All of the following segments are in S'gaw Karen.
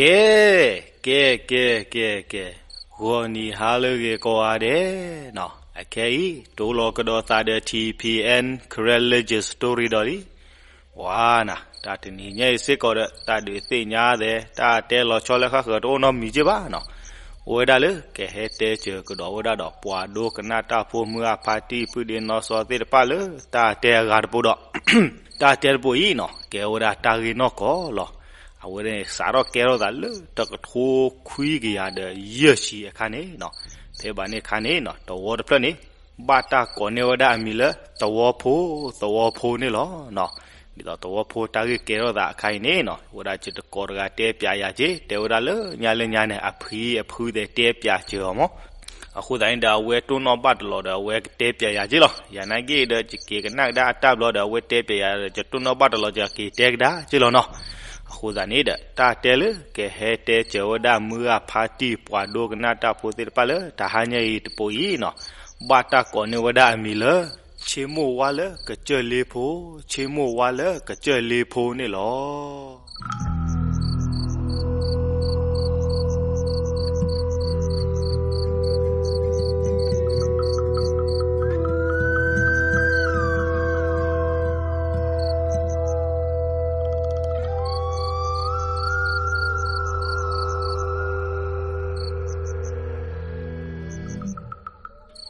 ကဲ, ကဲ, ကဲ, ကဲ, ကဲ, ဂီၤနံၤဟါလၢအဂ့ၤကိးဂၤဒဲးနီၤ, အခဲအံၤ တိၢ်လီၤကဒီးသးဒီး ထံၣ်ဖံၣ်အဲၣ် Karen Legend Story ဒီးလံ. ပှၤနၤ, တၢ်တနံၤညါအံၤစ့ၢ်ကီးဒီး တၢ်ဒုးသ့ၣ်ညါသဲး တၢ်တဲလီၤဆီလၢဃၣ်ဃၢၤတအိၣ်နီတမံၤက့ဘၣ်နီၤ, အိၣ်ဝဲဒၣ်လၢကဟဲတဲစၢၤကဒီးဝဲဒၣ်ဒီး ပှၤဒိကနၣ်တၢ်ဖိမုၢ်အဖါတံၢ် ပုၢ်ဒ့နီၢ်စီသ့ၣ်တဖၣ်လၢ တၢ်တဲအဂၤတပူၤဒီး တၢ်တဲတပူၤအံၤနီၤ ကဲဝဲဒၣ်တၢ်ဂ့ၢ်နီၢ်ကီၢ်လီၤ. အဝဲန့ၣ်စးထီၣ်ကဲထီၣ်သးလၢ တကထိခွံကယၤဒီးယဲၢ်ဆံအခါန့ၣ်နီၤ, ဖဲဘၣ်န့ၣ်အခါန့ၣ်နီၤ သဝီတဖျၢၣ်န့ၣ် ဘၣ်တၢ်ကိးန့ၢ်ဝဲဒၣ်အမံၤလၢ သဝီဖိ, သဝီဖိန့ၣ်လီၤ. ဒ်သိးသဝီဖိတၢ်ဂ့ၢ်ကဲထီၣ်သးအခါအံၤန့ၣ်နီၤ ဝဲဒၣ်စ့ၢ်တကိးတဂၤတဲပျးယၤက့ တဲဝဲဒၣ်လၢညါလၢညါန့ၣ် အဖံအဖုသဲးတဲပျးစၢၤအီၤမး. အဃိသတးန့ၣ်ဒီး အဝဲတိၢ်နီၣ်ဘၣ်တလီၤဒီး အဝဲကတဲပျးယၤက့လီၤ. ယၤနာ်က့ဒီး ယက့ၤကနၣ်ကဒါအတၢ်ဘျီဒီး အဝဲတဲပျးယၤဒီး ယတိၢ်နီၣ်ဘၣ်တလီၤ ယက့ၤတဲကဒါက့လီၤနီၤ. အဃိသတးန့ၣ်ဒီး တၢ်တဲလၢကဟဲတဲစၢၤဝဲဒၣ်မုၢ်ဂၢ်ဖါတံၢ် ပှၤဒိကနၣ်တၢ်ဖိသ့ၣ်တဖၣ်လၢ တဟါညါအံၤတပူၤအံၤနီၤ ဘၣ်တၢ်ကိးန့ၢ်ဝဲဒၣ်အမံၤလၢ ဆ့မိၢ်ဝါလၢကစၢၢ်လ့ဖိ, ဆ့မိၢ်ဝါလၢကစၢၢ်လ့ဖိန့ၣ်လီၤ.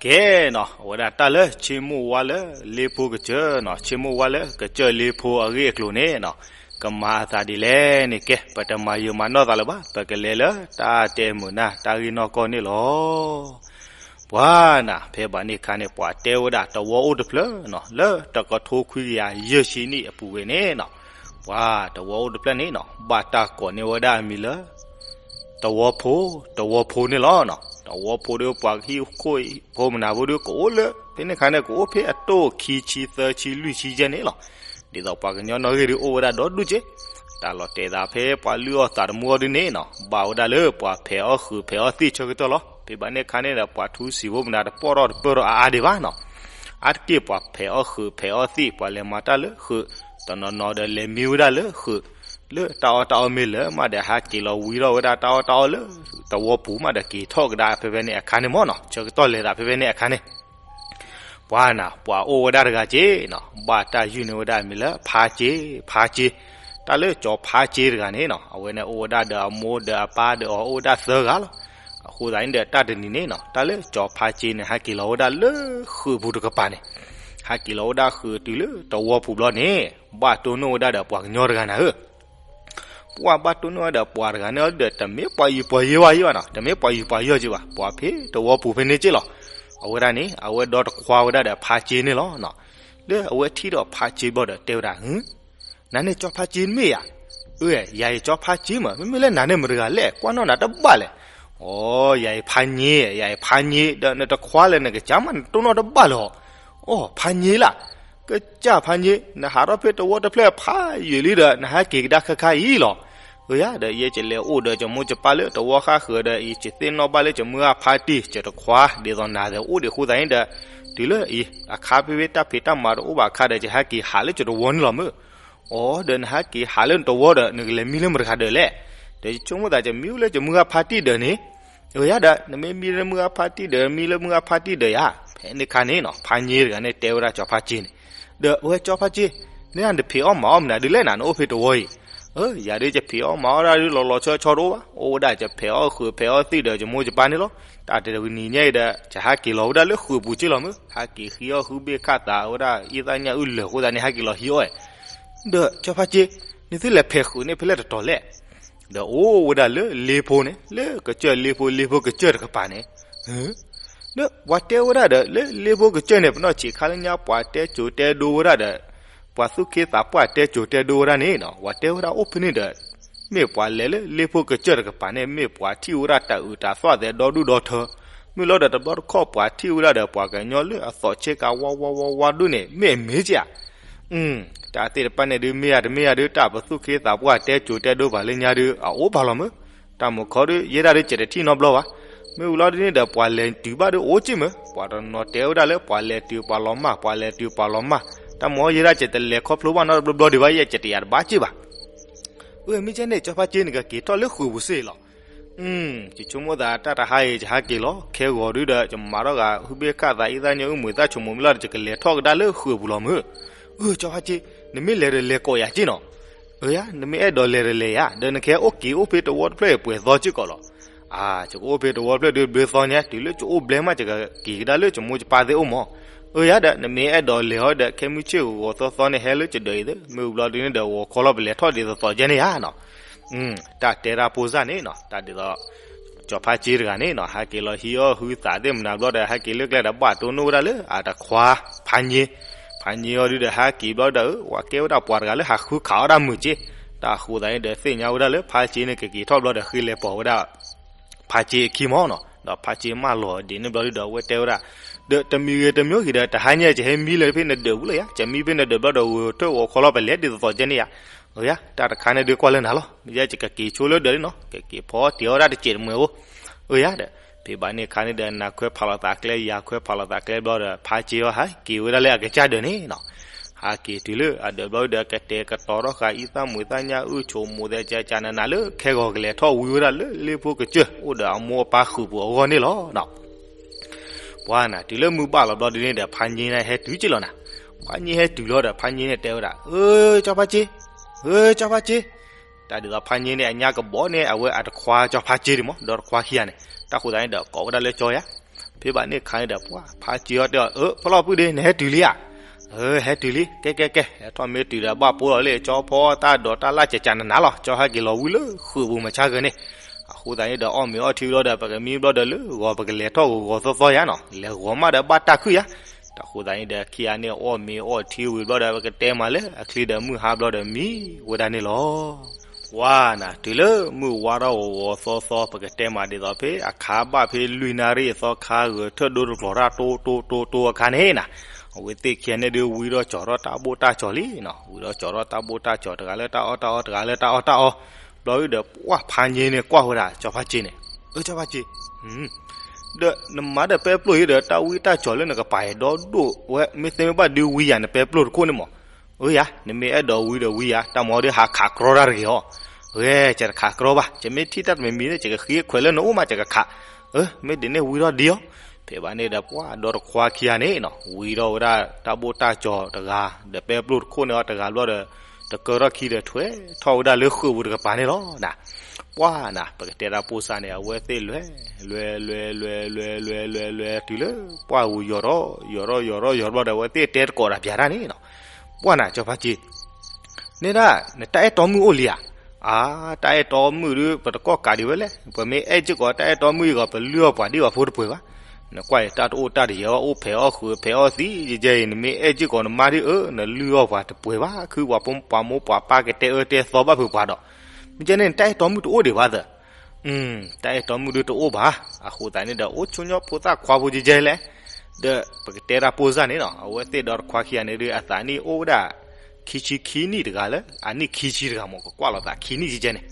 ကဲနီၤ အဝဲဒၣ်တၢ်လၢဆ့မိၢ်ဝါလၢလ့ဖိကစၢၢ်နီၤ, ဆ့မိၢ်ဝါလၢကစၢၢ်လ့ဖိအဂ့ၢ်အကျိၤန့ၣ်နီၤ ကမၤအသးဒ်လဲၣ်န့ၣ် ကဲ ပတမၤယံာ်မၤနီၢ်သးလၢၤဘၣ်, ပကလဲၤလၢတၢ်တဲမုာ်နၢ်တၢ်ဂ့ၢ်နီၢ်ကီၢ်န့ၣ်လီၤ. ပှၤနၤ ဖဲဘၣ်န့ၣ်အခါန့ၣ် ပှၤတဲဝဲဒၣ်သဝီအိၣ်တဖျၢၣ်နီၤ လၢတကထိခွံကယၤယဲၢ်ဆံနံၣ်အပူၤဝဲန့ၣ်နီၤ, ပှၤသဝီအိၣ်တဖျၢၣ်န့ၣ်နီၤ ဘၣ်တၢ်ကိးန့ၢ်ဝဲဒၣ်အမံၤလၢ သဝီဖိ, သဝီဖိန့ၣ်လီၤ. သဝီဖိဒီးပှၤဟံၣ်ခိၣ်ဖိမနၤဖိဒီးကအိၣ်လၢ ဖဲန့ၣ်အခါန့ၣ် ကအိၣ်ဖဲအတိၢ်ခံဆံသၢဆံလွံၢ်ဆံယဲၢ်န့ၣ်လီၤ. ဒ်သိးပှၤကညီနီၣ်ဂံၢ်ဒုးအိၣ်ဝဲဒၣ်ဒီဒူၣ်က့, တၢ်လီၤတဲာ်သးဖဲပှၤလုၢ်အီၣ်သးတမူအီၤဒုးန့ၣ်နီၤ ဘၣ်ဝဲဒၣ်လၢပှၤဖဲးအီၣ်ဃုာ်ဖဲးအီၣ်သံၣ်ဆၢကတီၢ်လီၤ. ဖဲဘၣ်န့ၣ်အခါန့ၣ်ဒီး ပှၤထူစံာ်ဖိမနၤတပီၢ်ထီၣ်တပၢၢ်ထီၣ်အါအါဒံးဘၣ်နီၤ. အါတက့ၢ်ပှၤဖဲးအီၣ်ဃုာ်ဖဲးအီၣ်သံၣ် ပှၤလဲၤမၤတၢ်လၢဃုာ်, တနီၤနီၤဒီးလဲၤမံဝဲဒၣ်လၢဃုာ်, လၢတၢ်အီၣ်တၢ်အီမ့ၢ်လၢာ်မးဒီးဟးက့ၤလီၤဝံထီၣ်ဝဲဒၣ်တၢ်အီၣ်တၢ်အီလၢသဝီပူၤမးဒီးက့ၤထီၣ်ကဒါဖဲဖဲန့ၣ်အခါန့ၣ်မ့ၢ်နီၤ, ဆၢကတီၢ်လဲၤသးဖဲဖဲန့ၣ်အခါန့ၣ် ပှၤနၤ ပှၤအိၣ်ဝဲဒၣ်တဂၤက့နီၤ ဘၣ်တၢ်ယုၢ်န့ၢ်ဝဲဒၣ်အမံၤလၢဖါက့, ဖါက့, တၢ်လၢကၠီၤဖါက့တဂၤန့ၣ်နီၤ အဝဲန့ၣ်အိၣ်ဝဲဒၣ်ဒီးအမိၢ်ဒီးအပၢ်ဒီးအီၤအိၣ်ဝဲဒၣ်သၢဂၤလီၤ. အဃိသတးန့ၣ်ဒီးတၢ်တနံၤန့ၣ်နီၤ တၢ်လၢကၠီၤဖါက့န့ၣ် ဟဲက့ၤလီၤဝဲဒၣ်လၢဃုာ်ပူၤတကပၤန့ၣ်, ဟဲက့ၤလီၤဝဲဒၣ်ဃုာ်တုၤလၢသဝီပူၤဘျီန့ၣ် ဘၣ်တိၢ်နီၣ်ဝဲဒၣ်ဒီးပှၤကညီတဂၤနၤဧၢ ပှၤဘၣ်တိၢ်နီၣ်ဝဲဒၣ်ဒီးပှၤတဂၤန့ၣ်ဒီး တမ့ၢ်ပှၤအံၤပှၤယ့ဝါယ့ဝါနီၤ, တမ့ၢ်ပှၤအံၤပှၤယီၤက့ဘၣ်, ပှၤဖဲသဝီပူၤဖဲန့ၣ်က့လီၤ. အဝဲဒၣ်န့ၣ် အဝဲဒီတခွါဝဲဒၣ်ဒီးဖါက့န့ၣ်လီၤ. လၢအဝဲထံၣ်ဒီးဖါက့ဘျီဒီးတဲဝဲဒၣ်, နၤန့ၣ်ကၠီဖါက့တမ့ၢ်ဧါ. အၢ ယၤအံၤကၠီဖါက့မး, မ့မ့ၢ်လၢနၤန့ၣ်မတၤတဂၤလဲၣ်, ကွၢ်နီၣ်နၤတဘၣ်လဲၣ်. အိ ယၤအံၤဖါည့, ယၤအံၤဖါည့, ဒီးနတခွါလဲၣ် နကစၢ်မးနတိၢ်နီၣ်တဘၣ်လၢၤ. အိ ဖါည့လၢ် ကစၢ်ဖါည့, နဟးထီၣ်ဖဲသဝီတဖျၢၣ်ဖးယံာ်လံဒီး နဟဲက့ၤကဒါခဲခါအံၤလီၤ. အၢ ယၤဒီး ယဲယလဲၤအိၣ်ဒီးယမိၢ်ယပၢ်လၢသဝီဃၣ်ဃၢၤဒီးအံၤ ယသ့ၣ်နီၣ်ဘၣ်လၢယမုၢ်ဂၢ်ဖါတံၢ် ယတခွါ ဒ်သိးနၤဒီးအိၣ်ဒံးအဃိသတးန့ၣ်ဒီး တုၤလၢအံၤ အခါဖဲဖဲတၢ်ဖံးတၢ်မၤတအိၣ်ဘၣ်အခါဒီး ယဟဲက့ၤဟးလၢယသဝီန့ၣ်လီၤမၢ်. အိ ဒီးနဟဲက့ၤဟးလၢနသဝီဒီး နကလဲၤမံလၢမတၤတဂၤဒီးလဲၣ်. ဒီးယဆိကမိၣ်သး ယမံလၢယမုၢ်ဂၢ်ဖါတံၢ်ဒီးန့ၣ်. အၢ ယၤဒီး နမ့ၢ်မံလၢမုၢ်ဂၢ်ဖါတံၢ်ဒီး မံလၢမုၢ်ဂၢ်ဖါတံၢ်ဒီးယၤ. ဖဲန့ၣ်အခါန့ၣ်နီၤ ဖါည့တဂၤန့ၣ်တဲဝဲဒၣ်ကၠီဖါက့န့ၣ်, ဒီးအဝဲကၠီဖါက့, နတဖံးအီၣ်မၤအီၣ်မနုၤဒုးလဲၣ်နၤ နအိၣ်ဖဲသဝီအံၤ. အၢ ယၤဒီး ယဖံးအီၣ်မၤအီၣ်ဒၣ်ဒုးလီၤလီၤဆီဆီတအိၣ်ဘၣ်, အိၣ်ဝဲဒၣ်ယဖဲးအီၣ်ဃုာ်ဖဲးအီၣ်သံၣ်ဒီးယမိၢ်ယပၢ်န့ၣ်လီၤ. တၢ်တနံၤညါအံၤဒီး ယဟးက့ၤလီၤဝဲဒၣ်လၢဃုာ်ပူၤက့လီၤမၢ်, ဟဲက့ၤဃ့အီၣ်ဟုဘ့ၣ်ခၣ်သးဝဲဒၣ် အံသၣ်ညၣ်အုၣ်လၢာ်အဃိသတးန့ၣ် ဟဲက့ၤလီၤဟံးအီၣ်. ဒီးကၠီဖါက့, နသုလဲၤဖဲးဃုာ်န့ၣ်ဖဲလဲၣ်တတီၤလဲၣ်. ဒီးအိၣ်ဝဲဒၣ်လၢလ့ဖိန့ၣ် လၢကစၢၢ်လ့ဖိ လ့ဖိကစၢၢ်တကပၤန့ၣ်. ဒီးပှၤတဲဝဲဒၣ်ဒီး လၢလ့ဖိကစၢၢ်န့ၣ် ပနီၢ်ဆံးခါလၢညါ ပှၤတဲစိၤတဲဒိဝဲဒၣ်ဒီး ပှၤသူၣ်က့သးပှၢ်တဲစိၤတဲဒိဝဲဒၣ်န့ၣ်နီၤ ပှၤတဲဝဲဒၣ်အိၣ်ဖဲန့ၣ်ဒီး မ့ၢ်ပှၤလဲၤလၢလ့ဖိကစၢၢ်တကပၤန့ၣ် မ့ၢ်ပှၤထံၣ်ဝဲဒၣ်တၢ်အုးတၢ်သီၣ်သဲးဒီဒူၣ်ဒီထၢ, မ့ၢ်လီၤဒီးတဘျီတခီၣ်ပှၤထံၣ်ဝဲဒၣ်ဒီးပှၤကညီလၢအသိးဆ့ကၤဝါဝါဝါဝါဒိၣ်န့ၣ် မ့ၢ်အမ့ၢ်က့ဧါ. တၢ်သ့ၣ်တဖၣ်န့ၣ်ဒုး မ့ၢ်ဧါတမ့ၢ်ဧါဒုး တၢ်ပသူၣ်က့သးပှၢ်တဲစိၤတဲဒိပှၤလၢညါဒုး အအိၣ်ပာ်လီၤမၢ်. တၢ်မုာ်ခီဒုး ယဲဒၣ်ဒုး ကတထံၣ်နီတဘျီဘၣ်. မ့ၢ်ဝံၤလီၤဒုးန့ၣ်ဒီး ပှၤလဲၤတုၤဘၣ်ဒုးအိၣ်က့မၢ်. ပှၤတနီၤတဲဝဲဒၣ်လၢ ပှၤလဲၤတုၤပှၤလီၤမၢ်, ပှၤလဲၤတုၤပှၤလီၤမၢ်. တၢ်မုာ်ခီယဲဒၣ် ကတလဲၤခီဖျိဘၣ်နီတဘျီဘျီဒံးဘၣ်, ယဲကတယာ်တဘၣ်က့ဘၣ်. အၢ မ့ၢ်ကဲန့ၣ် ကၠီဖါစ့ နကက့ၤထီၣ်လၢဃုာ်ပူၤစ့ၢ်လီၤ. ယဆိကမိၣ်သးတၢ်တဟါအံၤ ယဟးက့ၤလီၤ ခဲဂီၤဒုဒီး ယမၤထီၣ်ဂၤဟုဘ့ၣ်ခၣ်သးအံသၣ်ညၣ်အုၣ်မူၤသၣ်ဆိမိၣ်မ့ၢ်လီၤဒီး ယကလဲၤထီၣ်ကဒါလၢဃုာ်ပူၤလီၤမုၢ်. အၢ ကၠီဖါစ့, နမ့ၢ်လဲၤဒီးလဲၤကိးယၤက့နီၤ. အၢ ယၤ နမ့ၢ်အဲၣ်ဒိးလဲၤဒီးလဲၤယၤ ဒီးနကဟဲအိၣ်က့ၤအိၣ်ဖဲတဝီတဖျၢၣ်အံၤပှဲၤသီစ့ၢ်ကီးလီၤ. အၢ ယကအိၣ်ဖဲတဝီတဖျၢၣ်ဒုဘျၢသီန့ၣ် တုၤလၢယအိၣ်ဘျဲမး ယကက့ၤကဒါလၢယမိၢ်ယပၢ်သ့ၣ်အိၣ်မး. အၢ ယၤဒီး နမ့ၢ်အဲၣ်ဒိးလဲၤဟီဒီး ခဲမုၢ်ဆ့ၣ်ဂီၤဂီၤသီသီန့ၣ် ဟဲလၢယဒၢးအံၤသ့ မ့ၢ်ဝံၤဘျီဒုန့ၣ်ဒီး ဂီၤခီလီၤပလဲၤထီၣ်ဒ်သိးသိးကဲန့ၣ်ယၤနီၤ. တၢ်တဲတၢ်ဖိစၢ်န့ၣ်နီၤ တၢ်ဒ်သိး ကၠီဖါစ့တဂၤန့ၣ်နီၤ ဟဲက့ၤလီၤဟံးအီၣ်ဟုသးသ့ၣ်မနၤဘျီဒီး ဟဲက့ၤလၢကျဲဒီးဘၣ်တိၢ်နီၣ်ဝဲဒၣ်လၢအတခွါ ဖါည့, ဖါည့အီၤဒုဒီး ဟဲက့ၤဘျီဒီး အၢ ဝဲကဲဝဲဒၣ်ပှၤတဂၤလၢဟးဃုခးအီၣ်တၢ်မုာ်က့, တၢ်ဃိသးန့ၣ်ဒီး သ့ၣ်ညါဝဲဒၣ်လၢဖါစ့န့ၣ် ကက့ၤထီၣ်ဘျီဒီး ဃ့လဲၤပိာ်ဝဲဒၣ် ဖါစ့အခံမးနီၤ, ဒီးဖါစ့မၢလီၤဒ်န့ၣ်ဘျီဒုဒီး အဝဲတဲဝဲဒၣ်, ဒီးတမံၤဂ့ၤတမံၤဂ့ၤဒီး တဟါညါယဟဲမံလၢဖဲနဒၢးပူၤလၢယၤ, ယမံဖဲနဒၢးဘျီဒီး ဂီၤထၢၣ်ဂီၤခီလီၤပလဲၤဒ်သိးသိးကဲန့ၣ်ယၤ, အၢ ယၤ တၢ်တခါန့ၣ်ဒုးကွၢ်လၢနၤလီၤ, မ့ၢ်ယဲယကက့ၤဆိလၢဒၢးလံနီၤ, ကက့ၤဖီတ့ၢ်အီၣ်ဒၣ်တစဲးတမှဲၤဖိ, အၢ ယၤဒီး, ဖဲဘၣ်န့ၣ်အခါန့ၣ်ဒီး နၤခွဲးဖးလိာ်သးကျဲ ယၤခွဲးဖးလိာ်သးကျဲဘျီဒီး ဖါစ့အီၤဟဲက့ၤဝဲဒၣ်လၢအကစၢ်ဒၢးန့ၣ်နီၤ ဟးက့ၤတုၤလၢအဒၢးဘျီဒီး ကတဲာ်ကတီၤထီၣ်ဃာ်အံသၣ်မူၤသၣ်ညၣ်အုၣ်ဆိမိၣ်သဲကကနနၤလၢ ခဲဂီၤကလဲၤထီၣ်ဝံၤဝဲဒၣ်လၢလ့ဖိကစၢၢ် အိၣ်ဒီးအမိၢ်အပၢ်ဃုာ်ပူၤအဂီၢ်န့ၣ်လီၤ. ပှၤနၤ တုၤလၢမုၢ်ဘၣ်လီၤဘျီဒ်န့ၣ်ဒီး ဖါည့န့ၣ်ဟဲတုၤက့လီၤနၤ, ဖါည့ဟဲတုၤလီၤဒီး ဖါည့န့ၣ်တဲဝဲဒၣ်, အၢ ကၠီဖါစ့, အၢ ကၠီဖါစ့, တၢ်ဒ်သိးဖါည့န့ၣ် အညါကဘီန့ၣ် အဝဲအတခွါကၠီဖါစ့ဒံးမး ဒီးတခွါခံဂၤန့ၣ် တၢ်ဃိသးန့ၣ်ဒီး ကိးဝဲဒၣ်လၢကၠီယၤ ဖဲဘၣ်န့ၣ်အခါန့ၣ်ဒီး ပှၤဖါစ့အီၤတဲအီၤ, အၢ ဖီလီၤပုၢ်ဒ့ နဟဲတုၤလံဧါ, အၢ ဟဲတုၤလံ, ကဲကဲကဲ ဟဲထီၣ်မ့ၢ်တုၤဒီး ဘၣ်ပိလီၤလၢကၠီဖီတၢ်ဒိးတၢ်လၢ်ကကနနၤလီၤ, ကၠီဟဲက့ၤလီၤဝံၤလၢဃုာ်ပူၤမုၢ်ဆါဂၤန့ၣ်, အဃိသတးန့ၣ်ဒီး အီၣ်မ့ၤအီထံဘျီဒီး ပကမံဘျီဒီးလၢဂီၤ ပကလဲၤထီၣ်ဂီၤဂီၤသီသီယၤနီၤ, လဲၤဂီၤမးဒီးဘၣ်တၢ်ခုၣ်ယၤ, တၢ်ဃိသတးန့ၣ်ဒီး ခံဂၤန့ၣ် အီၣ်မ့ၤအီထံဝံၤဘျီဒီး ပကတဲမးလၢအချံဒီး မုၢ်ဟါဘျီဒီးမံဝဲဒၣ်န့ၣ်လီၤ. ပှၤနၤ တုၤလၢမုၢ်ဝါထီၣ်ဂီၤဂီၤသီသီ ပကတဲမးဒ်သိးဖဲအခါဘၣ်ဖဲလွံၢ်နၣ်ရံၣ်အသီခါ ဂဲၤထၢၣ်ဒိတကျိၤတၢ်တိတိတိတိအခါန့ၣ်နၤ, အဝဲသ့ၣ်ခံဂၤန့ၣ်ဒုး ဝံထီၣ်ကၠီၤထီၣ်တၢ်ဘိၣ်တၢ်ကၠီၤလံနီၤ, ဝံထီၣ်ကၠီၤထီၣ်တၢ်ဘိၣ်တၢ်ကၠီၤ တဂၤလၢတၢ်အီၣ်တၢ်အီ တဂၤလၢတၢ်အီၣ်တၢ်အီ, ဘျီဒုဒီး ပှၤဖါည့န့ၣ်ကွၢ်ဝဲဒၣ် ကၠီဖါစ့န့ၣ်, အၢ ကၠီဖါစ့ ဒီးနမၤဒီးပဲပျိၢ်အံၤဒီး တၢ်ဝံတၢ်ကၠီၤလၢနကပၤအံၤဒီဒိၣ်ဝဲ မ့ၢ်သ့မ့ၢ်ဘၣ်ဒုးဝံယၤ နပဲပျိၢ်တခိၣ်န့ၣ်မး, အၢ ယၤ နမ့ၢ်အဲၣ်ဒိးဝံဒီးဝံယၤ တၢ်မၤဒီးဟးခးကြီတၢ်တဂ့ၤအီၤ, အၢ ယတခးကြီဘၣ် ယမ့ၢ်ထံၣ်တၢ်တမံၤမံၤန့ၣ် ယကဃ့ခွဲးလၢနအိၣ်မး ယကခး, အၢ မ့ၢ်ဒ်န့ၣ်ဝံထီၣ်ဒံအီၤ, ဖဲဘၣ်န့ၣ်ဒီး ပှၤဒီတခွါခံဂၤန့ၣ်နီၤ ဝံထီၣ်ဝဲဒၣ်တၢ်ဘိၣ်တၢ်ကၠီၤတဂၤ ဒီးပဲပျိၢ်တခိၣ်န့ၣ်အီၤတဂၤဘျီဒီး တကၢထီၣ်ခံဒီးထွဲထီၣ်ဝဲဒၣ်လၢဃုာ်ပူၤတကပၤန့ၣ်လီၤနၤ, ပှၤနၤ ပကတဲတၢ်ပိၢ်စၢ်န့ၣ် အဝဲသ့ၣ်လဲၤ လဲၤ လဲၤ လဲၤ လဲၤ လဲၤ လဲၤ လဲၤ တုၤလၢ ပှၤဝံၤယီၤထီၣ် ယီၤထီၣ် ယီၤထီၣ် ယီၤဘျီဒီး အဝဲသ့ၣ်တဲတကိးတၢ်ပျးတၢ်န့ၣ်နီၤ, ပှၤနၤ ကၠီဖါစ့ နဲဒၣ် နတၢ်အဲၣ်တီမုၣ်အိၣ်လံဧါ, အါ တၢ်အဲၣ်တီမုၣ်ဒုး ပတကိးကးဒံးဝဲလဲၣ်, ပမ့ၢ်အဲၣ်စ့ၢ်ကီးတၢ်အဲၣ်တီမုၣ်အံၤဂီၤ ပလုၢ်အီၣ်ပှၤဒံးဘၣ်ဖိတပှဲၤဘၣ်, နကွၢ်အံၤ တၢ်တအိၣ်တၢ်တယၢၤဘၣ် အိၣ်ဖဲးအီၣ်ဃုာ်ဖဲးအီၣ်သံယဲယဲအံၤ နမ့ၢ်အဲၣ်စ့ၢ်ကီးနမါဒုး အၢ နလုၢ်အီၣ်ပှၤတပှဲၤဘၣ် ခုပှၤဖိပှၤမိၢ်ပှၤပၢ်ကတဲအၢတဲသီဘၣ်ဖုးပှၤဒီး, မ့ၢ်ကဲန့ၣ် နတၢ်အဲၣ်တီမုၣ်တအိၣ်ဒံးဘၣ်သၢ တၢ်အဲၣ်တီမုၣ်ဒုးတအိၣ်ဘၣ်, အဃိသတးန့ၣ်ဒီး အိၣ်ဆိကမိၣ်ဖိသၣ်ခွါဖိယဲယဲလဲၣ်, ဒီးပကတဲတၢ်ပိၢ်စၢ်န့ၣ်နီၤ အဝဲသ့ၣ်ဒီတခွါခံဂၤန့ၣ်ဒုး အသးနံၣ်အိၣ်ဝဲဒၣ် ခံဆံခံနံၣ်တဂၤလၢ အနံၣ်ခံဆံတဂၤမး ကကွၢ်လိာ်သးခံနံၣ်ယဲယဲန့ၣ်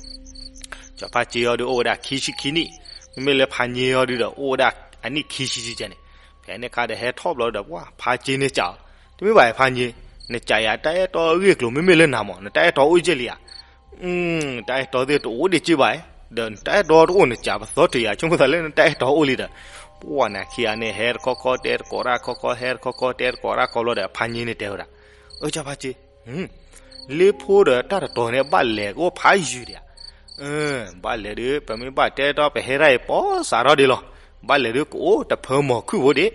ကၠီဖါစ့အီၤဒုးအိၣ်ဝဲဒၣ်ခံဆံခံနံၣ်, မ့မ့ၢ်လၢဖါည့အီၤဒုးဒီး အိၣ်ဝဲဒၣ်အနံၣ်ခံဆံယဲယဲန့ၣ်, ဖဲန့ၣ်အခါဒီးဟဲထီၣ်ဘျီဒီး ပှၤဖါစ့န့ၣ်စံးအီၤ, တမ့ၢ်ဘၣ်ဖါည့, နစံးယၤတၢ်အဲၣ်တီအဂ့ၢ်အကျိၤ မ့မ့ၢ်လၢနၤမး နတၢ်အဲၣ်တီအိၣ်ယဲၢ်လံဧါ, တၢ်အဲၣ်တီသ့ၣ်တအိၣ်ဒံးက့ဘၣ်, ဒီးနတၢ်အဲၣ်တီတအိၣ် နစံးပသီတ့ၢ်ယၤ ဆိကမိၣ်သးလၢနတၢ်အဲၣ်တီအိၣ်လံဒီး, ပှၤနၤခံဂၤန့ၣ် ဟဲတခီခီတဲတကိးတၢ်ခီခီ ဟဲတခီခီတဲတကိးတၢ်ခီဘျီဒီး ဖါည့န့ၣ်တဲဝဲဒၣ်, အၢ ကၠီဖါစ့ လ့ဖိဒီးတၢ်တတီၤန့ၣ် ဘၣ်လဲၤကအိၣ်ဖးယံၤဒံးဧါ, ဘၣ်လဲၤဒုး ပမ့ၢ်ဘၣ်တဲတီပဟဲဒၣ်အံၤ ပီစးထီၣ်ဒံးလီၤ, ဘၣ်လဲၤဒုးကအိၣ်တဖၢမီၤခုၣ်ဖိဒံး,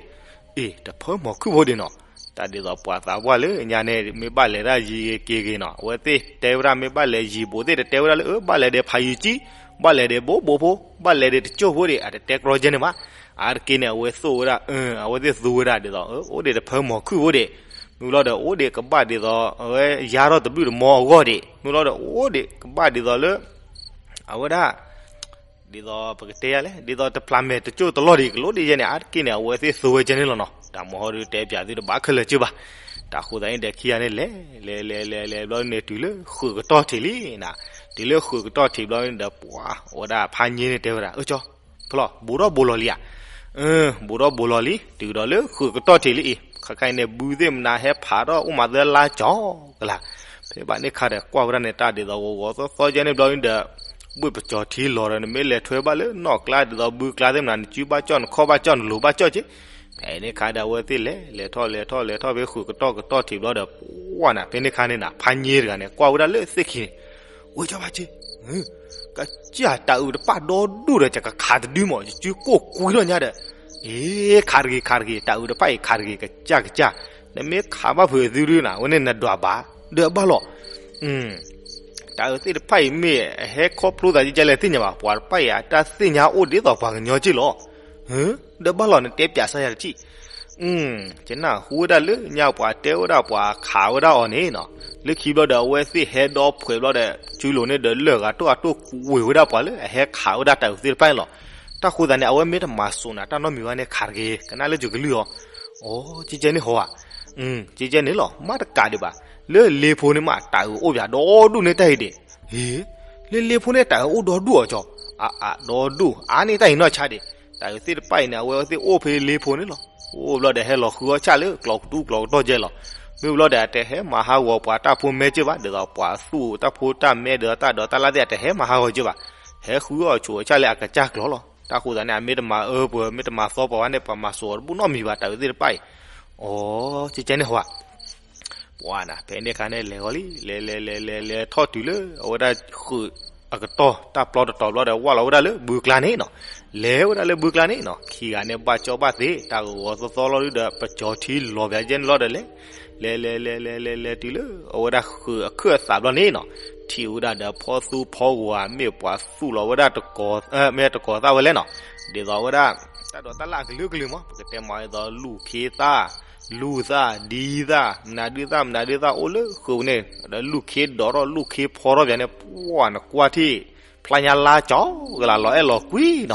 အ့ တဖၢမီၤခုၣ်ဖိဒံးနီၤ, တၢ်ဒ်သိးပှၤသးပှၢ်လၢညါန့ၣ် မ့ၢ်ဘၣ်လဲၤဒၣ်ယံၤဂ့ၤက့ၤဂ့ၤနီၤ အဝဲသ့ၣ်တဲဝဲဒၣ် မ့ၢ်ဘၣ်လဲၤယံၤဘိးသ့ၣ်တတဲဝဲဒၣ်လၢ အၢ ဘၣ်လဲၤဒီးဖးယံၤကံ, ဘၣ်လဲၤဒီးဘိဘိဖိ, ဘၣ်လဲၤဒီးတစိၢ်ဖိဒံး အတတဲကြီကဲန့ၣ်ဘၣ်, အါတက့ၢ်န့ၣ် အဝဲသိၣ်ဝဲဒၣ် အဝဲသ့ၣ်သူဝဲဒၣ်ဒ်သိး အိၣ်ဒံးတဖၢမီၤခုၣ်ဖိဒံး, မ့ၢ်လီၤဒီး အိၣ်ဒံးကဘၣ်ဒ်သိး အဝဲယါထီၣ်တဘျုးတမီၤအဂီၢ်ဒံး, မ့ၢ်လီၤဒီးအိၣ်ဒံးကဘၣ်ဒ်သိးလၢ အဝဲဒၣ် ဒ်သိးပကတဲယၤလဲၣ် ဒ်သိးတဖျးမဲာ်တစိၢ်တလီၢ်ဒံး ကလိၣ်ဒံးယဲန့ၣ် အါတက့ၢ်န့ၣ် အဝဲသ့ၣ်သူဝဲကဲန့ၣ်လီၤနီၤ, တၢ်မဟီဒုးတဲပၠးသုတဘၣ်ခဲလၢာ်က့ဘၣ်, တၢ်ဃိသတးန့ၣ်ဒီးခံဂၤန့ၣ်လဲၤ လဲၤလဲၤလဲၤလဲၤဘျီန့ၣ် တုၤလၢဃုာ်ကတီၢ်ထံးလံနၤ, တုၤလၢဃုာ်ကတီၢ်ထံးဘျီန့ၣ်ဒီး ပှၤဝဲဒၣ်ဖးည့န့ၣ်တဲဝဲဒၣ် အၢ ကၠီ ဖီလီၤ ဘူးထီၣ်ဘူးလီၤလံဧါ, ဘူးထီၣ်ဘူးလီၤလံ တုၤဒီးလၢဃုာ်ကတီၢ်ထံးလံအံၤ ခါခါအံၤန့ၣ် ဘုသ့ၣ်မနၤဟဲဖးထီၣ်အိၣ်မးသၢလါကၠီကလာ်, ဖဲ ဘၣ်န့ၣ်ခါဒီးကွၢ်ဝဲဒၣ်န့ၣ် တၢ်ဒ်သိးဂီၤဂီၤသီသီကဲန့ၣ်ဘျီဒီး ဘှ့ၣ်ပကၠီၤထံလီၤဒီး နမ့ၢ်လဲၤထွဲဘၣ်လၢနီၣ်ကျါဒ်သိးဘုကျါသ့ၣ်မနၤ နစုဘၣ်ကၠီၣ် နခီၣ်ဘၣ်ကၠီၣ် နလိၤဘၣ်ကၠီၣ်က့ၤ. ဖဲန့ၣ်ခါဒီးအဝဲသ့ၣ်လဲၤ လဲၤထီၣ်လဲၤထီၣ်လဲၤထီၣ်ဖဲဃုာ်ကတီၢ်ကတီၢ်ထံးဘျီဒီး ပှၢ်နၤ ဖဲန့ၣ်ခါန့ၣ်နၤ ဖါည့ၣ်တဂၤန့ၣ် ကွၢ်ဝဲဒၣ်လၢသ့ၣ်ခံန့ၣ် ဝဲကၠီဖါကၠ့ ကစၢ်တၤအုးတဖၣ်ဒီဒူၣ်ဒီး ယကခးတဒုမး ယစုကိၢ်ကွံထီၣ်ညါဒီး, အ့ ခးတဂ့ၤ ခးတဂ့ၤ တၤအုးတဖၣ်အံၤ ခးတဂ့ၤ ကစၢ်ကစၢ်, နမ့ၢ်ခးဘၣ်ဖုးသုဒုနၤ အဝဲန့ၣ်နဒွးဘၣ်, ဒီးဘၣ်လီၤ. တၤအုးသ့ၣ်တဖၣ်အံၤမ့ၢ်အဟဲခီဖျိသးကကလဲၣ်သ့ၣ်ညါဘၣ်, ပှၤတဖၣ်အံၤအတၢ်သ့ၣ်ညါအိၣ်ဒ်သိးပှၤကညီက့ၢ်လီၤ. ဒီးဘၣ်လီၤ နတဲပၠးစၢ်ယၤတထံၣ် ယနၢ်ဟူဝဲဒၣ်လၢညါပှၤတဲဝဲဒၣ်ပှၤခးဝဲဒၣ်အီၤန့ၣ်နီၤ, လၢခံဘျီဒီးအဝဲသ့ၣ်ဟဲဒီဖှဲးဘျီဒီး စုလိၤန့ၣ်ဒီးလၢၢ်ဂၤတိၢ်ဂၤတိၢ်ကွံာ်ဝဲဒၣ်ပှၤလၢ အဟဲခးဝဲဒၣ်တၤအုးသ့ၣ်တဖၣ်န့ၣ်လီၤ. တၢ်ဃိသးန့ၣ် အဝဲမ့ၢ်တမၤစိာ်နၤတၢ်နီတမံၤဘၣ်န့ၣ် ခးတဂ့ၤ ကနၣ်လၢယကလုၢ်အီၤ. အိ ကကဲန့ၣ်ဟီဧါ. ကကဲန့ၣ်လီၤ မ့ၢ်တကးဒံးဘၣ်, လၢလ့ဖိန့ၣ်မး တၤအုးအိၣ်ပၠးဒီဒူၣ်န့ၢ်တၢ်အံၤဒံး. ဟ့ လၢလ့ဖိန့ၣ်တၤအုးအိၣ်ဒီဒူၣ်အီၤကၠီ, အအဒီဒူၣ် အါန့ၢ်တၢ်အံၤနီၢ်ဆါဒံး. တၤအုးသ့ၣ်တဖၣ်အံၤန့ၣ် အဝဲသ့ၣ်အိၣ်ဖဲလ့ဖိန့ၣ်လီၤ. အိၣ်ဘျီဒီးဟဲလီၤဃုအီၣ်ဆၣ်လၢကျိးကတူၢ်ကျိးကတီၢ်ကဲလီၤ. မ့ၢ်ဘျီဒီးအတဟဲမၤဟးဂီၤပှၤတၢ်ဖိမဲက့ၢ်ဘၣ်, ဒ်သိးပှၤသူၣ်တၢ်ဖိတၢ်မဲဒီးတၢ်ဒိးတၢ်လၣ်သ့ၣ် အတဟဲမၤဟးဂီၤက့ၢ်ဘၣ်. ဟဲဃုအီၣ်ဆိးအီၣ်ဆၣ်လၢအကစၢ်ကျိးလီၤ. တၢ်ဃိသးန့ၣ် အမ့ၢ်တမၤအၢပှဲၤ မ့ၢ်တမၤသီပှဲၤဘၣ်န့ၣ် ပှၤမၤစိာ်အီၤတဘူၣ်နီတမံၤဘၣ် တၤအုးသ့ၣ်တဖၣ်အံၤ. အိ ကကဲန့ၣ်ဟီဧါ. ပှၢ်နၤ ဖဲန့ၣ်ခါန့ၣ် လဲၤဂီၤလံ လဲၤလဲၤလဲၤလဲၤလဲၤထီၣ်တုၤလၢအဝဲဒၣ်ဃုာ်အကတီၢ် တၢ်ပျီတတီၤဘျီဒီး ဝၢ်လီၤဝဲဒၣ်လၢဘုကျါန့ၣ်နီၤ. လဲၤဝဲဒၣ်လၢဘုကျါန့ၣ်နီၤ ခံဂၤန့ၣ် ဘၣ်ကၠီဘၣ်သ့ တၢ်ဂီၤဂီၤသီသီလီၤဒုဒီး ပကၠီၤထံလီၤပၠးကဲန့ၣ်လီၤဒီးလဲၤ လဲၤလဲၤလဲၤလဲၤလဲၤလဲၤတုၤလၢအဝဲဒၣ်ဃုာ်အခၢၣ်အသးဘျီန့ၣ်နီၤ, ထံၣ်ဝဲဒၣ်ဒီးဖီသူဖီဂီၤ မ့ၢ်ပှၤသူၣ်လီၤဝဲဒၣ်တကီၤ မ့ၢ်တကီၤသၣ်ဝဲလဲၣ်နီၤ. ဒ်သိးဝဲဒၣ် တၢ်ဒိးတၢ်လၣ်အကလုာ်ကလုာ်မး ပကတဲမးဒ်သိးလူၢ်ခ့သၣ် လူၢ်သၣ် ဒံသၣ် မနုၤဒုသၣ် မနုၤဒုသၣ် အိၣ်လၢဃုာ်န့ၣ် ဒီးလူၢ်ခ့ဒိးထီၣ် လူၢ်ခ့ဖီထီၣ်ပၠးန့ၣ် ပှၢ်နကွၢ်ထံၣ် ဖျါညါလါကၠီ ကလၤလီၤအဲၣ်လီၤကွံနီၤ.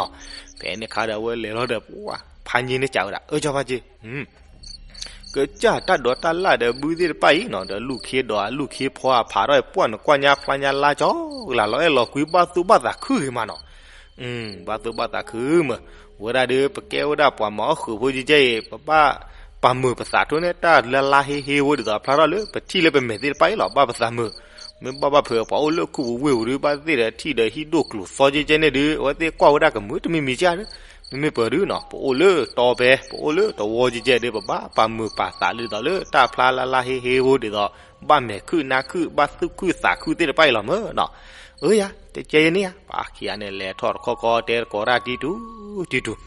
ဖဲန့ၣ်ခါဒီးအဝဲလဲၤလီၤဒီး ပှၢ်ဖါည့ၣ်န့ၣ်စံးဝဲဒၣ် အၢ ကၠီဖါကၠ့ ကစၢ်တၢ်ဒိးတၢ်လၣ်ဒီးဘုသ့ၣ်တဖၣ်အံၤနီၤ ဒီးလူၢ်ခ့ဒိး လူၢ်ခ့ဖီအဖးထီၣ် ပှၢ်နကွၢ်ညါဖျါညါလါကၠီ ကလၤလီၤအဲၣ်လီၤကွံ ဘၣ်သူၣ်ဘၣ်သးခုဂ့ၤမးနီၤ. ဘၣ်သူၣ်ဘၣ်သးခုမး, ဝဲဒၣ်ဒီး ပကဲဝဲဒၣ်ပှၤမၤအီၣ်ဃုာ်ဖိကဲအံၤ ပဘၣ်ပာ်မုာ်ပသးထိၣ်န့ၢ်တၢ်လၢလါဟ့ဟ့ဖိ ဒ်သိးဖျါထီၣ်လၢပထံၣ်လၢပမဲာ်သ့ၣ်တဖၣ်အံၤလီၤ. ဘၣ်ပသးမုာ် မ့ၢ်ဘၣ်ဘၣ်ဖုးပှၤအိၣ်လၢခူပူၤဝ့ၢ်ပူၤဒီး ဘၣ်သ့ၣ်ဒီးထံၣ်ဒီးဟံၣ်ဒိၣ်ကျိၤသီကဲကဲန့ၣ်ဒီး အဝဲသ့ၣ်ကွၢ်ဝဲဒၣ်ကမုာ်တမံၤမံၤကဲဒီး မ့မ့ၢ်ပှၤဒုနီၤ ပအိၣ်လၢတီပၢၤ ပအိၣ်လၢတဝီကဲကဲဒီး ပဘၣ်ပာ်မုာ်ပာ်သးလၢဒ်သိးလၢတၢ်ဖျါလါလါဟ့ဟ့ဖိ ဒ်သိး ဘၣ်မဲာ်ခုၣ်နါခုၣ် ဘၣ်သူၣ်ခုၣ်သးခုၣ်သ့ၣ်တဖၣ်အံၤလီၤမးနီၤ. အၢယၤ တကဲယဲန့ၣ်ယၤ ပှၤခံဂၤန့ၣ် လဲၤထီၣ်တခီခီ တဲတကိးတၢ်တံတူာ်တံတူာ်,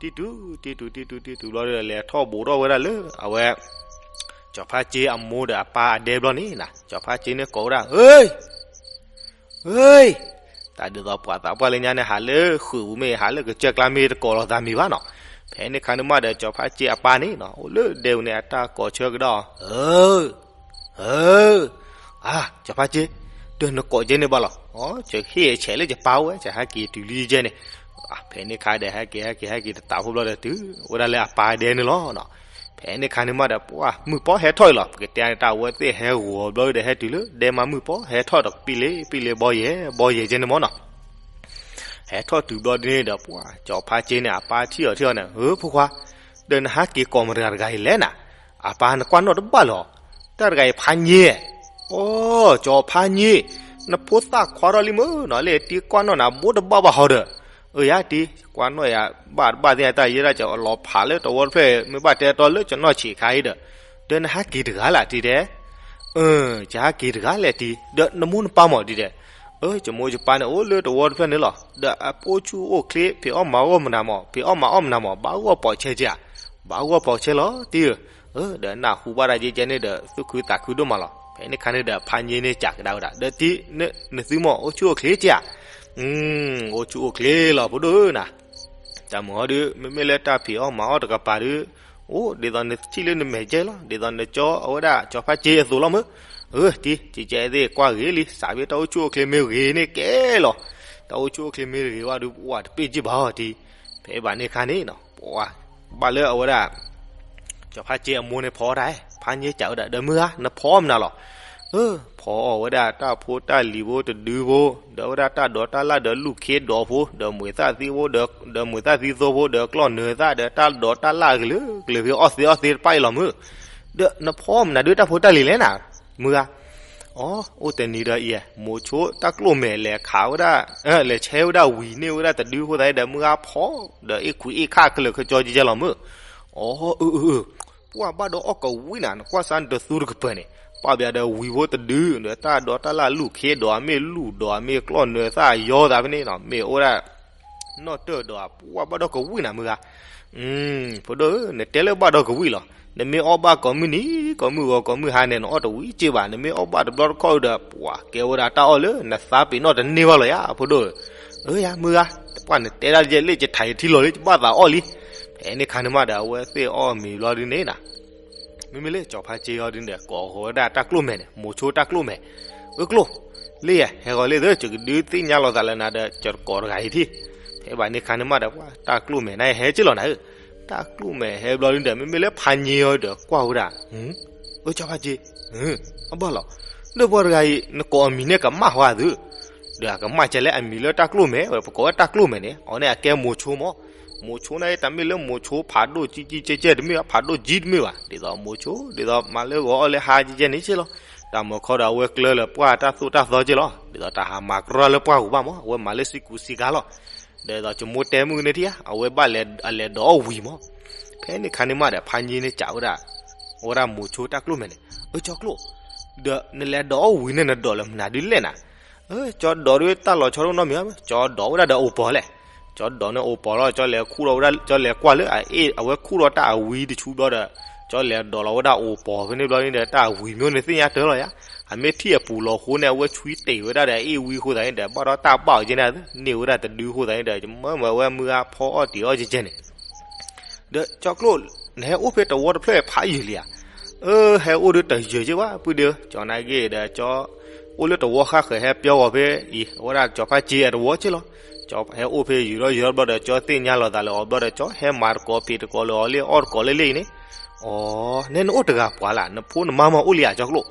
တံတူာ်တံတူာ်တံတူာ်တံတူာ်ဘျီဒီး လဲၤထီၣ်ဘူးထီၣ်ဝဲဒၣ်လၢအဝဲ ကၠီၤဖါကၠ့အမိၢ်ဒီးအပၢ်အဒဲဘျီန့ၣ်နီၤ, ကၠီၤဖါကၠ့န့ၣ်ကိးဝဲဒၣ် အၢ အၢ တၢ်ဒ်သိးပှၤသးပှၢ်လၢညါန့ၣ် ဟးလၢဃုာ်ပူၤမ့ၢ် ဟးလၢကစၢၢ်ကျါမ့ၢ် တကိးလီၤသးမံၤဘၣ်နီၤ. ဖဲန့ၣ်ခါန့ၣ်မးဒီး ကၠီၤဖါကၠ့အပၢ်န့ၣ်နီၤ အိၣ်လၢဒဲပူၤန့ၣ် အတၢ်ကိးဆၢကဒီး အၢ အၢ အၢ ကၠီၤဖါကၠ့ ဒီးနကိးကဲန့ၣ်ဘၣ်လီၤ. ယဟ့ၣ်အဆဲးလၢယပၢ်အိၣ်ဝဲ ယဟဲက့ၤတုၤလံကဲန့ၣ်. ဖဲန့ၣ်ခါဒီး ဟဲက့ၤ ဟဲက့ၤ ဟဲက့ၤတသးဖိဘျီဒီးတုၤ ဝဲဒၣ်လၢအပၢ်ဒဲန့ၣ်လီၤ. ဖဲန့ၣ်ခါန့ၣ်မးဒီး ပှၢ်မုၢ်ပီၢ်ဟဲထီၣ်အံၤလီၤ. ပကတဲန့ၣ် တၢ်အဝဲသ့ၣ်ဟဲဂီၤဘျီဒီး ဟဲတုၤလၢဒဲမး မုၢ်ပီၢ်ဟဲထီၣ်ဒီး ပံလ့ပံလ့ ဘီယဲၢ်ဘီယဲၢ်ကဲန့ၣ်မးနီၤ. ဟဲထီၣ်တုၤဘျီဒ်န့ၣ်ဒီး ပှၢ်ကၠီၤဖါကၠ့န့ၣ် အပၢ်ထံၣ်အီၤထံၣ်အီၤန့ၣ် ဧၢ ဖိခွါ ဒီးနဟးက့ၤကိးမတၤတဂၤတဂၤအံၤလဲၣ်နၤ, အပၢ်နကွၢ်နီၣ်တဘၣ်လီၤ. တၢ်တဂၤအံၤဖါည့ၣ်, အိ ကၠီၤဖါည့ၣ်, နဖိသၣ်ခွါထီၣ်လံမ့ၢ်နီၤ လၢတံၤကွၢ်နီၣ်နၤ ဘိတဘၣ်ဘၣ်ဟီဒီး, အၢ ယၤတံၤ ကွၢ်နီၣ်ယၤ ဘၣ်တဘၣ်သ့ၣ်ညါတၢ်ယဲဒၣ် ကလီၤဖးလၢတဝီတဖျၢၣ် မ့ၢ်ဘၣ်တဲတီလၢကနီၢ်ဆံးခါအံၤဒီး, ဒီးနဟးက့ၤတဂၤလၢ်တံၤတဲ အၢ ယဟးက့ၤတဂၤလဲၣ်တံၤ, ဒီးနမိၢ်နပၢ်မးတံၤတဲ, အၢ ယမိၢ်ယပၢ်န့ၣ် အိၣ်လၢတဝီတဖျၢၣ်န့ၣ်လီၤ. ဒီးအအိၣ်ဆူၣ်အိၣ်ချ့ ဖံးအီၣ်မၤအီၣ်မနုၤမး ဖံးအီၣ်မၤအီၣ်မနုၤမး ဘၣ်ဂီၢ်ပိာ်ဆဲက့ဧါ, ဘၣ်ဂီၢ်ပိာ်ဆဲလီၤတံၤဧၢ. ဒီးနၢ်ဟူဘၣ်ဒၣ်ကဲကဲန့ၣ်ဒီး သူၣ်ခုသးခုဒိၣ်မးလီၤ. ဖဲန့ၣ်ခါန့ၣ်ဒီး ဖါည့ၣ်န့ၣ်စံးကဒါဝဲဒၣ် ဒီးတံၤ နသုမး အိၣ်ဆူၣ်အိၣ်ချ့က့ဧါ. အိၣ်ဆူၣ်အိၣ်ချ့လီၤ ဖိဒိၣ်ဧၢနၤ. တၢ်မုၢ်ဟီဒုး မ့မ့ၢ်လၢတၢ်ဖံးအီၣ်မၤအီၣ်တကပၤဒုး, အိၣ် ဒ်သိးနထံၣ်လၢနမဲာ်ကဲလီၤ, ဒ်သိးနကၠီအဝဲဒၣ်ကၠီၤဖါကၠ့အသိးလီၤမ့ၢ်. အၢ တံၤ ကဲကဲသ့ၣ်ကွၢ်ဂ့ၤလံ, စးဖဲတၢ်အိၣ်ဆူၣ်အိၣ်ချ့မ့ၢ်ဂ့ၤန့ၣ်ကဲလီၤ. တၢ်အိၣ်ဆူၣ်အိၣ်ချ့မ့ၢ်တဂ့ၤဘၣ်ဒုး ပှၢ်တပ့ၢ်ကံၣ်ဘၣ်အီၤတံၤ. ဖဲဘၣ်န့ၣ်ခါန့ၣ်နီၤ ပှၢ် ဘၣ်လၢအဝဲဒၣ် ကၠီၤဖါကၠ့အမိၢ်န့ၣ်ဖီတၢ်, ဖါည့ၣ်စံးဝဲဒၣ် ဒီးမုၢ်ဧါ နဖီမနုၤလီၤ. အၢ ဖီအီၣ်ဝဲဒၣ်တၢ်ဖိတၢ်လံၤဖိတဒုဖိ, ဒီးဝဲဒၣ်တၢ်ဒိးတၢ်လၣ်ဒီးလူၢ်ခ့ဒိးဖိ, ဒီးမှံၤသၣ်သံဖိ, ဒီးမှံၤသၣ်သံသိဖိ, ဒီးကျီၢ်နၢၤသၣ်, ဒီးတၢ်ဒိးတၢ်လၣ်ကလုာ်ကလုာ်ဖဲအီၣ်သ့အီၣ်သ့တဖၣ်အံၤလီၤမ့ၢ်. ဒီးနဖီမနုၤဒုးတၢ်ဖိတၢ်လံၤလဲၣ်နၤ, မုၢ်ဧါ. အိၣ်တနံၤဒီးအံၤ မိၤဆိတၢ်ကျိၣ်မဲာ်လဲၤခးဝဲဒၣ်, လဲၤဆဲဝဲဒၣ်ဝံၤန့ၢ်ဝဲဒၣ်တဒုအဃိသတးဒီး မုၢ်ဂၤဖီဒီးအ့ၣ်ခွံအ့ၣ်ခးကလၢာ်ခဲကၠီကဲကဲလီၤမုၢ်. အိၣ်, ပှၢ်ဘၣ်ဒီးအီၣ်ကဝံၣ်နၤ နကွၢ်စၢ်နတသူတကပၤန့ၣ်, ပာ်ဘၣ်ဒီးဝံၤဖိတဒုဒီး တၢ်ဒိးတၢ်လၢလူၢ်ခ့ဒီး အမ့ၢ်လူၢ်ဒီးအမ့ၢ်ကျီၢ်နၢသၣ်ယီသးဖဲန့ၣ်နီၤ မ့ၢ်အိၣ်ဒၣ် နီၣ်တၢၢ်ဒီး ပှၢ်ဘၣ်ဒီးကဝံၣ်နၤမုၢ်ဂၤ. ဖိဒိၣ်ဧၢ, နတဲလၢဘၣ်ဒီးကဝံၣ်လီၤ. နမ့ၢ်အီၣ်ဘၣ်ကိးမုၢ်နံၤ ကိးမုၢ်ဂီၤ ကိးမုၢ်ဟါန့ၣ် နအီၣ်တဝံၤက့ဘၣ်. နမ့ၢ်အီၣ်ဘၣ်တဘျီတခီၣ်ဒီး ပှၢ်ကဲဝဲဒၣ်တၢ်အီၣ်လၢနသးပ့ၤနီၣ်တန့ၢ်ဘၣ်လီၤယါ ဖိဒိၣ်ဧၢ. အၢယါ မုၢ်ဂၤ, ပှၢ်နတဲဒၣ်ယဲလ့ၣ် ယထံၣ်ယထံလီၤလံ ယဘၣ်သးအီၣ်လံ. ဖဲန့ၣ်ခါန့ၣ်မးဒီး အဝဲသ့ၣ်အီၣ်မ့ၤဘျီဒုန့ၣ်နၤ မ့မ့ၢ်လၢစီၤဖါစ့အီၤဒုန့ၣ်ဒီး ကိးဃီၤဝဲဒၣ်တၢ်ကျိၣ်မဲာ်န့ၣ် မိၤဆိတၢ်ကျိၣ်မဲာ်, အၢကျိၣ်, လ့ၣ်ယဲ ဟဲဂီၤလ့ၣ်သၢ ယကဒုးသ့ၣ်ညါလီၤသးလၢနၤဒီး ယကိးတဂၤအံၤထံၣ်. ဖဲဘၣ်န့ၣ်ခါန့ၣ်မးဒီး ပှၢ်တၢ်ကျိၣ်မဲာ်န့ၣ်ဟဲက့လီၤနၤဧၢ. တၢ်ကျိၣ်မဲာ်ဟဲဘျီဒုဒီး မ့မ့ၢ်လၢဖးည့အီၤဒီးကွၢ်ဝဲဒၣ်, အၢစီၤဖါစ့, အဘၣ်လီၤ, လၢပှၤတဂၤအံၤ နကိးအမံၤန့ၣ်ကမၣ်ဟီဧါသု ဒီးအကမၣ်ကဲလၢအမံၤလၢတၢ်ကျိၣ်မဲာ် ပကိးဝဲတၢ်ကျိၣ်မဲာ်န့ၣ် အီၤန့ၣ်အကဲမိၤဆိမး. မိၤဆိန့ၣ် တမ့ၢ်လၢမိၤဆိဖးဒိၣ်ကံကံကဲကဲ တမ့ၢ်ဖးဒိၣ်ကံတမ့ၢ်ဘၣ် ဒ်သိးမိၤဆိ ဒ်သိးမၤလၢဂီၤအီၣ်လၢဟါကဲကဲန့ၣ်က့လီၤ. တၢ်မၤခီဒီးအဝဲကျၢလၢပှၢ်တၢ်သိၣ်တၢ်သီက့လီၤ. ဒ်သိးတၢ်ဟးမၤကရီလၢပှၢ်ပူၤဘၣ်မး အဝဲမၤလၢစ့ကူစ့ကၤလီၤ. ဒ်သိးကမိၢ်တဲမုၢ်ကန့ၣ်ထံၣ်ဧါ အဝဲဘၣ်အလဲၤဒိးအီၣ်ဝံၤမး. ဖဲန့ၣ်ခါန့ၣ်မးဒီး ဖးည့န့ၣ်စံးဝဲဒၣ်, ဝဲဒၣ်မိၤဆိတၢ်ကျိၣ်မဲာ်န့ၣ်, အၢကၠီကျိၣ်, ဒီးနလဲၤဒိးအီၣ်ဝံၤန့ၣ် နဒိးလၢမနုၤဒုလဲၣ်နၤ. အၢ ကၠီဒိးဒုတၢ်လီၤဆီတအိၣ်နီတမံၤဘၣ် ကၠီဒိးဝဲဒၣ်ဒီးအိၣ်ပီၤလဲၣ်. ကၠီဒိးန့ၣ်အိၣ်ပီၤလီၤ ကၠီလဲၤခူၣ်လီၤဝဲဒၣ် ကၠီလဲၤကွၢ်လၢအအ့ၣ် အဝဲခူၣ်လီၤတၢ်အဝံတဆူဘျီဒီး ကၠီလဲၤဒိးလီၤဝဲဒၣ်အိၣ်ပီၤဖဲန့ၣ်ဘျီန့ၣ်ဒီး တၢ်အဝံၤမ့ၢ်န့ၣ်သ့ၣ်ညါတၢ်လီၤယါ. အမ့ၢ်ထံၣ်အပူၤလီၤဃိန့ၣ် အဝဲဆွံတ့ၢ်ဝဲဒၣ်ဒီးအအ့ၣ်ဝံအဃိသတးန့ၣ်ဒီး ဘၣ်ဒီးတၢ်ဘၣ်အီၤကဲန့ၣ် န့ၢ်ဝဲဒၣ်တဒုအဃိသတးန့ၣ်ဒီး မၢမၢဝဲမုၢ်ဂၤဖီအီၣ်တံၤအီၣ်ကဲကဲန့ၣ် ဒီးကၠီကျိၣ်, နဟဲအိၣ်ဖဲတဝီတဖျၢၣ်ဖးယံာ်လံဧါ. အၢ ဟဲအိၣ်ဒုတယၢၤက့ဘၣ် ပုၢ်ဒ့ဧၢ, ကၠီနာ်က့ဒီး ကၠီအိၣ်လၢတဝီဃၣ်ဃၢၤ ဟဲပၠီဂီၤဖဲအံၤ အဝဲဒၣ်စီၤဖါစ့အတဝီက့လီၤ. ကၠီဟဲအိၣ်ဖဲယံာ်ထီၣ်ယံာ်ထီၣ်ဘျီဒီး ကၠီသ့ၣ်ညါလီၤသးလၢအီၤဘျီဒီး ကၠီဟဲမၤတကိးဖံးတကိးလၢအီၤလၢ အီၣ်တကိးလၢလ့ၣ်အံၤန့ၣ်. အိ နဲနအိၣ်တဂၤပှၤလၢ် နဖိနမါမၤအိၣ်လံဧါ ကၠီကျိၣ်.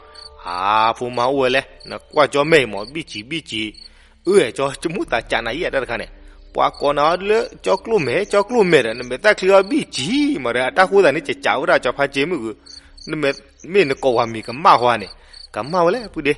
အါ ဖိမါအိၣ်ဝဲလဲၣ် နကွၢ်ကၠီမဲာ်အံၤမး ဘံၣ်စံၤဘံၣ်စံၤ အၢ ကၠီ ယမူသးကးနၤယဲတၢ်တခါန့ၣ်, ပှၤကိးနၤအီၤလၢကၠီကျိၣ်မဲာ် ကၠီကျိၣ်မဲာ်ဒီး နမဲာ်သၣ်ချံအီၤဘံၣ်စံၤမးဒီး အတၢ်ဃိသးန့ၣ် ကကးဝဲဒၣ်စီၤဖါစ့မုၢ်ဂုၤ, မ့ၢ်နကိးဝဲမံၤကမၣ်ဃီဧါန့ၣ်, ကမၣ်ဝဲလဲၣ် ပုၢ်ဒ့.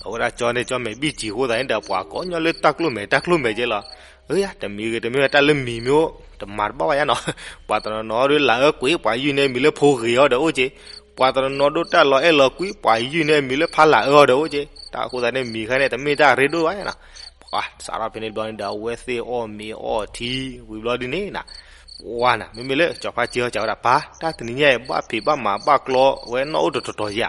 အဝဲဒၣ်ကၠီန့ၣ် ကၠီမဲာ်ဘံၣ်စံၤအဃိသတးန့ၣ်ဒီး ပှၤကိးညီလၢတၢ်ကျိၣ်မဲာ် တၢ်ကျိၣ်မဲာ်က့လီၤ. အၢယါ တမံၤဂ့ၤ တမံၤဝဲတၢ်လၢမံၤမ့ၢ်အိၣ် တမၤတဘၣ်ဘၣ်ယါနီၤ, ပှၤတနီၤနီၤဒုးလၢအၢကွံာ် ပှၤယုၢ်န့ၢ်မံၤလၢဖိဂ့ၤအီၤဒီးအိၣ်က့ ပှၤတနီၤနီၤဒိၣ်တၢ်လီၤအဲၣ်လီၤကွံ ပှၤယုၢ်န့ၢ်မံၤလၢဖါလၢ်အၢအီၤဒီးအိၣ်က့, တၢ်အဃိသတးန့ၣ် မံၤခါန့ၣ် တမ့ၢ်တၢ်ရ့ဒိၣ်ဘၣ်နီၤ. ပှၤစးထီၣ်ဖဲန့ၣ်ဘျီန့ၣ်ဒီး အဝဲသ့ၣ်အီၣ်မ့ၤအီၣ်ထံ ဝံၤဘျီဒ်န့ၣ်နၤ, ပှၤနၤ မ့မ့ၢ်လၢစီၤဖါစ့အီၤစံးဝဲဒၣ် ပၢ် တၢ်တနံၤညါအံၤ ဘၣ်ဖံးဘၣ်မၤဘၣ်ကျီဝဲနီၣ်အိၣ်တတီၤတီၤယၤ,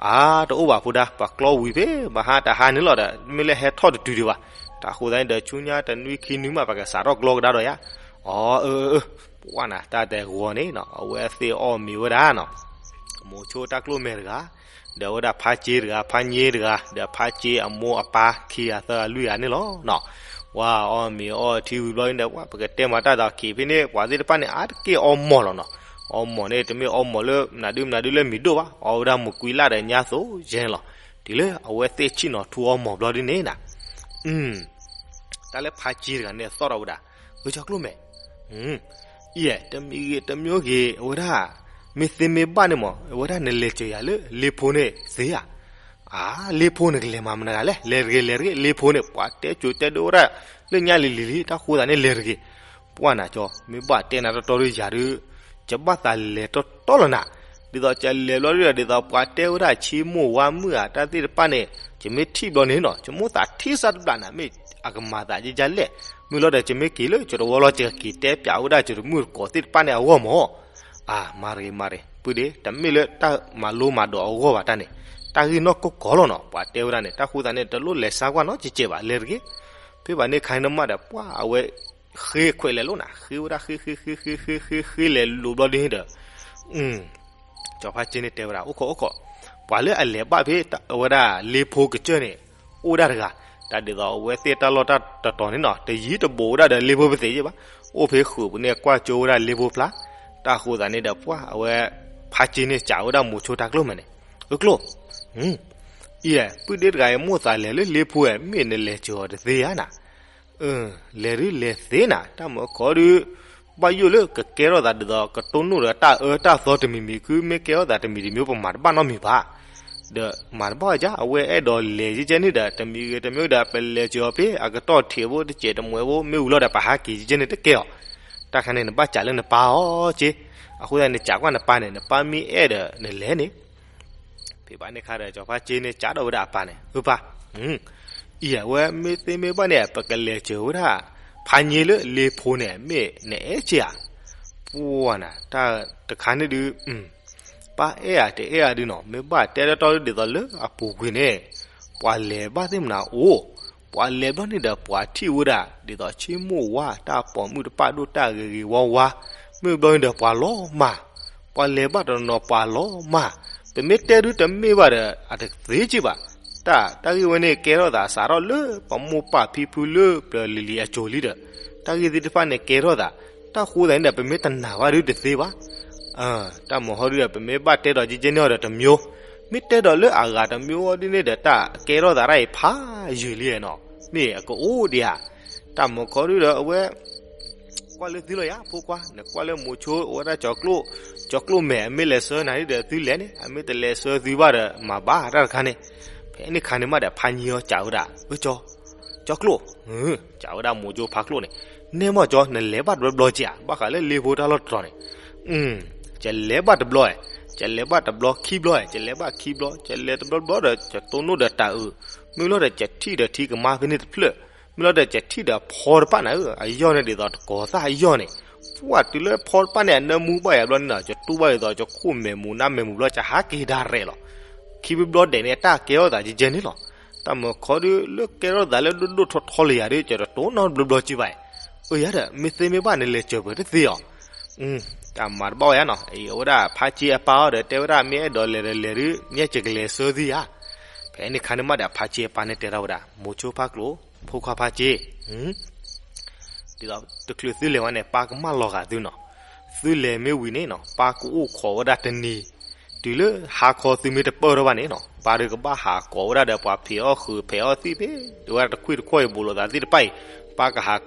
အါ တအိၣ်ဘၣ်ဖိဒါ ပှၤကျီဝံၤဖဲ မဟါတဟါန့ၣ်လီၤဒီး မ့ၢ်လၢဟဲထီၣ်တတုၤဒံးဘၣ်, တၢ်အဃိသတးန့ၣ်ဒီး ဆူညါတနွံခံနွံမး ပကစးထီၣ်ကျီကဒါဒီးယၤ, အၢ အၢ အၢ ပှၢ်နၤ တၢ်တဲဂီၤန့ၣ်နီၤ အဝဲသ့ၣ်အီၣ်မ့ၤဝဲဒၣ်နီၤ, မိၤဆိတၢ်ကျိၣ်မဲာ်တဂၤ, ဒီးဝဲဒၣ်ဖါစ့တဂၤ ဖါည့တဂၤ ဒီးဖါစ့အမိၢ်အပၢ်ခံဂၤသၢဂၤလွံၢ်ဂၤန့ၣ်လီၤနီၤ, ပှၢ်အီၣ်မ့ၤအီထံဝံၤဘျီန့ၣ်ဒီး ပှၢ်ပကတဲမၤတၢ်ဒီးခံးဖဲန့ၣ် ပှၤသ့ၣ်တဖၣ်န့ၣ် အါတက့ၢ်အီၣ်မီၢ်လီၤနီၤ, အီၣ်မီၢ်န့ၣ် တမ့ၢ်အီၣ်မီၢ်လၢမနုၤဒုမနုၤဒုလၢမံၤဒိၣ်ဘၣ် အီၣ်ဝဲဒၣ်မုၢ်ကွံလၢ်ဒီးညါသိးယဲန့ၣ်လီၤ, တုၤလၢအဝဲသ့ၣ်ဆ့ၣ်နီၤထူအီၣ်မီၢ်ဘျီဒ်န့ၣ်နၤ တၢ်လၢဖါစ့တဂၤန့ၣ်သီၣ်ထီၣ်ဝဲဒၣ်, အၢ ကၠီကျိၣ်မဲာ်, အံၤ တမံၤဂ့ၤ တမံၤဂ့ၤ အဝဲဒၣ် မ့ၢ်သ့မ့ၢ်ဘၣ်န့ၣ်မး အဝဲဒၣ်နလဲၤစၢၤယၤလၢလ့ဖိန့ၣ်သ့ဧါ, အါ လ့ဖိန့ၣ်ကလဲၤမၤမနုၤဂၤလဲၣ် လဲၤတဂ့ၤ လဲၤတဂ့ၤ လ့ဖိန့ၣ် ပှၤတဲစိၤတဲဒိဝဲဒၣ် လၢညါလံၤလံၤလံ တၢ်ဃိသးန့ၣ်လဲၤတဂ့ၤ, ပှၢ်နၤကၠီ မ့ၢ်ဘၣ်တဲနၤတီတီဒီးယၤဒုး ယဘၣ်သးလဲၤတီတီလီၤနၤ, ဒ်သိးယလဲၤဘျီဒုးဒီး ဒ်သိးပှၤတဲဝဲဒၣ်ဆ့မိၢ်ဝါမုၣ်ဧါ တၢ်သ့ၣ်တဖၣ်န့ၣ် ယမ့ၢ်ထံၣ်ဘျီန့ၣ်နီၤ ယမိၣ်သးထံစၢ်တဘျီနၤ မ့ၢ်အကမၤသးယဲယဲလဲၣ်, မုၢ်လီၤဒီးယမ့ၢ်က့ၤလၢယတဝီလီၤ ယကက့ၤတဲပၠးဝဲဒၣ်ယတမုၣ်တကိးသ့ၣ်တဖၣ်န့ၣ်အဂီၢ်မး, အါ မၤတဂ့ၤ မၤတဂ့ၤ ပုၢ်ဒ့ တမ့ၢ်လၢတၢ်မၤလိမၤဒိးအဂီၢ်ဘၣ်တၢ်န့ၣ်, တၢ်ဂ့ၢ်နီၢ်ကီၢ်ကီၢ်လီၤနီၤ ပှၤတဲဝဲဒၣ်န့ၣ် တၢ်ဃိသးန့ၣ် တလိၣ်လဲၤဆါကွၢ်နီတစဲးဘၣ် လဲၤတဂ့ၤ, ဖဲဘၣ်န့ၣ်ခါန့ၣ်မးဒီး ပှၢ်အဝဲ ဃ့ခွဲးလဲၤလိာ်နၤ ဃ့ဝဲဒၣ်ဃ့ဃ့ဃ့ဃ့ဃ့ဃ့ဃ့လဲၤလိၤဘျီဒ်န့ၣ်ဒီး စီၤဖါစ့န့ၣ်တဲဝဲဒၣ် အိၣ်ခိးအိၣ်ခိး, ပှၤလၢအလဲၤဘၣ်ဖဲအဝဲဒၣ်လ့ဖိကစၢၢ်န့ၣ် အိၣ်ဝဲဒၣ်တဂၤ, တၢ်ဒ်သိးအဝဲသ့ၣ်တၢ်လီၢ်တၢ်တတီၤန့ၣ်နီၤ တယံၤတဘူးဝဲဒၣ်ဒီးလ့ဖိပသ့းယဲၢ်ဘၣ်, အိၣ်ဖဲဃုာ်ပူၤန့ၣ်ကွၢ်ကၠိဝဲဒၣ်လ့ဖိဖျါ, တၢ်ဃိသးန့ၣ်ဒီးပှၢ်အဝဲ ဖါစ့န့ၣ်စံးဝဲဒၣ်မိၤဆိတၢ်ကျိၣ်မဲာ်န့ၣ်, အၢကျိၣ် အံၤ ပုၢ်ဒ့တဂၤအံၤမိၣ်သးလဲၤလၢလ့ဖိဧါ မ့ၢ်နလဲၤစၢၤအီၤတသ့ဧါနၤ, လဲၤဒုးလဲၤသ့နၤ တၢ်မၢခီဒုး ဘၣ်ယိၣ်လၢကကဲထီၣ်သးဒ်သိး ကတိၢ်နီၣ်ဒီးတၢ်အၢတၢ်သီတမံၤမံၤ ခုမ့ၢ်ကဲထီၣ်သးတမံၤတမံၤ ပမၤတဘၣ်နီတမံၤဘၣ်, ဒီးမၤတဘၣ်ဝဲဒၣ် အဝဲအဲၣ်ဒိးလဲၤကဲကဲန့ၣ်ဒီး တမံၤဂ့ၤတမံၤဒီး ပလဲၤစၢၤအီၤဖဲအကတီၢ်ထံးဖိတစဲးတမှဲးဖိ မ့ၢ်ဝံၤလီၤဒီး ပဟးက့ၤကဲကဲန့ၣ်တကဲအီၤ. တၢ်ခါန့ၣ် နဘၣ်စံးလၢနပၢ်အီၤက့, အဃိသတးန့ၣ် နစံးကွၢ်နပၢ်န့ၣ် နပၢ်မ့ၢ်အဲၣ်ဒီးနလဲၤန့ၣ် ဖဲဘၣ်န့ၣ်အခါဒီး စီၤဖါစ့န့ၣ် စံးထီၣ်ဝဲဒၣ်အပၢ်န့ၣ်, အၢပၢ်, အံၤအဝဲမ့ၢ်သ့မ့ၢ်ဘၣ်န့ၣ် ပကလဲၤစၢၤဝဲဒၣ် ဖးည့လၢလ့ဖိန့ၣ် မ့ၢ်နအဲၣ်က့ဧါ. ပှၢ်နၤ တၢ်တခါန့ၣ်ဒုး ပၢ်အဲၣ်ဧါတအဲၣ်ဧါဒုးနီၤ မ့ၢ်ဘၣ်တဲတၢ်တီဒ်သိးလၢအပူၤကွံာ်န့ၣ် ပှၤလဲၤဘၣ်သ့ၣ်မနၤအိၣ်, ပှၤလဲၤဘျီန့ၣ်ဒီး ပှၤထံၣ်ဝဲဒၣ် ဒ်သိးဆ့မိၣ်ဝါ တၢ်ပိာ်မုၣ်တပာ်ဒိၣ်တၢ်ဂ့ၤဂ့ၤဝါဝါ, မ့ၢ်ဘျီန့ၣ်ဒီး ပှၤလီၤမၢ်, ပှၤလဲၤဘၣ်တနီၤပှၤလီၤမၢ်, ပမ့ၢ်တဲဒုးတမ့ၢ်ဘၣ်ဒီး အတသ့က့ဘၣ်. တၢ် တၢ်ဂ့ၢ်ဝဲန့ၣ် ကဲထီၣ်သးစးထီၣ်လၢပမိၢ်ပၢ်ဖံဖုလၢပျၢၤလံၤလံၤအစိၤလံဒီး တၢ်ဂ့ၢ်သ့ၣ်တဖၣ်န့ၣ်ကဲထီၣ်သး, တၢ်ဃိသတးန့ၣ်ဒီး ပမ့ၢ်တနာ်ဘၣ်ဒုးတသ့ဘၣ်. တၢ်မၤဟီဒုးဒီး ပမ့ၢ်ဘၣ်တဲဒီးကဲကဲန့ၣ်အီၤဒီးတမျိုး, မ့ၢ်တဲဒီးလၢအဂၤတမျိုးအီၤဒ်န့ၣ်ဒီး တၢ်ကဲထီၣ်သးတၢ်အံၤဖးယံာ်လံနီၤ, မ့ၢ်အကအိၣ်ဒံးဧါ. တၢ်မၤခီဒုးဒီးအဝဲ ကွၢ်လၢသုလီၤယၤ ဖိခွါ, နကွၢ်လၢမိၤဆိအိၣ်ဝဲဒၣ်ကၠီၤကျိၣ်, ကၠီၤကျိၣ်မဲာ် အမ့ၢ်လဲၤဆှၢနၤန့ၣ်ဒီး သုလဲၤန့ၣ်, အမ့ၢ်တလဲၤဆှၢသုဘၣ်ဒီး မၤဘၣ်တၢ်တခါန့ၣ်. ဖဲန့ၣ်ခါန့ၣ်မးဒီး ဖးည့အီၤစံးဝဲဒၣ်, အၢ ကၠီၤ, ကၠီၤကျိၣ်, စံးဝဲဒၣ်မိၤဆိဖးကျိၣ်န့ၣ်, နဲမးကၠီၤ နလဲၤဘၣ်တဘျီဘျီက့ဧါ, ဘၣ်ဃးလၢလ့ဖိတၢ်လီၢ်တတီၤန့ၣ် ကလဲၤဘၣ်တဘျီ, ကလဲၤဘၣ်တဘျီခံဘျီ, ကလဲၤဘၣ်ခံဘျီ, ကလဲၤတဘျီဘျီဒီး ကတိၢ်နီၣ်ဒီးတၢ်အုး, မ့ၢ်လီၤဒီးကထံၣ်ဒီးထံကမါဖဲန့ၣ်တဖျၢၣ်, မ့ၢ်လီၤဒီးကထံၣ်ဒီးဖီတပၣ်နၤဧၢ, အယီၢ်န့ၣ်ဒ်သိးတကိးသၣ်အယီၢ်န့ၣ်, ပှၢ်တုၤလၢဖီတပၣ်န့ၣ် အနၢမူဘၣ်ယၤဘျီန့ၣ်နီၤ, ကတူၢ်ဘၣ်ဒ်သိးကခိၣ်မဲာ်မူၤနါမဲာ်မူၤဘျီ ကဟးက့ၤဒၣ်ရဲၣ်လီၤ. ခံဘျီဘျီဒဲးန့ၣ် တၢ်ကဲထီၣ်သးကဲကဲန့ၣ်လီၤ. တၢ်မၤခီဒုးလၢကဲထီၣ်သးလၢဒိၣ်ဒိၣ်ထီထီလၢယၤဒုး ကတိၢ်နီၣ်တဘျီဘျီက့ဘၣ်, အၢ ယၤဒီး မ့ၢ်သ့မ့ၢ်ဘၣ်န့ၣ် လဲၤစၢၤပှဲၤတသ့အီၤ တၢ်မၤတဘၣ်ဝဲယါနီၤ, အဝဲဒၣ်ဖးက့အပၢ်အီၤဒီး တဲဝဲဒၣ်မ့ၢ်အဲၣ်ဒိးလဲၤဒီးလဲၤဒုး မ့ၢ်ကကလဲၤဆှၢသုဧါ. ဖဲန့ၣ်ခါန့ၣ်မးဒီး ဖးက့အပၢ်န့ၣ်တဲထီၣ်ဝဲဒၣ် မိၤဆိဖးကျိၣ်, ဖိခွါဖးက့, ဒ်သိးတချုးသုလဲၤဝဲန့ၣ် ပၢ်ကမၣ်လီၤဂာ်သုနီၤ, သုလဲၤမ့ၢ်ဝံၤန့ၣ်နီၤ ပၢ်ကအိၣ်ခိးဝဲဒၣ်တနံၤ, တုၤလၢဟါခီသုမ့ၢ်တပၢၢ်ထီၣ်ဘၣ်န့ၣ်နီၤ ပၢ်ဒုးကဘၣ်ဟးကိးဝဲဒၣ်ဒီးပှၤဖံးအီၣ်ဃုာ်ဖံးအီၣ်သံၣ်ဖဲ ဝဲဒၣ်တခွံၣ်တခွီၣ်အံၤဘူးလိာ်သးသ့ၣ်တဖၣ်အံၤ, ပၢ်ကဟး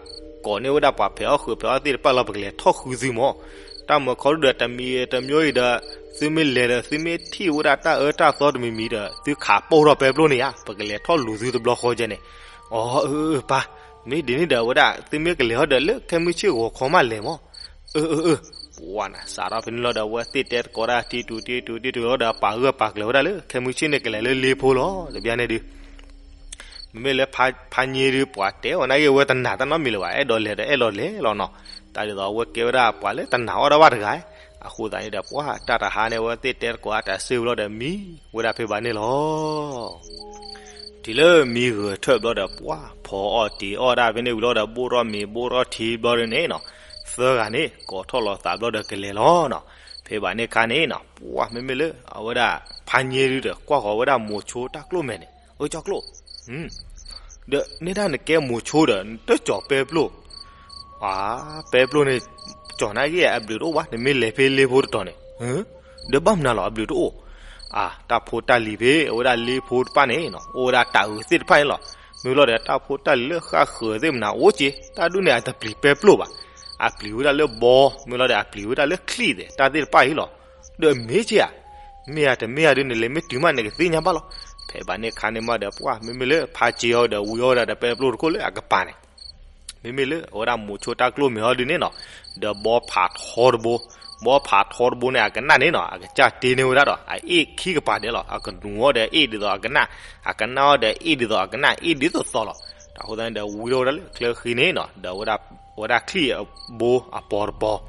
ကိးန့ၢ်ဝဲဒၣ်ပှၤဖံးအီၣ်ဃုာ်ဖံးအီၣ်သ့ၣ်တဖၣ်လီၤ ပကလဲၤထီၣ်ဃုသုမၢ်. တၢ်မၤခီဒုးဒီးတမံၤတမျိုးအံၤဒီး သုမ့ၢ်လဲၤဒီး သုမ့ၢ်ထံၣ်ဝဲဒၣ်တၢ်အၢတၢ်သီတမံၤမံၤဒီး သုခးပိၢ်ထီၣ်ပဲပျိၣ်န့ၣ်ဧါ, ပကလဲၤထီၣ်လူၤသုတဘျီဃီကဲန့ၣ်. အီ အၢ အၢ ပၢ်, မ့ၢ်ဒ်န့ၣ်ဒီး အဝဲဒၣ် သုမ့ၢ်ကလဲၤဟီဒီးလၢခဲမုၢ်ဆ့ၣ်ဂီၤခီမးလဲၤမၢ်. အၢ အၢ အၢ, ပှၤနၤ စးထီၣ်ဖဲန့ၣ်လီၤဒီး အဝဲသ့ၣ်တဲသကိးတၢ် ထံတူၤထံတူၤထံတူၤလီၤဒီး ပာ်ဂၢၢ်ပာ်ကျၢၤဝဲဒၣ်လၢ ခဲမုၢ်ဆ့ၣ်န့ၣ်ကလဲၤလၢလ့ဖိလီၤ တဘျီန့ၣ်ဒုး မ့မ့ၢ်လၢဖးည့ဒုး ပှၤတဲအီၤနာ်က့ အဝဲတနာ်တၢ်နီတမံၤလၢၤဘၣ်, အဲၣ်ဒိးလဲၤဒီးအဲၣ်ဒိးလဲၤလီၤနီၤ. တၢ်ဒ်သိးအဝဲကဲဝဲဒၣ်ပှၤလၢတနာ်အီၣ်တၢ်ဘၣ်တဂၤ, အဃိသတးန့ၣ်ဒီး ပှၤတၢ်တဟါန့ၣ် အဝဲသ့ၣ်တဲသကိးတၢ်စ့ၢ်ဝံၤလီၤဒီး မံဝဲဒၣ်ဖဲဘၣ်န့ၣ်လီၤ. တုၤလၢမံဂၢၢ်ထၢၣ်ဘျီဒီး ပှၤဖီအီၣ်တံၤအီၣ်ဒၣ်ဖဲန့ၣ်ဝံၤလီၤဒီး ဘိၣ်ထီၣ်မ့ၤဘိၣ်ထီၣ်ထံဘျီဒုးန့ၣ်နီၤ, သၢဂၤန့ၣ် ကိးထီၣ်လီၤသးဘျီဒီးကလဲၤလီၤနီၤ. ဖဲဘၣ်န့ၣ်ခါန့ၣ်နီၤ ပှၤမ့မ့ၢ်လၢ အဝဲဒၣ် ဖးည့ဒုးဒီး ကွၢ်ဃီၤဝဲဒၣ်မိၤဆိတၢ်ကျိၣ်မဲာ်န့ၣ်, အၢ ကၠီကျိၣ် ဒီးနဲဒၣ်နကဲမိၤဆိဒီး နတကၠီၤပဲပျိၣ်, အၢ ပဲပျိၣ်န့ၣ် ကၠီၤနာ်က့ အဘျုးတအိၣ်ဘၣ်, နမ့ၢ်လဲၤဖဲလ့ဖိတတီၤန့ၣ်, ဒီးဘၣ်မနုၤလီၤ အဘျုးတအိၣ်, အၢ တၢ်ဖိတၢ်လံၤဖဲ အဝဲဒၣ်လ့ဖိတဖၣ်န့ၣ်နီၤ အိၣ်ဝဲဒၣ်တၢ်အုးသ့ၣ်တဖၣ်န့ၣ်လီၤ. မ့ၢ်လီၤဒီးတၢ်ဖိတၢ်လံၤလၢဃၣ်ဃၢၤသ့ၣ်မနၤအိၣ်က့, တၢ်ဒုးန့ၣ် အတပျံၤပဲပျိၣ်ဘၣ်, အပျံၤဝဲဒၣ်လၢဘီ, မ့ၢ်လီၤဒီး အပျံၤဝဲဒၣ်လၢချံၣ်သ့ၣ် တၢ်သ့ၣ်တဖၣ်အံၤလီၤ. ဒီးအမ့ၢ်က့ဧါ, မ့ၢ်ဧါတမ့ၢ်ဧါဒုး နလဲၤမ့ၢ်တုၤမး နကသ့ၣ်ညါဘၣ်လီၤ. ဖဲဘၣ်န့ၣ်ခါန့ၣ်မးဒီး ပှၤမ့မ့ၢ်လၢဖးက့အီၤဒီး ဝံၤအီၤဝဲဒၣ်ဒီးပဲပျိၣ်တခိၣ်လၢအကပၤန့ၣ် မ့မ့ၢ်လၢအဝဲဒၣ်မိၤဆိတၢ်ကျိၣ်မဲာ်အီၤဒုးန့ၣ်နီၤ, ဒီးဘီဖးထီတဘိ, ဘီဖးထီတဘိန့ၣ် အကနၣ်န့ၣ်နီၤ အကစၢ်တ့န့ၢ်ဝဲဒၣ်ဒီး အအ့ၣ်ခံကပၤဒဲးလီၤ. အကနူၤအီၤဒီးအ့ၣ်ဒ်သိးအကနၣ်, အကနၣ်အီၤဒီးအ့ၣ်ဒ်သိးအကနၣ် အ့ၣ်ဒ်သိးသိးလီၤ. တၢ်ဃိသတးန့ၣ်ဒီး ဝံၤထီၣ်ဝဲဒၣ်လၢချၢဃံန့ၣ်နီၤ ဒီးဝဲဒၣ် ဝဲဒၣ်ချံၣ်အဘိအပီၤတပီၤ,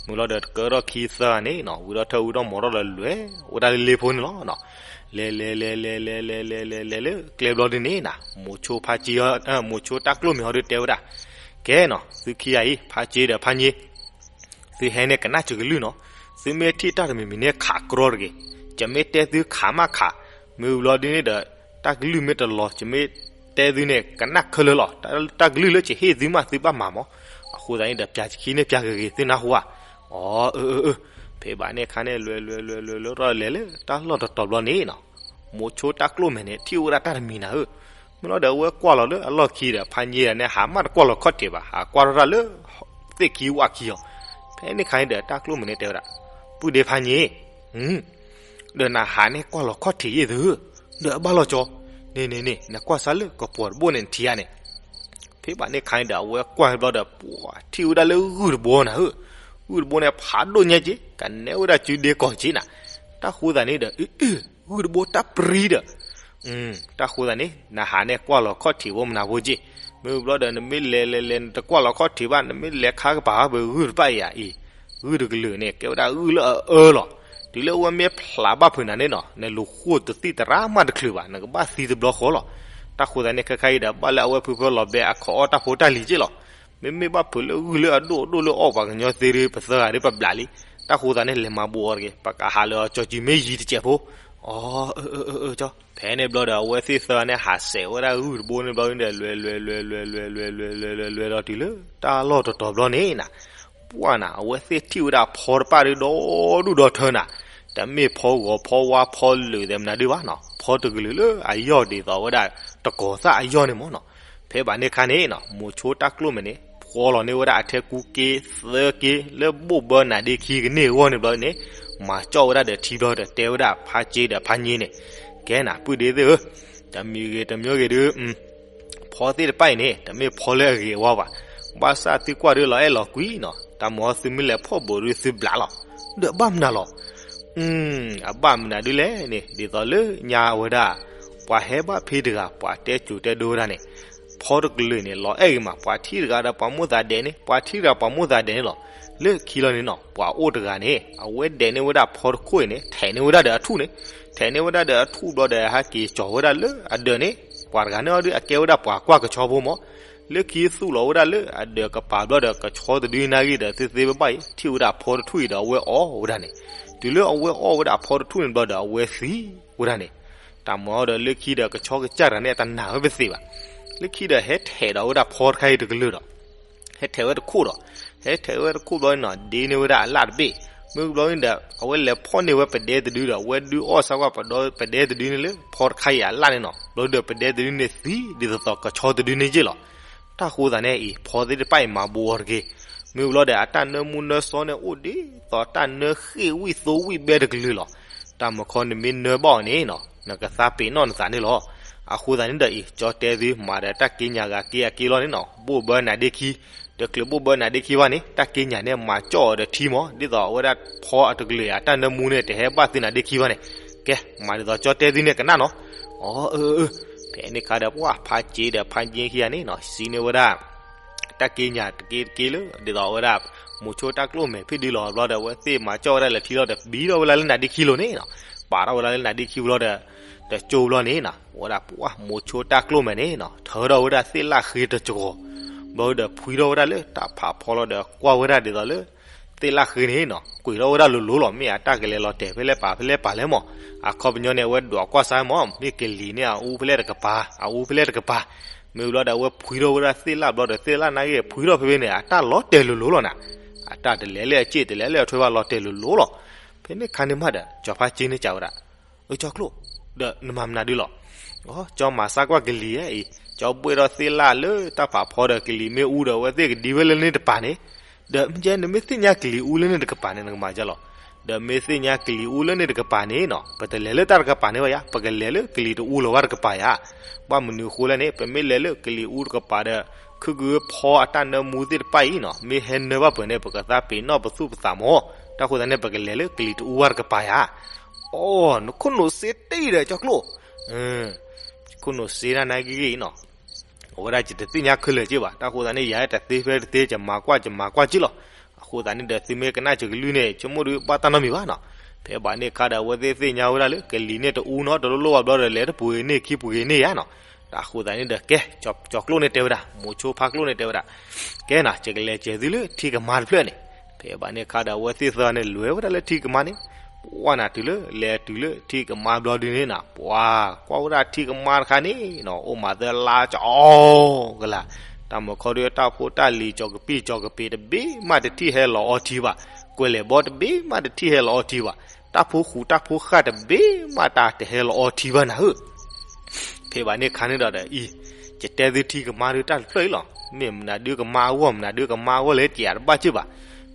မ့ၢ်လီၤဒီးတကၢထီၣ်ခံသၢဂၤန့ၣ်နီၤ ဝံၤထီၣ်ထၢၣ်ဝံၤထီၣ်မီၤထီၣ်ဒီးလဲၤဝဲဒၣ်လၢလ့ဖိန့ၣ်လီၤ. လဲၤလဲၤလဲၤလဲၤလဲၤလဲၤလဲၤလဲၤလဲၤလၢကျဲဘျီဒုးန့ၣ်နီၤ မိၤဆိဖးက့အီၤ, မိၤဆိတၢ်ကျိၣ်မဲာ်ဟီဒုးတဲဝဲဒၣ်, ကဲနီၤ သုခံဂၤအံၤ ဖးက့ဒီးဖးည့ သုဟဲန့ၣ်ကနၣ်စၢၤကလုၢ်နီၤ, သုမ့ၢ်ထံၣ်တၢ်တမံၤမံၤန့ၣ် ခးကြီတဂ့ၤ, ယမ့ၢ်တဲသုခးမးခး, မ့ၢ်ဝံၤလီၤဒုးန့ၣ်ဒီး တၢ်ကလုၢ်မ့ၢ်တလီၤ ယမ့ၢ်တဲသုန့ၣ် ကနၣ်ခဲလၢာ်လီၤ. တၢ်ကလုၢ်လၢယဟ့ၣ်သုမး သုဘၣ်မၤမၢ်. အဃိသတးန့ၣ်ဒီး ပျးခံန့ၣ်ပျးဂ့ၤဂ့ၤ သုနၢ်ဟူဧါ. အီ အၢ အၢ အၢ, ဖဲဘၣ်န့ၣ်အခါန့ၣ် လဲၤလဲၤလဲၤလဲၤလဲၤလဲၤလဲၤလၢတၢ်လီၢ်တတီၤဘျီန့ၣ်နီၤ မိၤဆိတၢ်ကျိၣ်မဲာ်န့ၣ် ထံၣ်ဝဲဒၣ်တၢ်တမံၤနၤဧၢ, မ့ၢ်လီၤဒီးအဝဲကွၢ်လီၤလၢအလီၢ်ခံဒီး ဖးည့ဒီးန့ၣ် ဟးမးတကွၢ်လီၤခီၣ်ထံးဘၣ်, ဟးကွၢ်ထီၣ်တၢ်လၢ သ့ၣ်ခံဝၣ်ခံအီၤ. ဖဲန့ၣ်အခါန့ၣ်ဒီး တၢ်ကျိၣ်မဲာ်န့ၣ်တဲဝဲဒၣ်, ပုၢ်ဒ့ဖးည့, ဒီးနဟးန့ၣ်ကွၢ်လီၤခီၣ်ထံးယဲၢ်သု, ဒီးအဘၣ်လီၤကၠီ, န့ၣ်န့ၣ်န့ၣ် နကွၢ်စၢ်လၢကပီၤတဘိန့ၣ်နထံၣ်ဧါန့ၣ်. ဖဲဘၣ်န့ၣ်ခါန့ၣ်ဒီး အဝဲကွၢ်ဘျီဒီး ပှၤထံၣ်ဝဲဒၣ်လၢဂုၢ်တဘိနၤဧၢ, ဂုၢ်တဘိန့ၣ်ဖးဒိၣ်ညါက့, ကနဲဝဲဒၣ်စုဒ့ကီၢ်က့နၤ. တၢ်ဃိသးန့ၣ်ဒီး အု ဂုၢ်တဘိတၢ်ပြံဒီး တၢ်ဃိသးန့ၣ် နဟးန့ၣ်ကွၢ်လီၤခီၣ်ထံးဖိမနၤဖိက့, မ့ၢ်ဘျီဒီး နမ့ၢ်လဲၤလဲၤလဲၤ နတကွၢ်လီၤခီၣ်ထံးဘၣ် နမ့ၢ်လဲၤခါကပၤဘၣ် ပဂုၢ်တဖၣ်အံၤဧါအံၤ, ဂုၢ်တကလုာ်န့ၣ် ကဲဝဲဒၣ်ဂုၢ်လၢအအၢလီၤ. တုၤလၢအဝဲမ့ၢ်ဖျးဘၣ်ဖုးနၤန့ၣ်နီၤ နလူၤဃိတသံၣ်တရၣ်မးတချုးဘၣ် နကဘၣ်သံတဘျီဃီလီၤ. တၢ်ဃိသးန့ၣ် ခဲခါအံၤဒီး ဘၣ်လၢအဝဲဖုဖၢလီၤဘဲအခီအီၣ်တၢ်ဖိတၢ်လံၤက့လီၤ. မ့မ့ၢ်ဘၣ်ဖုးလၢဂုၢ်လၢအဒိၣ်ဒိၣ်လၢအီၣ်ပှၤကညီသ့ဒီး ပသၢဂၤဒီးပဘျးလံ. တၢ်ဃိသးန့ၣ် လဲၤမၤဘူးအီၤတဂ့ၤ, ပကဟးလၢအီၤကၠီၤကံၤမ့ၢ်ယံၤတစဲးဖိ, အီ အၢ အၢ အၢ ကၠီ ဖဲန့ၣ်ဘျီဒီး အဝဲသ့ၣ်သၢဂၤန့ၣ် ဟးစဲးဝဲဒၣ်ဂုၢ်တဘိန့ၣ်ဘျီဒီး လဲၤလဲၤလဲၤလဲၤလဲၤလဲၤလဲၤလဲၤလဲၤဒီးတုၤလၢတၢ်လီၢ်တတီၤဘျီန့ၣ်နၤ, ပှၢ်နၤ အဝဲသ့ၣ်ထံၣ်ဝဲဒၣ်ဖီတဖၣ်ဒီးဒီဒူၣ်ဒီထၢနၤ, တမ့ၢ်ဖီဂီၤဖီဝါဖီလၢာ်သဲးမနုၤဒုဘၣ်နီၤ, ဖီတကလုာ်လၢအယီၢ်ဒ်သိးဝဲဒၣ်တကီၤသၣ်အယီၢ်န့ၣ်မ့ၢ်နီၤ. ဖဲဘၣ်န့ၣ်ခါန့ၣ်နီၤ မိၤဆိတၢ်ကျိၣ်မဲာ်န့ၣ် ဖီလီၤန့ၢ်ဝဲဒၣ်အထဲကူက့သၢက့ လၢဘိၣ်ဘၢနၤဒ့ခံကန့ၢ်အဂီၢ်န့ၣ်ဘျီန့ၣ်, မၤကၠီၣ်ဝဲဒၣ်ဒီးထံဘျီဒီးတဲဝဲဒၣ်ဖါစ့ဒီးဖါည့န့ၣ်, ကဲနၤပုၢ်ဒ့သ့ၣ်ဧၢ, တမံၤဂ့ၤတမံၤဂ့ၤဒု ဖီသ့ၣ်တဖၣ်အံၤန့ၣ် တမ့ၢ်ဖီလၢအဂ့ၤအဝါဘၣ်. ဘၣ်ဆၣ်သုကွၢ်ဒုလီၤအဲၣ်လီၤကွံနီၤ, တၢ်မၤသုမ့ၢ်လဲၤဖီၣ်ဘိးဒုသုဘျးလီၤ. ဒီးအဘၣ်မနုၤလီၤ. အဘၣ်မနုၤဒုလဲၣ်န့ၣ် ဒ်သိးလၢညါဝဲဒၣ် ပှၤဟဲဘၣ်ဖဲတဂၤ ပှၤတဲစိၤတဲဒိဝဲဒၣ်န့ၣ်, ဖီတကလုာ်န့ၣ် လီၤအဲၣ်ဂ့ၤမး ပှၤထံၣ်တဂၤဒီးပှၤမိၣ်သးဒဲးန့ၣ်, ပှၤထံၣ်တဂၤပှၤမိၣ်သးဒဲးန့ၣ်လီၤ. လၢခံလီၤန့ၣ်နီၤ ပှၤအိၣ်တဂၤန့ၣ် အဝဲဒဲးန့ၢ်ဝဲဒၣ်ဖီတခိၣ်အံၤန့ၣ် ထဲးန့ၢ်ဝဲဒၣ်ဒီးအထူၣ်န့ၣ်, ထဲးန့ၢ်ဝဲဒၣ်ဒီးအထူၣ်ဘျီဒီး ဟဲက့ၤကၠီၤဝဲဒၣ်လၢအဒၢးန့ၣ်, ပှၤတဂၤန့ၣ်အီၤဒုအကဲဝဲဒၣ်ပှၤကွၢ်ကဆီဖိမး, လၢခံသူၣ်လီၤဝဲဒၣ်လၢအဒၢးကပၤဘျီဒီး ကဆီတဒုနာ်ဂ့ၤဒီး သ့သ့ဘၣ်ဘၣ်အံၤ ထံၣ်ဝဲဒၣ်ဖီတထူၣ်အံၤဒီးအဝဲအီၣ်ဝဲဒၣ်န့ၣ်, တုၤလၢအဝဲအီၣ်ဝဲဒၣ်ဖီတထူၣ်န့ၣ်ဘျီဒီး အဝဲသံဝဲဒၣ်န့ၣ်, တၢ်မၤအီၤဒီးလၢခံဒီး ကဆီကစၢ်တဂၤန့ၣ် အတနာ်ဝဲပသ့ဘၣ်. လၢခံဒီး ဟဲထဲးဒီးဝဲဒၣ်ဖီတခါအံၤတကလုာ်ဒီး ဟဲထဲးဝဲတခိၣ်ဒီး, ဟဲထဲးဝဲတခိၣ်ဘျီန့ၣ်နီၤ ဒ့န့ၢ်ဝဲဒၣ်အလၣ်တဘ့ၣ်, မ့ၢ်ဘျီန့ၣ်ဒီး အဝဲလဲၤဖီၣ်န့ၢ်ဝဲပဒဲတဒုဒီး အဝဲဒုးအီၣ်စၢ်ကွၢ်ပဒဲတဒုန့ၣ်လၢ ဖီတခါအံၤအလၣ်န့ၣ်နီၤ, ဘျီဒီးပဒဲတဒုန့ၣ်သံ ဒ်သိးသိးကဆီတဒုန့ၣ်က့ၢ်လီၤ. တၢ်ဃိသးန့ၣ်အံၤ ဖီသ့ၣ်တဖၣ်အံၤမၤဘူးအီၤတဂ့ၤ, မ့ၢ်ဘျီဒီး အတၢ်နၢမူနၢစီန့ၣ်အိၣ်ဒ်သိးတၢ်နၢဃ့ၢ်ဝံၣ်သိဝံၣ်ဘဲတကလုာ်လီၤ. တၢ်မၤခီနမ့ၢ်နၢဘၣ်အီၤန့ၣ်နီၤ နကသးပ့ၤနီၣ်နသးန့ၣ်လီၤ. အဃိသတးန့ၣ်ဒီးအံၤ ကၠီတဲသုမၤဒီးတၢ်က့ညါဂၤက့အက့လီၤန့ၣ်နီၤ ဘိၣ်ဘၢနၤဒ့ခံ, တချုးဘိၣ်ဘၢနၤဒ့ခံဘၣ်န့ၣ် တၢ်က့ညါန့ၣ် မၤကၠီၣ်အီၤဒီးထံမး ဒ်သိးအဝဲဒၣ်ဖီအတကလုာ်အတၢ်နၢမူန့ၣ် တဟဲဘၣ်သုနၤဒ့ခံဘၣ်န့ၣ်, ကဲ မၤဒ်သိးကၠီတဲသုန့ၣ်ကနၣ်နီၤ. အီ အၢ အၢ ဖဲန့ၣ်ခါဒီး ပှၢ်ဖးက့ဒီးဖးက့ခံဂၤန့ၣ်နီၤ စံးန့ၢ်ဝဲဒၣ် တၢ်က့ညါတက့တက့လၢ ဒ်သိးအဝဲဒၣ် မိၤဆိတၢ်ကျိၣ်မဲာ်ဖံးဒုလီၤဘျီဒီး အဝဲသ့ၣ်မၤကၠီၣ်ဝဲဒၣ်လၢထံလီၤဒီး ဘံထီၣ်ဝဲဒၣ်လၢနၤဒ့ခံလီၤန့ၣ်နီၤ, ပာ်ထီၣ်ဝဲဒၣ်လၢနၤဒ့ခံဘျီဒီး တကၠိဘျီန့ၣ်နီၤ ဝဲဒၣ်ပှၢ်မိၤဆိတၢ်ကျိၣ်မဲာ်န့ၣ်နီၤ ထၢထီၣ်ဝဲဒၣ်သ့ၣ်လၣ်ဃ့တကီၤ, ဘျီဒီးဖှံထီၣ်ဝဲဒၣ်လၢတၢ်ဖးဖီလီၤဒီး ကွၢ်ဝဲဒၣ်ဒ်သိးလၢ သ့ၣ်လၣ်ဃ့န့ၣ်နီၤ ကွံာ်ထီၣ်ဝဲဒၣ်လိၤလိၤလီၤ. မ့ၢ်အတၢ်ကလဲၤလီၤတဲာ်ဖဲလဲၣ်ပာ်ဖဲလဲၣ်ပာ်လဲၣ်မး, အခီပညီန့ၣ် အဝဲဒွးကွၢ်စၢ်မး မ့ၢ်ကလံၤန့ၣ် အအူဖဲလဲၣ်တကပၤ အအူဖဲလဲၣ်တကပၤ, မ့ၢ်ဘျီဒီး အဝဲဖှံထီၣ်ဝဲဒၣ်သ့ၣ်လၣ်ဘျီဒီး သ့ၣ်လၣ်နာ်က့ဖှံထီၣ်ဖဲဖဲန့ၣ် အတၢ်လီၤတဲာ်လိၤလိၤလီၤနၤ, အတၢ်တလဲၤလၢအစ့ၣ်တလဲၤလၢအထွဲဘၣ်လီၤတဲာ်လိၤလိၤလီၤ. ဖဲန့ၣ်ခါန့ၣ်မးဒီး ကၠီဖါက့န့ၣ်စံးဝဲဒၣ် အၢ ကၠီကျိၣ်, ဒီးနမၤမနုၤဒုလီၤ. အီ ကၠီမၤစၢ်ကွၢ်ကလံၤဧါအံၤ, ကၠီဘှ့ၣ်ထီၣ်သ့ၣ်လၣ်လၢတၢ်ဖးဖီဒီးကလံၤမ့ၢ်အူဒီး အဝဲသ့ၣ်ကဒံဝဲလၢန့ၣ်တကပၤန့ၣ်, ဒီးမ့ၢ်ကဲနမ့ၢ်သ့ၣ်ညါကလံၤအူလၢန့ၣ်တကပၤန့ၣ် နကမၤကၢလီၤ. ဒီးမ့ၢ်သ့ၣ်ညါကလံၤအူလၢန့ၣ်တကပၤန့ၣ်နီၤ ပတလဲၤလၢတၢ်တကပၤန့ၣ်ဘၣ်ယါ, ပကလဲၤလၢကလံၤတအူလီၤဝဲတကပၤယါ. ဘၣ်မနုၤအဃိလဲၣ်န့ၣ် ပမ့ၢ်လဲၤလၢကလံၤအူတကပၤဒီး ခုၣ်ကုၢ်ဖီအတၢ်နၢမူသ့ၣ်တဖၣ်အံၤနီၤ မ့ၢ်ဟဲနၢဘၣ်ပှဲၤန့ၣ် ပကသးပ့ၤနီၣ်ပသူၣ်ပသးမး. တၢ်ဃိသတးန့ၣ် ပကလဲၤလၢကလံၤတအူဝဲတကပၤယါ. အိ နခိၣ်နူာ်စ့တ့ၢ်ဒီးကၠီကျိၣ်, ခိၣ်နူာ်စ့တၢ်နာ်ဂ့ၤဂ့ၤအံၤနီၤ, အဝဲဒၣ်ယတသ့ၣ်ညါခဲလၢာ်က့ဘၣ်. တၢ်ဃိသတးန့ၣ် ယၤတသ့ဖဲတသ့ ယမၤကွၢ်ယမၤကွၢ်က့လီၤ. အဃိသတးန့ၣ်ဒီး သုမ့ၢ်ကနၣ်စၢၤကလုၢ်န့ၣ် ဆိကမိၣ်ဒုးဘၣ်တၢ်နီတမံၤဘၣ်နီၤ. ဖဲဘၣ်န့ၣ်ခါဒီး အဝဲသ့ၣ်သ့ၣ်ညါဝဲဒၣ်လၢ ကလံၤန့ၣ်တအူနီတလိၣ်လိၣ်ဘၣ်ဘျီဒီး လဲၤတပှ့ၤဂ့ၤန့ၢ်ခံပှ့ၤဂ့ၤန့ၢ်ယါနီၤ. တၢ်ဃိသတးန့ၣ်ဒီး ကဲ ကၠီကျိၣ်န့ၣ်တဲဝဲဒၣ်, မိၤဆိဖါကျိၣ်န့ၣ်တဲဝဲဒၣ်, ကဲနၤ ယကလဲၤစဲၤသုလၢထံကမါတဖျၢၣ်န့ၣ်. ဖဲဘၣ်န့ၣ်ခါဒီး အဝဲသ့ၣ်သၢန့ၣ် လဲၤဝဲဒၣ်လၢထံကမါန့ၣ်, ပှၢ်နၤတုၤလၢ လဲၤတုၤလၢထံကမါဘျီဒုန့ၣ်နၤ ပှၢ်ကွၢ်ဝဲဒၣ်ထံကမါတခါန့ၣ်နီၤ အိၣ်မးသၢလါကၠီကလၤ, တၢ်မၤခီဒုးတၢ်ဖိတၢ်လံၤ ကၠီၤကပံၣ်ကၠီၤကပ့ၤတဘ့ၣ်မးတထံၣ်ဟဲလီၤအီထံဘၣ်, ကွဲးလဲၣ်ဘီတဘ့ၣ်မးတထံၣ်ဟဲလီၤအီထံဘၣ်, တၢ်ဖိဃူတၢ်ဖိဃၢ်တဘ့ၣ်မးတၢ်တဟဲလီၤအီထံဘၣ်နၤဧၢ. ဖဲဘၣ်န့ၣ်ခါန့ၣ်ဒီးအံၤ, ယတဲသုထံကမါဒုးတၢ်တဖျၢၣ်အံၤလီၤ. မ့ၢ်မနုၤဒုးကမါအဂီၢ် မနုၤဒုးကမါအဂီၢ်လဲၣ် ယတယာ်တဘၣ်က့ဘၣ်.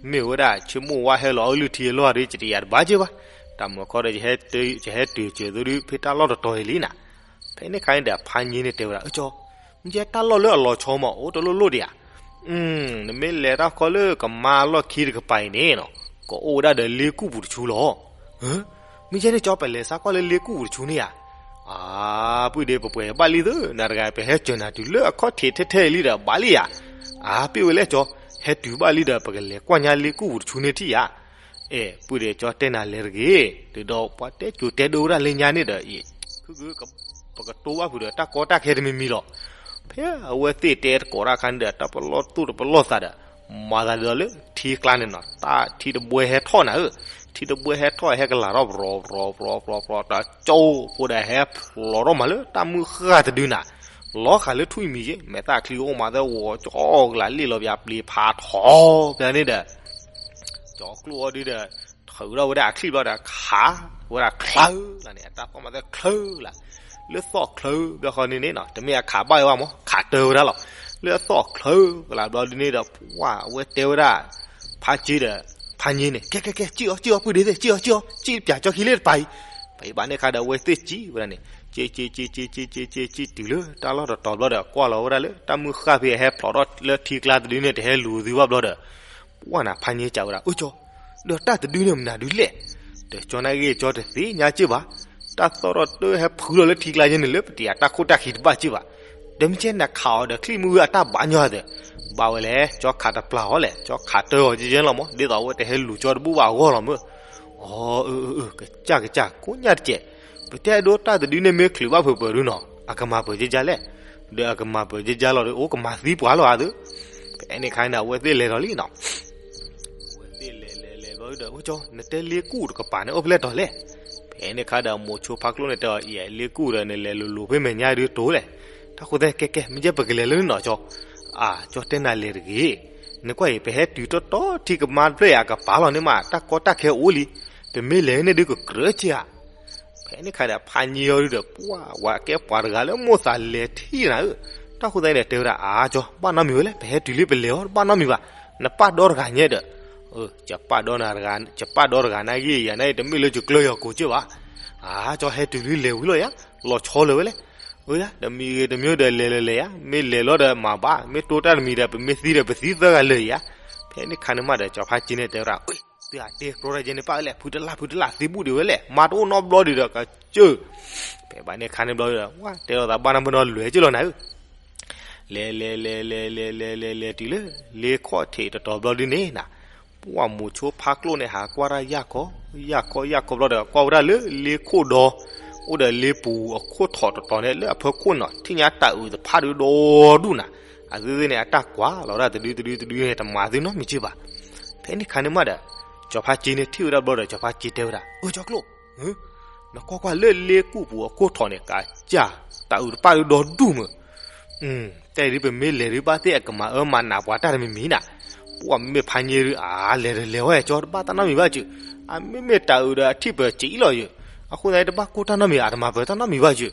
မ့ၢ်ဝဲဒၣ်ဆိကမိၣ်ဝဲဟဲလီၤအီလုၢ်ထံအလီၢ်ဒုး ယတယာ်တဘၣ်က့ဘၣ်. တၢ်မုၢ်ခီဒီး ယဟဲတုၤစၢၤသုဒုး ဖဲတၢ်လီၢ်တတီၤအံၤလံနၤ. ဖဲန့ၣ်ခါန့ၣ်ဒီး ဖါညံန့ၣ်တဲဝဲဒၣ် အၢကၠီ, မ့ၢ်ကဲတၢ်လီၢ်လၢအလီၤဆီမး အိၣ်တလိၣ်လိၣ်ဒံးဧါ. နမ့ၢ်လဲၤတၢ်ခီလၢကမါလီၢ်ခံတကပၤအံၤန့ၣ်နီၤ, ကအိၣ်ဝဲဒၣ်ဒီးလ့ကူၣ်ပူၤတဆူလီၤ. မ့ၢ်ကဲန့ၣ်ကၠီ ပလဲၤစါကွၢ်လၢလ့ကူၣ်ပူၤတဆူန့ၣ်ဧါ. အၢ ပုၢ်ဒ့ ပပှဲၤဘၣ်လံသု နၤတဂၤ ပဟဲစၢၤနၤတုၤလၢအခီၣ်ထံးထဲထဲအံၤလံဒီး ဘၣ်လံယၤ. အၢ ပ့ၢ်ဝဲလဲၣ်ကၠီ, ဟဲတုၤဘၣ်လံဒီး ပကလဲၤကွၢ်ညါလ့ကူၣ်ပူၤတဆူန့ၣ်ထံၣ်ယၤ. အဲ ပုၢ်ဒ့ ကၠီတဲနၤလဲၤတဂ့ၤ, ဒ်သိးပှၤတဲစိၤတဲဒိဝဲဒၣ်လၢညါန့ၣ်ဒီး အံၤ ခုက ပကတိၢ်ဘၣ်ဖုးဒီးတၢ်ကီတၢ်ခဲတမံၤမံၤလီၤ. ဖဲအဝဲသ့ၣ်တဲတကိးတၢ်ခါန့ၣ်ဒီး တၢ်ပလီၢ်သိၣ်တပလီၢ်သးဒီး မၤသးဒ်သိးလၢထံကျါန့ၣ်နီၤ, တၢ်ထံတဘှဲဟဲထီၣ်နၤဧၢ, ထံတဘှဲဟဲထီၣ် ဟဲကလၤထီၣ် ပြီၤပြီၤပြီၤပြီၤပြီၤ တကၠိဖိဒီး ဟဲဖျိးထီၣ်မးလၢတၢ်မုၢ်ဃၢ်တဒုနၤ, လီၤဃာ်လၢထွံၣ်မံၤက့ မဲာ်သၣ်ချံအိၣ်မးသဲဝီၤကၠီကလး လ့ၣ်လီၤပၠးပျ့ၤဖးထီ ပျၢၤန့ၣ်ဒီး ကၠီကျိၣ်အီၤဒုဒီး ထုးထီၣ်ဝဲဒၣ်အချံၣ်ဘျီဒီး ခးဝဲဒၣ်ချၢလၢ်န့ၣ် အတၢ်သီၣ်မးသဲချၢလၢ်, လၢသီၣ်ချၢဘျီဃီန့ၣ်န့ၣ်နီၤ, တမ့ၢ်အခးဘၣ်ဝဲဘၣ်မး ခးတၢဝဲဒၣ်လီၤ. လၢအသီၣ်ချၢကလးဘျီဒုန့ၣ်ဒီး ပှၢ်အဝဲတဲဝဲဒၣ် ဖါက့ဒီး ဖါညံန့ၣ် ကဲကဲကဲ ကံၣ်အီၤ ကံၣ်အီၤ ပုၢ်ဒ့သ့ၣ် ကံၣ်အီၤ ကံၣ်အီၤ ကံၣ်ပၠးကၠီခံလ့ၣ်တပၤအံၤ. ဖဲအံၤဘၣ်န့ၣ်ခါဒီး အဝဲသ့ၣ်ကံၣ်ဝဲဒၣ်န့ၣ် ကံၣ် ကံၣ် ကံၣ် ကံၣ် ကံၣ် ကံၣ် ကံၣ် ကံၣ် တုၤလၢတၢ်လီၢ်တတီၤဘျီဒီး ကွၢ်လီၤဝဲဒၣ်လၢတၢ်မုၢ်ဃၢ်ဖဲအဟဲဖျိးထီၣ်လၢထံကျါတဒုန့ၣ် တဟဲလူၤသုဘၣ်ဘျီဒီး ပှၢ်နၤဖါညံစံးဝဲဒၣ် အၢကၠီ, ဒီးတၢ်တဒုန့ၣ်မနုၤဒုလဲၣ်. ဒီးကၠီနာ်က့ ကၠီတသ့ၣ်ညါစ့ၢ်ဘၣ်, တၢ်သီၣ်ထီၣ်တၢ်ဟဲဖုလီၤလၢထံကျါယဲန့ၣ် လၢပတယၤတၢ်ခိၣ်တၢ်ခံတဘၣ်စ့ၢ်ဘၣ်. ဒီးမ့ၢ်ကဲနခးအီၤဒီးချံၣ်မုၢ်ဂ့ၢ်အတၢ်ဘၣ်ညီသ့, ဘၣ်ဝဲလဲၣ် ကၠီခးတပျၢ်အီၤလဲၣ် ကၠီခးတၢအီၤယဲယဲလီၤမး ဒ်သိးအဝဲတဟဲလူၤကၠီတဘူၣ်ဘၣ်အဂီၢ်လီၤမး. အီ အၢ အၢ အၢ ကစၢ်ကစၢ် ကိးညၣ်တကဲး, ပတဲဒိတၢ်တဒုန့ၣ်မ့ၢ်ချုးဘၣ်ဖုးပၢၤဒုနီၤ အကမၤပၢၤယဲယဲလဲၣ်, ဒီးအကမၤပၢၤယဲယဲလီၤဒီး အိၣ်ကမၤသံပှၤလီၤအါသု. ဖဲန့ၣ်ခါန့ၣ် အဝဲသ့ၣ်လဲၤဒီးလံနီၤ အဝဲသ့ၣ်လဲၤလဲၤလဲၤဘျီဒီး အၢကၠီ နတဲလ့ကူၣ်တကပၤန့ၣ်အိၣ်ဖဲလဲၣ်တီၤလဲၣ်. ဖဲန့ၣ်ခါဒီးမိၤဆိဖါကျိၣ်န့ၣ်တဲအီၤ အံၤလ့ကူၣ်ဒီးနလဲၤလိၤလိၤဖဲမဲာ်ညါဒုးတိၤလဲၣ်. တၢ်ဃိသတး ကဲကဲ မ့ၢ်ကဲပကလဲၤလၢန့ၣ်နီၤကၠီ. အၢ ကၠီတဲနၤလဲၤတဂ့ၤ, နကွၢ်အံၤ ပဟဲတုၤတီတီထံကမါတဖျၢၣ်အံၤအကပၤလီၤန့ၣ်မး တၢ်ကီတၢ်ခဲအိၣ်လံ, ပမ့ၢ်လဲၤန့ၣ်ဒုးကကြၢးက့ဧါ. ဖဲန့ၣ်ခါဒီး ဖါညံအီၤဒုဒီး ပှၢ်ဝဲကဲပှၤတဂၤလၢမိၣ်သးလဲၤထံၣ်နၤဧၢ. တၢ်ဃိသတးန့ၣ် တဲဝဲဒၣ် အါကၠီ ဘၣ်နီတမံၤဝဲလဲၣ် ပဟဲတုၤလံပလဲၤအီၤ တဘၣ်နီတမံၤဘၣ်, နပၢ်ဒီတဂၤညါဒီး, ယပၢ်ဒီနၤတဂၤ, ယပၢ်ဒီတဂၤနာ်က့ ယၤနာ်က့ တမ့ၢ်လၢယကျၢၤယီၤကိးက့ဘၣ်. အါကၠီ ဟဲတုၤလံလဲၤဝံၤလီၤယၤ, လီၤဆီလၢၤဝဲလဲၣ်. အၢ တမံၤဂ့ၤတမံၤဒီးလဲၤလၢၤလဲၤယၤ, မ့ၢ်လဲၤလီၤဒီးမၤဘၣ်, မ့ၢ်တိတၢ်တမံၤဒီး ပမ့ၢ်သံဒီးပသံသၢဂၤလၢၤယၤ. ဖဲန့ၣ်ခါန့ၣ်မးဒီး ကၠီဖါက့န့ၣ်တဲဝဲဒၣ် အၢ သုအတဲကြီတၢ်ယဲန့ၣ်ပၢ်ဝဲလဲၣ်, ဖုတလၢ်ဖုတလၢ်သံဘူၣ်ဒံးဝဲလဲၣ်, မါတအိၣ်နီတဘျီဒံးဒီးကစၢၢ်. ဖဲဘၣ်န့ၣ်ခါန့ၣ်ဘျီဒီး ဝဲတဲလိာ်သးဘၣ်နီတမံၤနီတဘျီလဲၣ်က့လီၤနၤဧၢ. လဲၤလဲၤလဲၤလဲၤလဲၤလဲၤလဲၤလဲၤတုၤလၢ လ့ခီၣ်ထံးတတီၤဘျီဒုန့ၣ်နၤ, ပှၢ်မိၤဆိဖါကျိၣ်န့ၣ် ဟးကွၢ်တၢ်ယၢ်ခီ, ယၢ်ခီယၢ်ခီဘျီဒီး ကွၢ်ဝဲဒၣ်လၢလ့ခိၣ်ဒီ, အိၣ်ဒီးလ့ပူၤအခိၣ်ထီးတတီၤန့ၣ် လၢအဖၢခိၣ်နီၤ ထံၣ်ညါတၢ်အုးတဖၣ်ဒုဒီဒူၣ်နၤ, အသ့ၣ်သ့ၣ်န့ၣ် အတၢ်ကွၢ်လီၤဒၣ်တဒုတဒုတဒုန့ၣ် တမၤသုနီတမံၤက့ဘၣ်. ဖဲန့ၣ်ခါန့ၣ်မးဒီး ကၠီဖါက့န့ၣ်ထံၣ်ဝဲဒၣ်ဘျီဒီး ကၠီဖါက့တဲဝဲဒၣ် အၢ ကၠီကျိၣ် နကွၢ်ကွၢ်လၢလ့ကူၣ်ပူၤအခိၣ်ထီးန့ၣ် ကစၢ် တၢ်အုးတဖၣ်ဒုဒီဒူၣ်မး. တဲဒ်ပမ့ၢ်လဲၤဒုးဘၣ်သ့ၣ်အကမၤအၢမၤနးပှၤတၢ်တမံၤမံၤနၤ, ပှၢ်မ့မ့ၢ်ဖါညံဒုး အါ လဲၤဒီးလဲၤဝဲကၠီ တဘၣ်တၢ်နီတမံၤဘၣ်ကၠီ, အမ့မ့ၢ်တၢ်အုးဒီးအထံၣ်ပၢၤကံလီၤယုာ်, အဃိသတးတဘၣ်ကိၢ်တၢ်နီတမံၤဘၣ်, အတမၤပၢၤတၢ်နီတမံၤဘၣ်ကၠီ,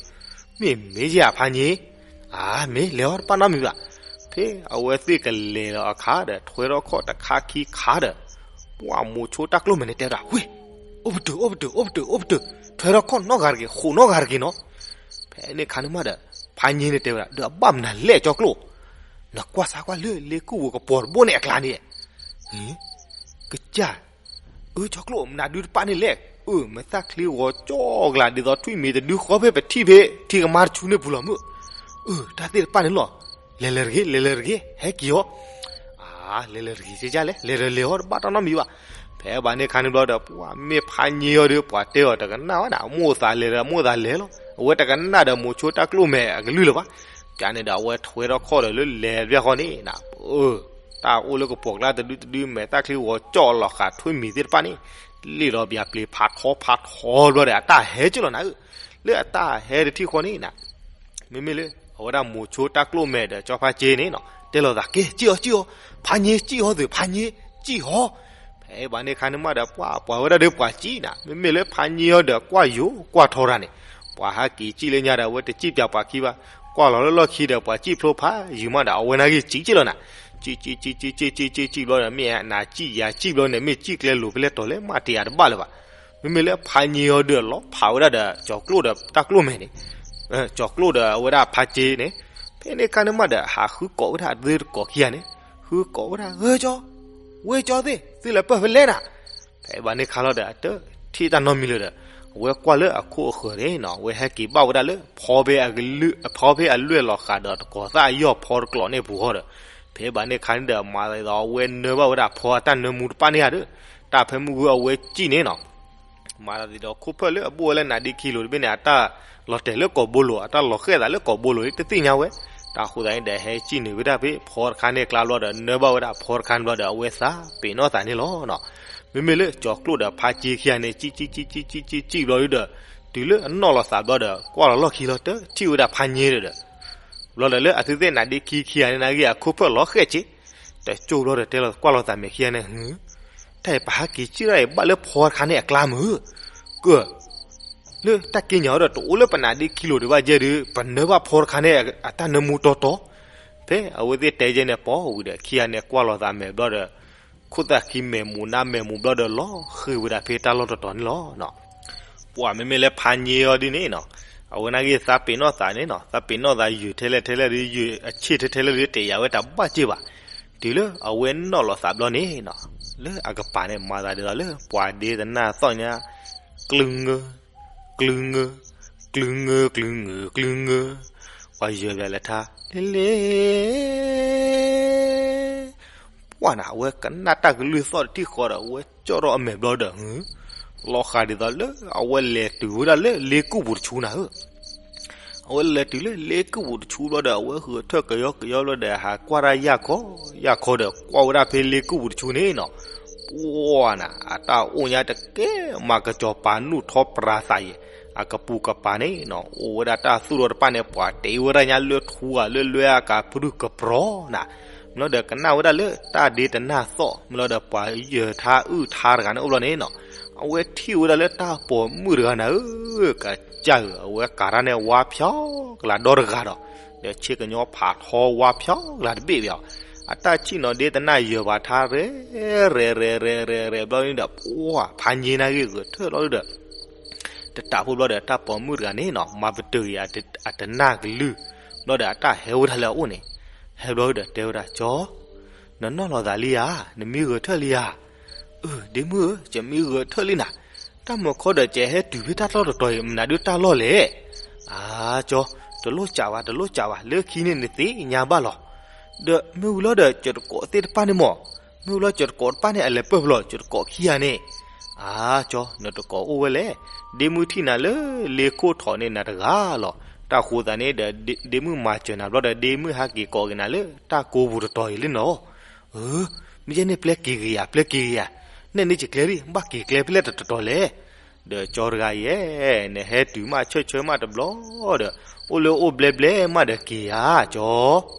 မ့ၢ်မ့ၢ်ယဲအဖါညံ အါ မ့ၢ်လဲၤအီၤတဘၣ်နီတမံၤဘၣ်. ဖဲအဝဲသ့ၣ်ကလဲၤဒီးအခါဒီး ထွဲထီၣ်ခီၣ်တခါခံခါဒီး ပှၢ်မိၤဆိတၢ်ကျိၣ်မဲာ်န့ၣ်တဲဝဲဒၣ် ဝ့ၢ် အိၣ်ပတုာ် အိၣ်ပတုာ် အိၣ်ပတုာ် အိၣ်ပတုာ်, ထွဲထီၣ်ခီၣ်နီတဂၤတဂ့ၤ ဃိးနီတဂၤတဂ့ၤနီၤ. ဖဲန့ၣ်ခါန့ၣ်မးဒီး ဖါညံန့ၣ်တဲဝဲဒၣ် ဒီးအဘၣ်မနုၤလဲၣ်ကၠီကျိၣ်, နကွၢ်စါကွၢ်လၢလ့ကူၣ်ပူၤကပီၤတဘိန့ၣ်အကျါန့ၣ် ကစၢ် အၢ ကၠီကျိၣ် မနုၤဒုတပၣ်န့ၣ်လဲၣ်, အၢ မဲာ်သၣ်ချံဂီၤကၠီကလး ဒ်သိးထွံၣ်မံၤတဒုဃီဖဲပထံၣ်ဖဲထံကမါတဆူန့ၣ်ပူၤလီၤမး. အၢ တၢ်သ့ၣ်တပၣ်န့ၣ်လီၤ, လဲၤလဲၤတဂ့ၤ လဲၤလဲၤတဂ့ၤ ဟဲက့ၤအီၤ. အါ လဲၤလဲၤတဂ့ၤ ကစၢ်လဲၣ် လဲၤလဲၤလဲၤအီၤ တဘၣ်တၢ်နီတမံၤဘၣ်. ဖဲဘၣ်န့ၣ်ခါန့ၣ်ဘျီဒီး ပှၢ်မ့ၢ်ဖါညံအီၤဒီး ပှၤတဲအီၤတကနၣ်ဝဲဒၣ် မိၣ်သးလဲၤဒီးမိၣ်သးလဲၤလီၤ, အဝဲတကနၣ်ဒီးမိၤဆိတၢ်ကျိၣ်မဲာ် အကလုၢ်လၢၤဘၣ်. ကန့ၣ်ဒီးအဝဲထွဲထီၣ်ခီၣ်ဒီးလၢလဲၤတဘျီဃီန့ၣ် အၢ တၢ်အိၣ်လၢကပီၤကျါတဒုတဒု မဲာ်သၣ်ချံဂီၤကၠီလီၤဃာ်ထွံၣ်မံၤသ့ၣ်တဖၣ်န့ၣ် လ့ၣ်လီၤပၠးပျ့ၤဖးထီဖးထီဘျီဒီး အတၢ်ဟဲက့လီၤနၤဧၢ. လၢအတၢ်ဟဲတထံၣ်ဃီန့ၣ်နၤ မ့မ့ၢ်လၢ အဝဲဒၣ်မိၤဆိတၢ်ကျိၣ်မဲာ်ဒီးကၠီဖါက့န့ၣ်နီၤ တဲလိာ်သး က့ ကံၣ်အီၤ ကံၣ်အီၤ, ဖါညံကံၣ်အီၤသု ဖါညံကံၣ်အီၤ. ဖဲဘၣ်န့ၣ်ခါန့ၣ်မးဒီး ပှၢ်ပှၤဝဲဒၣ်ဒီးပှၤကံၣ်နၤ မ့မ့ၢ်လၢဖါညံအီၤဒီးကွၢ်ယိာ်ကွၢ်ထီတၢ်န့ၣ် ပှၤဟးက့ၤကံၣ်လၢညါဒီး အဝဲတကံၣ်ပၠးပှၤခံဘၣ်, ကွၢ်လီၤလၢလီၢ်ခံဒီး ပှၤကံၣ်ဖျိဖးယံၤမးဒီး အဝဲနာ်က့ၤကံၣ်က့လီၤနၤ. ကံၣ်ကံၣ်ကံၣ်ကံၣ်ကံၣ်ကံၣ်ကံၣ်ဘျီဒီး မ့ၢ်နၤကံၣ်ယၤကံၣ်ဘျီန့ၣ် မ့ၢ်ကံၣ်ကျဲလိၤဖဲလဲၣ်တီၤလဲၣ် မ့ၢ်တယၤတဘၣ်လၢၤဘၣ်. မ့မ့ၢ်လၢဖါည့အီၤဒုးလီၤဖးဝဲဒၣ်ဒီး ကၠီၤကျိၣ်ဒီးတၢ်ကျိၣ်မဲာ်န့ၣ်, ကၠီၤကျိၣ်ဒီးအဝဲဒၣ်ဖါကၠ့န့ၣ်, ဖဲန့ၣ်အခါန့ၣ်မးဒီး ဟးဃုကိးဝဲဒၣ်အသကိးခံဂၤန့ၣ်, ဃုကိးဝဲဒၣ်, ဧၢကၠီ, ဝဲကၠီသ့ၣ်, သုလဲၤပၢၢ်ဖဲလဲၣ်နၤ. ဖဲဘၣ်န့ၣ်အခါလီၤဒီး အတထံၣ်တၢ်နီတမံၤလၢၤဒီး အဝဲကွၢ်လၢအခိၣ်အဃၢၤန့ၣ်နီၤ, အဝဲဟဲက့ၤဘၣ်ဝဲဒၣ်လၢ ဖီဖဲအလွဲၢ်လီၤဃာ်ဒီးတကိးသၣ်အယီၢ်ဖီတကျိာ်န့ၣ်ပူၤဃီဒီး, ဖဲဘၣ်န့ၣ်အခါန့ၣ်ဒီး မၤသးဒ်သိးအဝဲနၢဘၣ်ဝဲဒၣ်ဖီအတၢ်နၢမူတဖၣ်န့ၣ်ဧါဒီး, တၢ်ဖဲမုၢ်ဂီၤအဝဲစံၣ်န့ၣ်နီၤ မၤသးဒ်သိးခိၣ်ဖၢၣ်လၢအဘိၣ်ဝဲလၢနးဒ့ခံလိၤတဘ့ၣ်န့ၣ် အတၢ်လီၤတဲာ်လၢကိာ်ဘိလိၤ, အတၢ်လီၤဃဲၣ်သးလၢကိာ်ဘိလိၤန့ၣ် တသ့ၣ်ညါဝဲ. တၢ်ဃိသတးန့ၣ်ဒီး ဟဲစံၣ်နုာ်ဝဲဒၣ်ဖဲဖီတခါန့ၣ်အကျါဘျီဒီး နၢဘၣ်ဝဲဒၣ်ဖီတခါန့ၣ်ဘျီဒီး အဝဲသးပ့ၤနီၣ်သးန့ၣ်လီၤနီၤ. မ့မ့ၢ်လၢကၠီၤကျိၣ်ဒီးဖါကၠ့ခံဂၤန့ၣ် စံၣ်စံၣ်စံၣ်စံၣ်စံၣ်စံၣ်စံၣ်ဘျီဒီး တုၤလၢအနီၣ်လီၤသးဘျီဒီး ကွၢ်လီၤလီၢ်ခံလီၤ တထံၣ်ဝဲဒၣ်ဖါည့ဒီး ဘျီဒီးလၢအသုသ့ၣ်နးဒ့ခံခံဂၤန့ၣ် နာ်က့အခိၣ်ဖၢၣ်လီၤဃဲၣ်က့ၤ, တကၠိဘျီဒီးတဲလီၤကွၢ်လီၤသးမဲာ်ခံဂၤန့ၣ်, တၢ်အံၤပဟးက့ၤစံၣ်ထီၣ်အံၤဘၣ်လၢဖီတခါန့ၣ်အကျါမုၢ်, ကၢ်, လၢတၢ်က့ညါအီၤဒီးတအိၣ်လၢပနးဒ့ခံလိၤဒံးဘၣ်ယဲၢ်ဒီး ပနၢဘၣ်ဖီတခါန့ၣ်အတၢ်နၢမူတီတီ. ဖဲအဝဲသ့ၣ်တဲယဲၢ်န့ၣ် ပိာ်ဝံၤဒီး ခံဂၤန့ၣ်ကွၢ်လီၤသးမဲာ်ဘျီဒီး ခိၣ်သၣ်ခံမဲာ်မူၤနါမဲာ်မူၤဘျီဒီးလီၤဃံၤဝဲဒၣ်ဖဲတၢ်လီၢ်တတီၤန့ၣ်လီၤ. ပှၤမ့မ့ၢ်လၢဖါည့အီၤဒ်န့ၣ်နီၤ, အဝဲနာ်က့သးပ့ၤနီၣ်သးန့ၣ်နီၤ, သးပ့ၤနီၣ်သးယုာ်ထဲလဲၣ်ထဲလဲၣ်ဒီး ယုာ်အဆ့ၣ်ထဲထဲလဲၣ်ဒီး တယာ်ဝဲတၢ်ဘၣ်စ့ၢ်ဘၣ်. တုၤလၢအဝဲနီၣ်လီၤသးဘျီန့ၣ်နီၤ, လၢအကပၤန့ၣ် မၤသးဒ်သိးလၢ ပှၤဒ့တနၢ်သီၣ်ညါ, ကျုငၢ, ကျုငၢ, ကျုငၢ, ကျုငၢ, ကျုငၢ, ပှၤယၢၤဘၣ်လဲၤထါ, လ့လ့ ပှၢ်နၤ အဝဲကနၣ်တၢ်ကလုၢ်သီၣ်တထံၣ်ဃီဒီး အဝဲကၠီၣ်ထီၣ်အမဲာ်ဘျီဒီး လီၤဃာ်ဒ်သိးလၢအဝဲလဲၤတုၤဝဲဒၣ်လၢလ့ကူၣ်ပူၤတဆူနၤဧၢ, အဝဲလဲၤတုၤလၢလ့ကူၣ်ပူၤတဆူဘျီဒီး အဝဲဂဲၤထၢၣ်ကယီကယီဘျီဒီး ဟးကွၢ်တၢ်ယၢ်ခီယၢ်ခီဒီး ကွၢ်ဝဲဒၣ်ဖဲလ့ကူၣ်ပူၤတဆူန့ၣ်နီၤ, ပှၢ်နၤ အတၢ်အိၣ်ညါတကဲ မၤကစီၤပၤနူၢ်ထီပြးသးယဲၢ် အကပူၤကပၤန့ၣ်နီၤ, အိၣ်ဝဲဒၣ်တၢ်သူၣ်ထီၣ်တဖၣ်န့ၣ် ပှၤတ့ဝဲဒၣ်ညါလၢထူဧါ လၢလွဲအကါ ပြူၢ်ကပြီၤနၤ, မ့ၢ်လီၤဒီးကနၣ်ဝဲဒၣ်လၢတၢ်ဒ့တနၢ်သီၣ် မ့ၢ်လီၤဒီးပှၤယၢၤထါအုၣ်ထါတဂၤန့ၣ်အိၣ်ဘျီန့ၣ်နီၤ, အဝဲထံၣ်ဝဲဒၣ်လၢတၢ်ပိာ်မုၣ်တဂၤနၤဧၢ, ကစၢ်ဧၢ အဝဲကၤထါန့ၣ် ဝါဖျီကလၤဒီတဂၤဒီး ဒီးဆ့ကညီဖးထီဝါဖျီကလၤတဘ့ၣ်ဘၣ်အီၤ, အတၢ်ဆံၣ်နီၤဒ့တနၢ်ယၢၤပှၤထါရဲၣ် ရဲၣ်ရဲၣ်ရဲၣ်ရဲၣ်ရဲၣ်ဘျီန့ၣ်ဒီး ပှၢ်ဖါည့နာ်က့ဂဲၤထၢၣ်ဘျီဒီး တတးဖိဘျီဒီး တၢ်ပိာ်မုၣ်တဂၤန့ၣ်နီၤ မၤပတုာ်အံၤအတနၢ်ကလုၢ်, ဘျီဒီးအတၢ်ဟဲဝဲဒၣ်လၢအအိၣ်န့ၣ်, ဟဲဘျီဒီးတဲဝဲဒၣ် ကၠီ, နနီၣ်လီၤသးလံဧါ, နမံဂဲၤထၢၣ်လံဧါ. အၢ ဒ့မုၣ်ဧၢ, ယမံဂဲၤထၢၣ်လံနၤ, တၢ်မုၢ်ခီဒီး ယဟဲတုၤဖဲတၢ်လီၢ်တတီၤအံၤ မနုၤဒုးတၢ်လီၢ်လဲၣ်. အါ ကၠီ, တလိၣ်စးဘၣ် တလိၣ်စးဘၣ်, လၢခံန့ၣ်နသ့ၣ်ညါဘၣ်လီၤ. ဒီးမ့ၢ်ဝံၤလီၤဒီး ကၠီၤတကိးသ့ၣ်တဖၣ်န့ၣ်မး, မ့ၢ်ဝံၤလီၤ ကၠီၤတကိးတဖၣ်န့ၣ် အလဲၤပၢၢ်ဖဲလဲၣ် ကၠီၤတကိးခံဂၤန့ၣ်. အါ ကၠီ, နတကိးအိၣ်ဝဲလဲၣ်, ဒ့မုၣ်ထံၣ်နၤလၢလ့ခိၣ်ထိးန့ၣ်နၤတဂၤလီၤ. တၢ်ဃိသးန့ၣ်ဒီး ဒ့မုၣ်မၤစၢၤနၤဘျီဒီး ဒ့မုၣ်ဟဲက့ၤကိးက့ၤနၤလၢတၢ်ကိးပူၤတတီၤအံၤလံနီၤ. အၢ မ့ၢ်ယဲန့ၣ်ပျဲက့ၤဂ့ၤဧါ ပျဲက့ၤဂ့ၤဧါ, နဲၣ်န့ၢ်ယကျဲဒံး ဘၣ်က့ၤကျဲဖဲလဲၣ်တတီၤလဲၣ်. ဒီးကၠီတဂၤယဲ, နဟဲတုၤမးဆၢဆၢမးတဘျီဒီး အိၣ်လၢအိၣ်ဘျဲဘျဲမးဒီးက့ၤဧါ ကၠီ.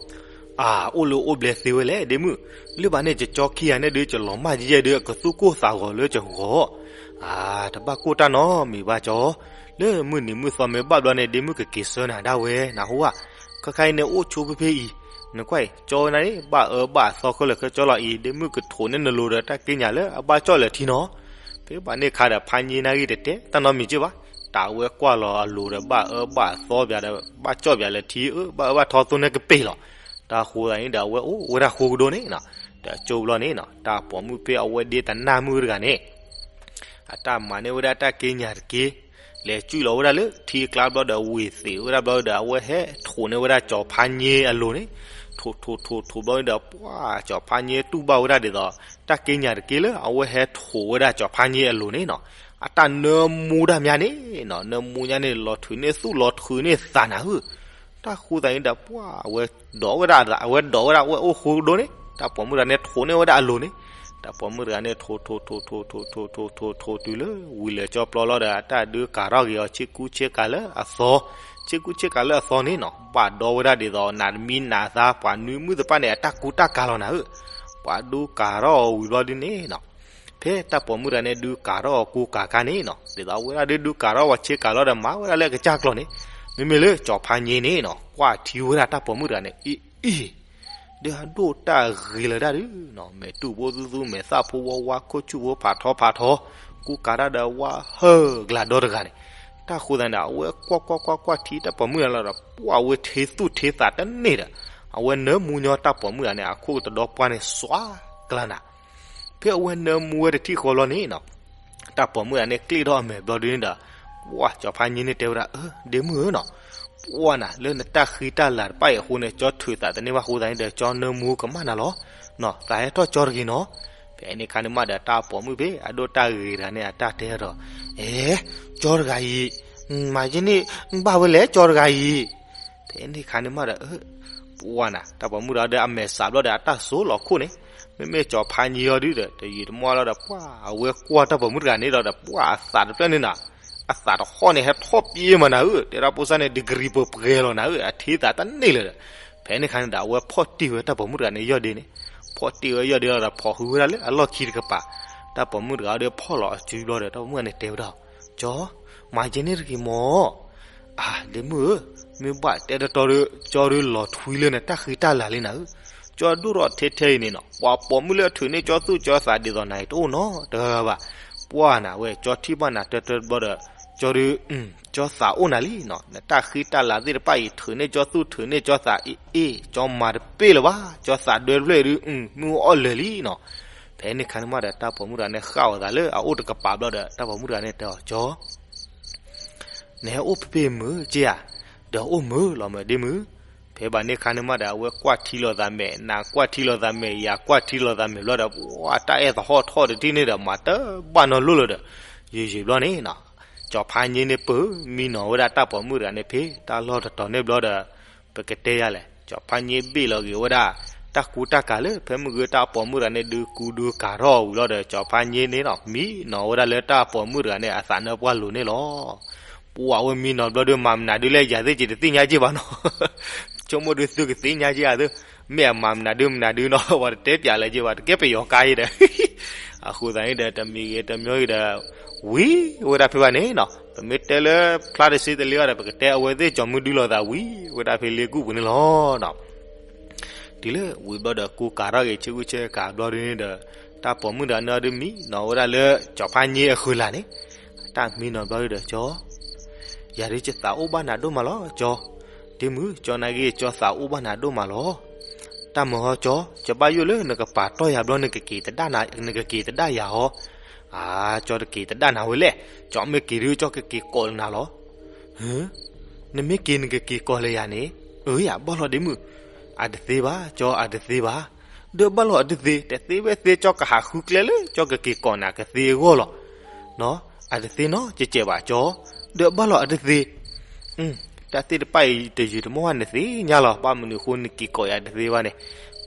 အၢ အိၣ်လၢအိၣ်ဘျဲသ့ဝဲလဲၣ် ဒ့မုၣ်, လၢဘၣ်န့ၣ် ယကၠီခံဂၤန့ၣ်ဒီး ယလီၤမၢ်ယဲယဲဒီး အကသူၣ်ကိၢ်သးဂီၤလၢယဂီၢ်. အၢ တဘၣ်ကိၢ်တၢ်နီတမံၤဘၣ်ကၠီ, လၢမုၢ်နံၤမုၢ်သီမ့ၢ်ဘၣ်ဘျီန့ၣ် ဒ့မုၣ်ကက့ၤဆှၢနၤဒၣ်ဝဲ နဟူဧါ. ခဲခါအံၤန့ၣ်အိၣ်ဆိဖဲဖဲအံၤ, နကွၢ်အံၤ ကၠီဝဲနၤန့ၣ် ဘၣ်အၢဘၣ်အသီခဲလၢာ်ခဲဆ့လီၤအံၤ ဒ့မုၣ်ကထိးန့ၢ်နလိၤဒီးတၢ်က့ညါလၢအဘၣ်ကၠီၣ်လၢာ်ထံနီၤ. ဖဲဘၣ်န့ၣ်အခါဒီး ဖါည့နာ်ဂ့ၤတတဲတၢ်နီတမံၤက့ဘၣ်, တၢ်ဝဲကွၢ်လီၤအလိၤဒီး ဘၣ်အၢဘၣ်အသီပၠးဒီး ဘၣ်ကၠီၣ်ပၠးလၢာ်ထံ အၢဘၣ်အၢဘၣ်ထီသိန့ၣ်ကပ့ၤလီၤ. တၢ်ဃိသးန့ၣ်ဒီး အဝဲအိၣ်ဝဲဒၣ်ဃိကဒိန့ၣ်နီၤ, ဒီးကၠိဘျီန့ၣ်နီၤ တၢ်ပိာ်မုၣ်ဖဲအဝဲဒ့တနၢ်မုၣ်တဂၤန့ၣ် အတၢ်မၤန့ၢ်ဝဲဒၣ်တၢ်က့ညါတက့ၢ်, လဲၤကွံာ်လီၤဝဲဒၣ်လၢထံအကျါဘျီဒီး ဝ့ၢ်သ့ၣ်ဝဲဒၣ်ဘျီဒီး အဝဲဟဲထိးန့ၢ်ဝဲဒၣ်ကၠီၤဖါည့အလိၤန့ၣ်, ထိးထိးထိးထိးဘျီန့ၣ်ဒီး ပှၢ်ကၠီၤဖါည့တူၢ်ဘၣ်ဝဲဒၣ်ဒ်သိး တၢ်က့ညါတက့ၢ်လၢအဝဲဟဲထိးဝဲဒၣ်ကၠီၤဖါည့အလိၤန့ၣ်နီၤ, အတၢ်နၢမူတၢ်မးန့ၣ်နီၤ, နၢမူညါန့ၣ် လီၤထုးန့ၢ်သူၣ်လီၤထုးန့ၢ်သးနၤဧၢ. တၢ်ဃိသးန့ၣ်ဒီး ပှၢ်အဝဲဒိးဝဲဒၣ် အဝဲဒိးဝဲဒၣ် အဝဲအိၣ်ဃိကဒိန့ၣ် တၢ်ပိာ်မုၣ်တဂၤန့ၣ်ထိးန့ၢ်ဝဲဒၣ်အလိၤန့ၣ်, တၢ်ပိာ်မုၣ်တဂၤန့ၣ် ထိးထိးထိးထိးထိးထိးထိးထိး တုၤလၢဝံၤလၢာ်ကၠီပျီလီၤဒီး အတၢ်ဒုးကၤထီၣ်က့ၤအီၤ ဆ့ကူဆ့ကၤလၢအသီ, ဆ့ကူဆ့ကၤလၢအသီန့ၣ်နီၤ ဘၣ်ဒိးဝဲဒၣ်ဒ်သိး နးတမံနးသါ ပှၤနွံမုၣ်သ့ၣ်တဖၣ်န့ၣ် အတၢ်ကူတၢ်ကၤလီၤနၤဧၢ. ပှၤဒုးကၤထီၣ်အီၤဝံၤဘျီဒ်န့ၣ်နီၤ ဖဲတၢ်ပိာ်မုၣ်တဂၤန့ၣ် ဒုးကၤထီၣ်အီၤကူကၤခါန့ၣ်နီၤ ဒ်သိးအဝဲဒၣ်ဒုးဒုးကၤထီၣ်ဝဲဆ့ကၤလီၤဒီး မၤဝဲဒၣ်လၢအကစၢ်ကျီၢ်န့ၣ်, မ့မ့ၢ်လၢကၠီၤဖါည့န့ၣ်နီၤ ကွၢ်ထံဝဲဒၣ်တၢ်ပိာ်မုၣ်တဂၤန့ၣ် အံၤအံၤ ဒီးအဒိၣ်တၢ်ဂ့ၤလၢၤဒၣ်ဒုးနီၤ မဲာ်တူၢ်ဖိသူသူ မဲာ်သၣ်ဖိဝါဝါ ခိၣ်ဆူၣ်ဖိဖးထီဖးထီ, ကွၢ် ကူကၤတၢ်ဒီးဝါဟၢကျါဒီတဂၤန့ၣ်, တၢ်ဃိသးန့ၣ်ဒီး အဝဲကွၢ်ကွၢ်ကွၢ်ကွၢ်ထံတၢ်ပိာ်မုၣ်တဂၤလီၤဒီး ပှၢ်ဝဲထ့သူၣ်ထ့သးတန့ၢ်ဒီး အဝဲနၢမူညီတၢ်ပိာ်မုၣ်တဂၤန့ၣ် အခိၣ်ကတဒီပှၢ်န့ၣ်စွးကျါနၤ. ဖဲအဝဲနၢမူဝဲတထံၣ်ဃီဘျီန့ၣ်နီၤ, တၢ်ပိာ်မုၣ်တဂၤန့ၣ် ကျ့ၣ်ထီၣ်အမဲာ်ဘျီဒုန့ၣ်ဒီး ပှၢ်ကၠီၤဖါည့န့ၣ်တဲဝဲဒၣ်, အၢ ဒ့မုၣ်ဧၢနီၤ, ပှၢ်နၤ လၢနတၢ်ဃံတၢ်လၤတဖၣ်အံၤအဃိန့ၣ် ကၠီထုးသးတန့ၢ်ဘၣ်အဃိသတးန့ၣ်ဒီး ကၠီနၢမူကမၣ်နၤလီၤ. နီၤ သးဟဲထီၣ်ကၠီတဂ့ၤနီၤ. ဖဲန့ၣ်ခါန့ၣ်မးဒီး တၢ်ပိာ်မုၣ်ဖဲ အဒိၣ်တၢ်ဂ့ၤတဂၤန့ၣ် အတၢ်တဲဒီး, အဲ ကၠီတဂၤအံၤ, မၤယဲန့ၣ် ဘၣ်ဝဲလဲၣ် ကၠီတဂၤအံၤ. ဖဲန့ၣ်ခါန့ၣ်မးဒီး ပှၢ်နၤ တၢ်ပိာ်မုၣ်တဂၤဒီး အမဲာ်စးဘျီဒီး အတၢ်စိလီၤခိၣ်န့ၣ်, မ့မ့ၢ်ကၠီၤဖါည့အီၤဒုဒီး တယံာ်တမီၢ်လီၤဒီး ပှၢ်အဝဲကွၢ်တၢ်ပိာ်မုၣ်တဂၤန့ၣ်ဒီး ပှၢ်အသးတဖျၢၣ်န့ၣ်နီၤ, အသးတဟီၣ်န့ၣ် ဟဲထီၣ်ပ့မးနၤဧၢ, တဲဒၣ်ဖိစၢ်န့ၣ် degree ပှဲၤပှဲၤလီၤနၤဧၢ, အထ့သးတန့ၢ်လၢၤဒီး. ဖဲန့ၣ်ခါန့ၣ်ဒီး အဝဲဖီၣ်တ့ၢ်ဝဲတၢ်ပိာ်မုၣ်တဂၤန့ၣ်ယီၢ်ဒ့န့ၣ်, ဖီၣ်တ့ၢ်ဝဲယီၢ်ဒ့လီၤဒီး ဖိးဟုဝဲဒၣ်လၢအလီၢ်ခံတကပၤ, တၢ်ပိာ်မုၣ်တဂၤဒီးဖီၣ်လီၤအစုဘျီဒီး တၢ်ပိာ်မုၣ်တဂၤန့ၣ်တဲဝဲဒၣ်, ကၠီၤ, မၤယဲန့ၣ်တဂ့ၤမၢ်. အၢ ဒ့မုၣ်ဧၢ, မ့ၢ်ဘၣ်တဲတတီဒီး ကၠီဒုးလီၤထွံလၢနတၢ်ဃံတၢ်လၤလံနၤဧၢ, ကၠီဒိၣ်ထီၣ်ထဲထဲအံၤန့ၣ်နီၤ ပှၤပိာ်မုၣ်လၢအထုးန့ၢ်ကၠီသူၣ်ကၠီသးဒ်သိးနၤအံၤတအိၣ်နီတဂၤဘၣ်. ပှၢ်နၤဝဲ ကၠီထံၣ်ဘၣ်နၤတၢတၢဘျီဒီး ကၠီဒုး, ကၠီသးအိၣ်နၤလံနီၤ, နတၢ်ဃံတၢ်လၤသ့ၣ်တဖၣ်အံၤ ထုးန့ၢ်ကၠီသူၣ်ထုးန့ၢ်ကၠီသးအ့ၣ်အ့ၣ် ကၠီမၤတပ့ၢ်လၢၤဘၣ်, ကၠီသးဒွဲတဖျၢၣ်အံၤဒုး မုၢ်အီၣ်လၢာ်လံနီၤ. ဖဲန့ၣ်ခါန့ၣ်မးဒီး တၢ်ပိာ်မုၣ်တဂၤန့ၣ်ဃၣ်အီၤသးလၢအအိၣ်တကပၤဘျီဒီး တၢ်ပိာ်မုၣ်တဂၤန့ၣ်တဲအီၤ, ကၠီ နဟဲအိၣ်ဖဲဖဲမုာ်က့ဧါ, ဒီးအိၣ်မုာ်လီၤမၢ်ဒ့မုၣ်. ဖဲဘၣ်န့ၣ်ခါန့ၣ်မးဒီး အဝဲကွၢ်ထံလီၤသးမဲာ် နၤကွၢ်ထံလီၤသးမဲာ် ယၤကွၢ်ထံလီၤသးမဲာ်ဘျီဒီး ပှၢ်တၢ်အဲၣ်သဟီၣ်ထီၣ်တထံၣ်န့ၣ်ဒီး မၤတဘၣ်နီတလိၣ်လၢၤဒီး ယံာ်ယံာ်ဘျီန့ၣ်နီၤ, ကၠီၤဖါည့န့ၣ်ပၢၢ် မံနီၤဝဲဒၣ်တၢ်ပိာ်မုၣ်တဂၤန့ၣ်ဖဲတၢ်လီၢ်တတီၤန့ၣ်ဘျီဒီး ပကတဲယၤလဲၣ်, ကၠီၤဖါည့ဘ့ၣ်လီၤဂ့ၤဝဲဒၣ် တၢ်ကူတၢ်ကၤလၢ ဖဲမုၢ်ဂ့ၤတၢ်ပိာ်မုၣ်တဂၤန့ၣ် ဒုးကူဒုးကၤထီၣ်အီၤဝံၤလီၤဒီး ကၠီၤဖါည့န့ၣ်နီၤ မံနီၤဝဲဒၣ်လၢတၢ်ပိာ်မုၣ်တဂၤန့ၣ် အသးနၢပှၢ်လိၤန့ၣ်လီၤ. ပှၢ်ဝဲမံနီၤဘျီဒုး မၤမနုၤဒုးလဲၣ် ယၤသ့ၣ်က့ၤတသ့ၣ်ညါက့ၤဘၣ်နီၤ, ဆိကမိၣ်ဒုးသုကသ့ၣ်ညါက့ၤဧါသ့ၣ်, မ့ၢ်အမၤမနုၤဒုးမနုၤဒုးနီၤ ပှၤတတဲပၠးလၢၤက့ၤဘၣ် တကဲပယီၤကါအံၤဒီး အဃိသတးန့ၣ်ဒီး တမံၤဂ့ၤတမံၤဂ့ၤဒီး ဝံၤဝဲဒၣ်ဖဲဘၣ်န့ၣ်နီၤ ပမ့ၢ်တဲလၢဖျါတစ့တလ့ဘၣ်ဒီး ပကတဲအဝဲသ့ၣ်ကၠီၤမုၢ်ဒုလီၤသးဝံၤဝဲဒၣ်ဖဲလ့ကူၣ်ပူၤန့ၣ်လီၤနီၤ. တုၤလၢဝံၤဘျီဒီး ကူကၤထီၣ်ဂ့ၤ ဆ့ကူဆ့ကၤဘျီဒုန့ၣ်ဒီး တၢ်ပိာ်မုၣ်တဂၤန့ၣ်ဒုးမံနီၤဝဲဒၣ်လၢ ကၠီၤဖါည့အဃၢၤလၢ်န့ၣ်, တၢ်မံနီၤဘျီဒုဒီး ကၠီ ယၤဒုးယသးအိၣ်ဘၣ်နၤဒိၣ်မးလီၤ ကၠီ, ဒ့မုၣ် ကၠီနာ်က့ ကၠီသးအိၣ်ဘၣ်နၤဒိၣ်မးလီၤ. တၢ်မၤဟီ ကၠီ ကၠီဘၣ်ယိၣ်လၢနကပာ်တီၢ်ယၤဘျီ နကက့ၤတဒၣ်နၤ နကက့ၤတဒၣ်ယၤဟီ, အါ ကၠီတက့ၤတဒၣ်နၤဝဲလဲၣ်, ကၠီမ့ၢ်က့ၤဒုး ကၠီကက့ၤကိးနၤလီၤ. နမ့ၢ်က့ၤနကက့ၤကိးလၢယၤန့ၣ်, အၢယၤ ဘၣ်လီၤဒ့မုၣ်, အတသ့ဘၣ် ကၠီ အတသ့ဘၣ်, ဒီးဘၣ်လီၤအတသ့ တသ့ဝဲသ့ ကၠီကဟးဃုကျဲလၢ ကၠီကက့ၤကိးနၤကသ့အဂီၢ်လီၤ. အတသ့နီတစဲးဘၣ် ကၠီ, ဒီးဘၣ်လီၤအတသ့ တၢ်သ့ၣ်တဖၣ်အံၤ တယုာ်တမီၢ်ဘၣ် နသ့ၣ်ညါလီၤ ဘၣ်မနုၤအဃိနက့ၤကိးယၤတသ့ဘၣ်န့ၣ်,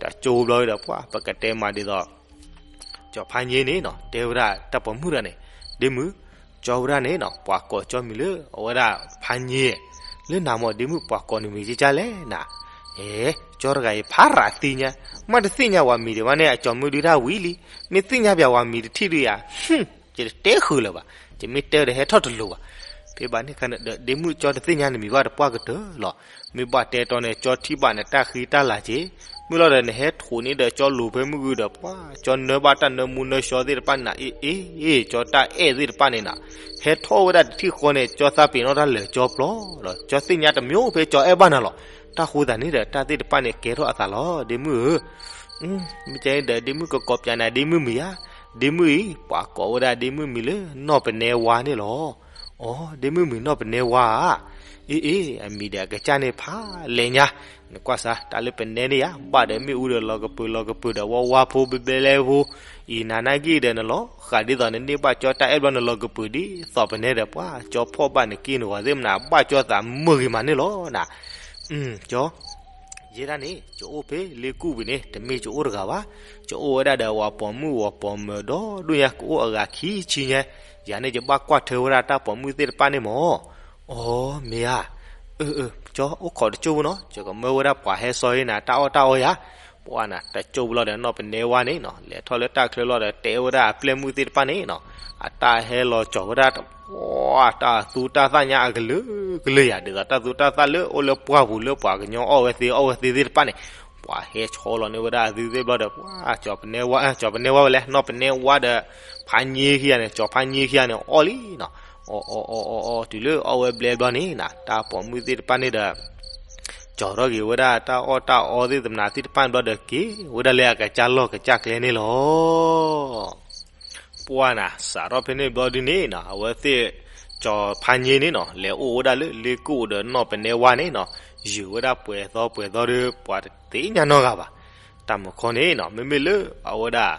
တၢ်ကၠိဘျီဒီး ပှၤပကတဲမၤဒ်သိး ကၠီၤဖါည့န့ၣ်နီၤ တဲဝဲဒၣ်တၢ်ပိာ်မုၣ်တဂၤန့ၣ်, ဒ့မုၣ်, ကၠီဝဲဒၣ်န့ၣ်နီၤ ပှၤကိးကၠီမံၤလၢ အဝဲဒၣ်ဖါည့, လၢနၤမ့ၢ်ဒ့မုၣ် ပှၤကိးနမံၤကကၢ်လဲၣ်နၤ. အဲ, ကၠီတဂၤအံၤဖးရၤသ့ၣ်ညါ, မ့ၢ်တသ့ၣ်ညါဝဲမံၤဒံးဘၣ်န့ၣ် အကၠီၤမုၢ်ဒုတၢ်ဝံၤလံ, မ့ၢ်သ့ၣ်ညါပၠးဝဲမံၤတထံၣ်ဒုယၤ, ယတတဲဃုာ်လၢၤဘၣ်, ယမ့ၢ်တဲဒီးဟဲထီၣ်တလိၤဘၣ်. ဖဲဘၣ်န့ၣ်ခါန့ၣ်ဒီး ဒ့မုၣ်ကၠီတသ့ၣ်ညါနမံၤဘၣ်တပှၢ်ကတၢၢ်လီၤ. မ့ၢ်ဘၣ်တဲတီန့ၣ် ကၠီထံၣ်ဘၣ်နတၢ်ဃံတၢ်လၤက့ၤ, မ့ၢ်လီၤဒီးနဟဲထိးန့ၢ်ဒီးကၠီလိၤဖဲမုၢ်ဂုၤဒီးပှၤ, ကၠီနၢဘၣ်တၢ်နၢမူနၢဆှီသ့ၣ်တဖၣ်နၤ, အ့ အ့ အ့ ကၠီတၢ်အဲၣ်သ့ၣ်တဖၣ်န့ၣ်နၤ, ဟဲထီၣ်ဝဲဒၣ်တထံၣ်ဃီန့ၣ် ကၠီသးပ့ၤနီၣ်တၢ်လၢာ်ကၠီပျီလီၤ. ကၠီသ့ၣ်ညါတမံၤဖဲကၠီအဲၣ်ဘၣ်နၤလီၤ. တၢ်ဃိသတးန့ၣ်ဒီး တၢ်သ့ၣ်တဖၣ်န့ၣ်ကဲထီၣ်အသးလီၤ ဒ့မုၣ်ဧၢ. မ့ၢ်ကဲန့ၣ်ဒီး ဒ့မုၣ်ကကိးပၠးနၤဒ့မုၣ်မံၤဧါ. ဒ့မုၣ်အံၤ ပှၤကိးဝဲဒၣ်ဒ့မုၣ်မံၤလၢနီၢ်ပနဲဝါန့ၣ်လီၤ. အိ ဒ့မုၣ်မံၤနီၢ်ပနဲဝါဧါ. အ့ အ့ အမံၤဒီးအကစၢ်န့ၣ်ဖးလဲၢ်ညါ, နကွၢ်စၢ် တၢ်လၢပနဲန့ၣ်ယါ ဘၣ်ဒီးမ့ၣ်အူဒီးလီၤကပၢၤလီၤကပၢၤဒီးဝါဝါဖိဘဲဘဲလဲၣ်ဖိ, အံၤနၤနာ်က့ဒီးနလီၤဃးဒ်သိးနန့ၢ်ဘၣ်ကၠီတၢ်အဲၣ်ဘျီနလီၤကပၢၤဒ်သိးပနဲဒီးပှၤ ကၠီဖီၣ်ဘၣ်နက့ၢ်နဂီၤသ့ၣ်မနၤ ဘၣ်ကၠီသးမုာ်ဂ့ၤမးန့ၣ်လီၤနၤ. ကၠီ ယဲဒၣ်န့ၣ် ယအိၣ်ဖဲလ့ကူၣ်ပူၤန့ၣ် တမ့ၢ်ယအိၣ်တဂၤဘၣ်, ယအိၣ်ဝဲဒၣ်ဒီးပှၤပိာ်မုၣ်ပှၤပိာ်မၢၤဒီဒူၣ်ညါ ကအိၣ်အဂၤခံဆံညါ, ယၤန့ၣ်ယဘၣ်ကွၢ်ထွဲဝဲဒၣ်တၢ်ပိာ်မုၣ်သ့ၣ်တဖၣ်န့ၣ်မး. အိ မ့ၢ်ဧါ. အၢ အၢ ကၠီအိၣ်ခိးတကၠိၢ်ဖိနီၤ ယကမၢဝဲဒၣ်ပှၤဟဲစီဟ့နၤတၢ်အီၣ်တၢ်အီယၤ. ပှၢ်နၤ တကၠိၢ်ဖိလီၤဒီးနီၢ်ပနဲဝါန့ၣ်နီၤ လဲၤထီၣ်လၢတၢ်ချၢလီၤဒီးတဲဝဲဒၣ်အပျဲၢ်မုၣ်သ့ၣ်တဖၣ်န့ၣ်နီၤ အတၢ်ဟဲလီၤကၠီၤဝဲဒၣ် ပှၢ်တၢ်သူတၢ်သၣ်ညါအကလုာ်ကလုာ်ယၤ ဒ်သိးတၢ်သူတၢ်သၣ်လၢအိၣ်လၢပှၢ်ပူၤလၢပှၤကညီအီၣ်ဝဲသ့အီၣ်ဝဲသ့သ့ၣ်တဖၣ်န့ၣ် ပှၤဟဲဆီလီၤန့ၢ်ဝဲဒၣ်အသုသ့ၣ်ဘျီဒီး ပှၤကၠီၤပနဲဝါ ကၠီၤပနဲဝါဝဲလဲၣ် နီၢ်ပနဲဝါဒီး ဖါည့ခံဂၤန့ၣ် ကၠီၤဖါည့ခံဂၤန့ၣ် အီၣ်လံနီၤ. အီၣ်အီၣ်အီၣ်အီၣ်အီၣ် တုၤလၢအီၣ်ဝဲဘျဲဘျီန့ၣ်နီၤ တၢ်ပိာ်မုၣ်သ့ၣ်တဖၣ်န့ၣ်ဒီး ကၠီၤထီၣ်က့ၤဝဲဒၣ်တၢ်အီၣ်တၢ်အီသ့ၣ်တဖၣ်န့ၣ်ဘျီဒီး က့ၤဝဲဒၣ်လၢအကစၢ်လီၢ်ကစၢ်ကျဲန့ၣ်လီၤ. ပှၤနၤ စးထီၣ်ဖဲန့ၣ်ဘျီဒုန့ၣ်နီၤ အဝဲသ့ၣ် ကၠီၤဖါည့န့ၣ်နီၤ လဲၤအိၣ်ဝဲဒၣ်လၢလ့ကိၣ်ဒီးနီၢ်ပနဲဝါန့ၣ်နီၤ ယုာ်ဝဲဒၣ်ပှဲၤသီပှဲၤသီဒီး ပှၤတသ့ၣ်ညါနီတဂၤဘၣ်. တၢ်မုၢ်ခီန့ၣ်နီၤ မ့မ့ၢ်လၢအဝဲဒၣ်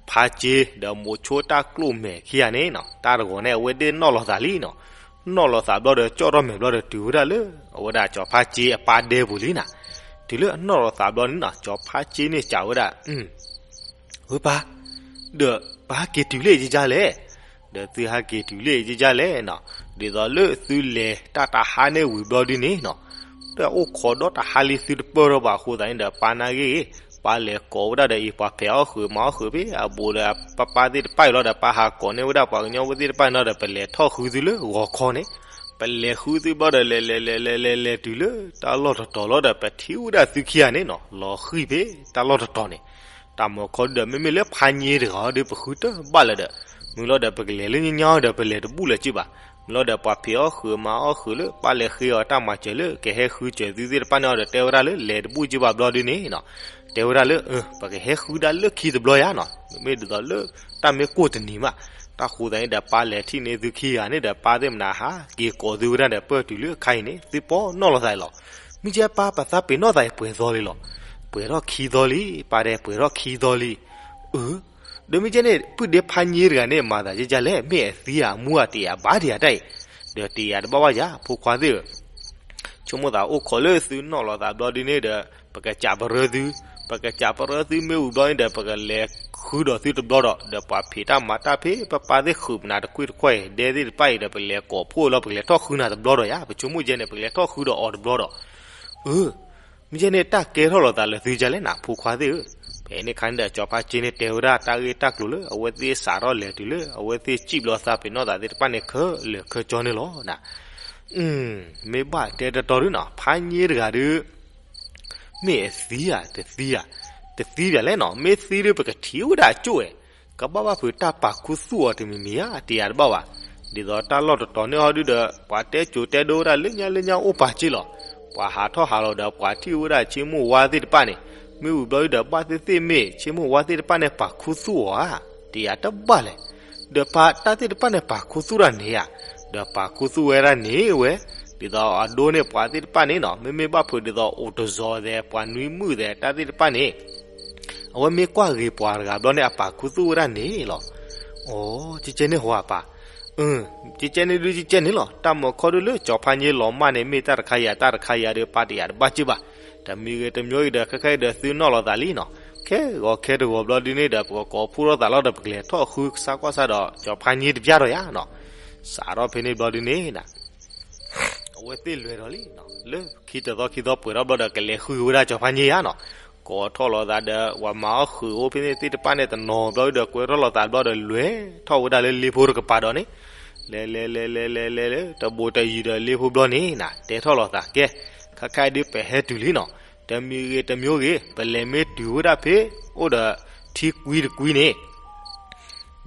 ဖါစ့ဒီးမိၤဆိတၢ်ကျိၣ်မဲာ်ခံဂၤန့ၣ်နီၤ တၢ်တဂီၤန့ၣ် အဝဲသ့ၣ်နီၣ်လီၤသးလံနီၤ. နီၣ်လီၤသးဘျီဒီး ကၠီၣ်ထီၣ်မဲာ်ဘျီဒီး တုၤဝဲဒၣ်လၢ အဝဲဒၣ်ကၠီၤဖါစ့အပၢ်ဒဲပူၤလံနီၤ. တုၤလၢအနီၣ်လီၤသးဘျီန့ၣ်နီၤ ကၠီၤဖါစ့န့ၣ်စံးဝဲဒၣ် ဝဲပၢ်, ဒီးပဟဲက့ၤတုၤလၢယကလဲၣ်, ဒီးသုဟဲက့ၤတုၤလၢယကလဲၣ်နီၤ, ဒ်သိးလၢသုလဲၤတၢ်တဟါန့ၣ်ဝံၤဘျီဒုန့ၣ်နီၤ, ဒီးအိၣ်ခိးဒီတဟါလံသုတပၢၢ်ထီၣ်ဘၣ်အဃိသတးန့ၣ်ဒီး ပၢ်နာ်ဂ့ၢ်ဂ့ၤ, ပၢ်လဲၤကိးဝဲဒၣ်ဒီးအံၤပှၤဖံးအီၣ်ဃုာ်မၤအီၣ်ဃုာ်ဖဲအဘူးဒီးပၢ်ပၢ်သ့ၣ်တဖၣ်အံၤလီၤဒီး ပၢ်ဟးကိးန့ၢ်ဝဲဒၣ်ပှၤကညီဖိသ့ၣ်တဖၣ်နီၤဒီး ပလဲၤထီၣ်ဃုသုလၢဂီၤခီန့ၣ်, ပလဲၤဃုသုဘျီဒီး လဲၤလဲၤလဲၤလဲၤလဲၤလဲၤတုၤလၢတၢ်လီၢ်တတီၤလီၤဒီး ပထံၣ်ဝဲဒၣ်သုခံဂၤန့ၣ်နီၤ လီၤဃံၢ်ဖဲတၢ်လီၢ်တတီၤန့ၣ်, တၢ်မုၢ်ခီဒုဒီး မ့မ့ၢ်လၢဖါည့တဂၤအီၤဒီး ပဃုတဘၣ်လၢၤဒီး, မုၢ်လီၤဒီး ပကလဲၤလၢညါညါအီၤဒီး ပလဲၤတဘူၣ်လၢၤက့ဘၣ်, မုၢ်လီၤဒီး ပှၤဖံးအီၣ်ဃုာ်မၤအီၣ်ဃုာ်လၢ ပၢ်လဲၤဃ့အီၤတၢ်မၤစၢၤလၢ ကဟဲဃုစၢၤသုသ့ၣ်တဖၣ်န့ၣ်အီၤဒီး တဲဝဲဒၣ်လၢလဲၤတဘူၣ်က့ဘၣ်ဘျီဒုန့ၣ်နီၤ, တဲဝဲဒၣ်လၢ ပကဟဲဃုဒၣ်လၢခံတဘျီယါနီၤ, မ့မ့ၢ်ဒ်သိးလၢ တၢ်မ့ၢ်ကိၢ်တနံၤမး, တၢ်ဃိသတးန့ၣ်ဒီး ပၢ်လဲၤထံၣ်န့ၢ်သုခံဂၤန့ၣ်ဒီး ပၢ်သ့ၣ်မနၤဟးက့ၤကိးသုဝဲဒၣ်ဒီး ပၢၢ်တုၤလၢအခါအံၤန့ၣ် သုပှဲၤနီၣ်လီၤသးလီၤ, မ့ၢ်ကဲပၢ်ပသးပ့ၤနီၣ်သးအံၤပှဲၤသီလံလီၤ, ပှဲၤထီၣ်ခံသီလံ, ပၢ်ဒဲပှဲၤထီၣ်ခံသီလံ, အၢ ဒီးမ့ၢ်ကဲန့ၣ် ပုၢ်ဒ့ဖါည့တဂၤန့ၣ် မၤသးဒ်လဲၣ်, မ့ၢ်အသံဧါ အမူဧါ တယာ်ဘၣ်ဒံးဧါတၢ်အံၤ, ဒီးတယာ်တဘၣ်ဘၣ်ယါ ဖိခွါသ့ၣ်ဧၢ, ဆိကမိၣ်သးအိၣ်ခိးလၢသုနီၣ်လီၤသးဘျီဒုန့ၣ်ဒီး ပကစးပရၢသု, ပကစးပရၢသုမ့ၢ်ဝံၤဘျီန့ၣ်ဒီး ပကလဲၤဃုဒီးသုတဘျီဒီး ဒီးပှၤဖံးတၢ်မၤတၢ်ဖဲ ပၢ်ပၢ်သ့ၣ်ဃုာ်ပနၤတကွ့ၢ်တခွဲၢ်အံၤ ဒဲသ့ၣ်တဖၣ်အံၤဒီး ပလဲၤကိးဖှိၣ်လီၤ ပကလဲၤထီၣ်ဃုနၤတဘျီဒီးယါ, ပဆိကမိၣ်ကဲန့ၣ် ပကလဲၤထီၣ်ဃုဒီးအီၤတဘျီဒီး, အၢ မ့ၢ်ကဲန့ၣ် တၢ်ကဲထီၣ်လိာ်သးလၢသုကလဲၣ်နၤ ဖိခွါသ့ၣ်ဧၢ, ဖဲန့ၣ်အခါန့ၣ်ဒီး ကၠီၤဖါစ့န့ၣ် တဲဝဲဒၣ်တၢ်ဂ့ၢ်တၢ်ကျိၤလၢ အဝဲသ့ၣ်စးထီၣ်လဲၤတုၤလၢ အဝဲသ့ၣ်စံၣ်ဘျီသးပ့ၤနီၣ်သးသ့ၣ်တဖၣ်န့ၣ် ခဲလၢာ်ခဲဆ့န့ၣ်လီၤ. မ့ၢ်ဘၣ်တဲတတီၤဒုနီၤ ဖါည့တဂၤဒု မ့ၢ်အသံဧါ တသံဧါ, တသံဒ်လဲၣ်နီၤ, မ့ၢ်သံဒု ပကထံၣ်ဝဲဒၣ်အကၠိၣ်ဝဲ, ကဘၣ်ဘၣ်ဖုးတၢ်ပာ်ခူသူၣ်အီၤတမံၤမံၤဧါ တယာ်တဘၣ်ဘၣ်, ဒ်သိးတၢ်လီၢ်တတီၤန့ၣ်ဟီဒုဒီး ပှၤတဲကိၤတဲဒိဝဲဒၣ်လၢညါလၢညါအိၣ်ပာ်စ့လီၤ, ပှၤဟးထီၣ်ဟးလီၤဒီး ပှၤထံၣ်ဝဲဒၣ်ဆ့မိၢ်ဝါသ့ၣ်တဖၣ်န့ၣ်, မ့ၢ်ဝံၤဘျီဒုဒီး ဘၣ်သ့ၣ်သ့ၣ်မ့ၢ်ဆ့မိၢ်ဝါသ့ၣ်တဖၣ်န့ၣ် ပာ်ခူသူၣ်အီၤဧါ, တယာ်တဘၣ်လဲၣ် ဒီးပှၤတၢ်သ့ၣ်တဖၣ်န့ၣ် ပာ်ခူသူၣ်တၢ်န့ၣ်ဧါ, ဒီးပာ်ခူသူၣ်ဝဲဒၣ်န့ၣ်ဝဲ, ဒ်သိးအဒိန့ၢ်ပှၤသ့ၣ်တဖၣ်န့ၣ်နီၤ မ့မ့ၢ်ဘၣ်ဖုးဒ်သိးအိၣ်တစီၤသဲး ပှၤနွံမုၣ်သဲး တၢ်သ့ၣ်တဖၣ်န့ၣ်, အဝဲမ့ၢ်ကွၢ်ဂ့ၤပှၤတဂၤဘျီန့ၣ် အပာ်ခူသူၣ်ဝဲဒၣ်န့ၣ်လီၤ. အိ ကကဲန့ၣ်ဟီအပၢ်, ကကဲန့ၣ်ဒုကကဲန့ၣ်လီၤ. တၢ်မုၢ်ခီဒုလၢကၠီၤဖါည့လီၤမၢ်န့ၣ် မ့ၢ်တၢ်တခါယၤတၢ်တခါယၤဒီး ပၢ်တယာ်တဘၣ်စ့ဘၣ်, တမံၤဂ့ၤတမံၤဂ့ၤဒီး ခဲခါအံၤဒီးသုနီၣ်လီၤသးလံနီၤ, ခဲဂီၤခဲတဂီၤဘျီဒုန့ၣ်ဒီး ပကကိးဖှိၣ်ထီၣ်သးလီၤဒီး ပကလဲၤထီၣ်ဃုကစၢ်ကွၢ်ဆၢဒီး ကၠီၤဖါည့တပျၢ်ဒီးယါနီၤ, စးထီၣ်ဖဲန့ၣ်ဘျီဒုန့ၣ် အဝဲသ့ၣ်လဲၤဒီးလံ, လၢခံတသီခံသီပှဲၤထီၣ်ဘျီဒီး ကလဲၤဃုဝဲဒၣ်ကၠီၤဖါည့ယါနီၤ, ကိးထီၣ်လီၤသးဒီး ပှၤမၤအီၣ်ဃုာ်အိၣ်ဖဲန့ၣ်သ့ၣ်တဖၣ်န့ၣ် တနီၤဘျီဒီး ကွဲထီၣ်လီၤသးဘျီဒီး လဲၤထီၣ်ဝဲဒၣ်လၢလ့ဖိတကပၤဒီးန့ၣ်, လဲၤလဲၤလဲၤလဲၤလဲၤလဲၤလၢ တဘူးတယံၤဒီးလ့ဖိဘျီန့ၣ်နၤ တဲထီၣ်လီၤသးကဲ, ခဲခါအံၤဒုပဟဲတုၤလံနီၤ, တမံၤဂ့ၤတမံၤဂ့ၤ ပလဲၤမ့ၢ်တုၤဝဲဒၣ်ဖဲ အိၣ်ဒီးထံကွံတကွံန့ၣ်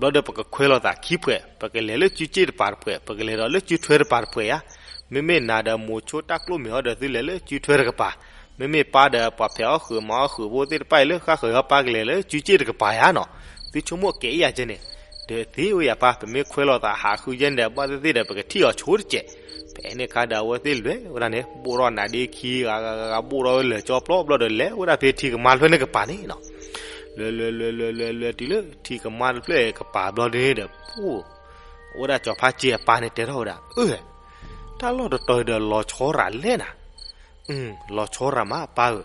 ဘျီဒီးပကခွဲးလိာ်သးခံဖှဲး, ပကလဲၤလၢစုစ့ၣ်တပၤတဖှဲး, ပကလဲၤဒီးလၢစုထွဲတပၤတဖှဲးယါ, မ့မ့ၢ်နၤဒီးမိၤဆိတၢ်ကျိၣ်မဲာ်အီၤဒီးသုလဲၤလၢစုထွဲတကပၤ, မ့မ့ၢ်ပၢ်ဒီးပှၤဖံးအီၣ်ဃုာ်မၤအီၣ်ဃုာ်ဖိသ့ၣ်တဖၣ်အံၤလၢဃၣ်ဃုာ်အီၤ ပၢ်ကလဲၤလၢစုစ့ၣ်တကပၤယါနီၤ, သုဆိကမိၣ်ကဲအံၤယၤကဲန့ၣ်, ဒီးသ့ဝဲယၤပၢ် ပမ့ၢ်ခွဲးလိာ်သးဟးဃုယဲန့ၣ်ဒီး ဘၣ်သ့ၣ်သ့ၣ်ဒီး ပကထံၣ်အီၤဆိတစဲး, ဖဲန့ၣ်အခါဒီးအဝဲသ့ၣ်လဲၤဝဲဒၣ်န့ၣ် ဘိၣ်ထီၣ်နးဒ့ခံဂၤဂၤဂၤ ဘိၣ်ထီၣ်ဝဲလၢာ်ကၠီပျီဘျီဒီး လဲၤဝဲဒၣ်ဖဲထံကမါတဖျၢၣ်န့ၣ်ကပၤန့ၣ်နီၤ လဲၤလဲၤလဲၤလဲၤလဲၤလဲၤတုၤလၢ ထံကမါတဖျၢၣ်ကပၤဘျီဒုန့ၣ်ဒီး ပှိၢ် အဝဲဒၣ်ကၠီၤဖါစ့အပၢ်န့ၣ်တဲထီၣ်ဝဲဒၣ် အၢ တၢ်လီၢ်တတီၤအံၤဒီးလီၤဆီရၤလဲၣ်နၤ, လီၤဆီရၤမးပၢ်ဧၢ,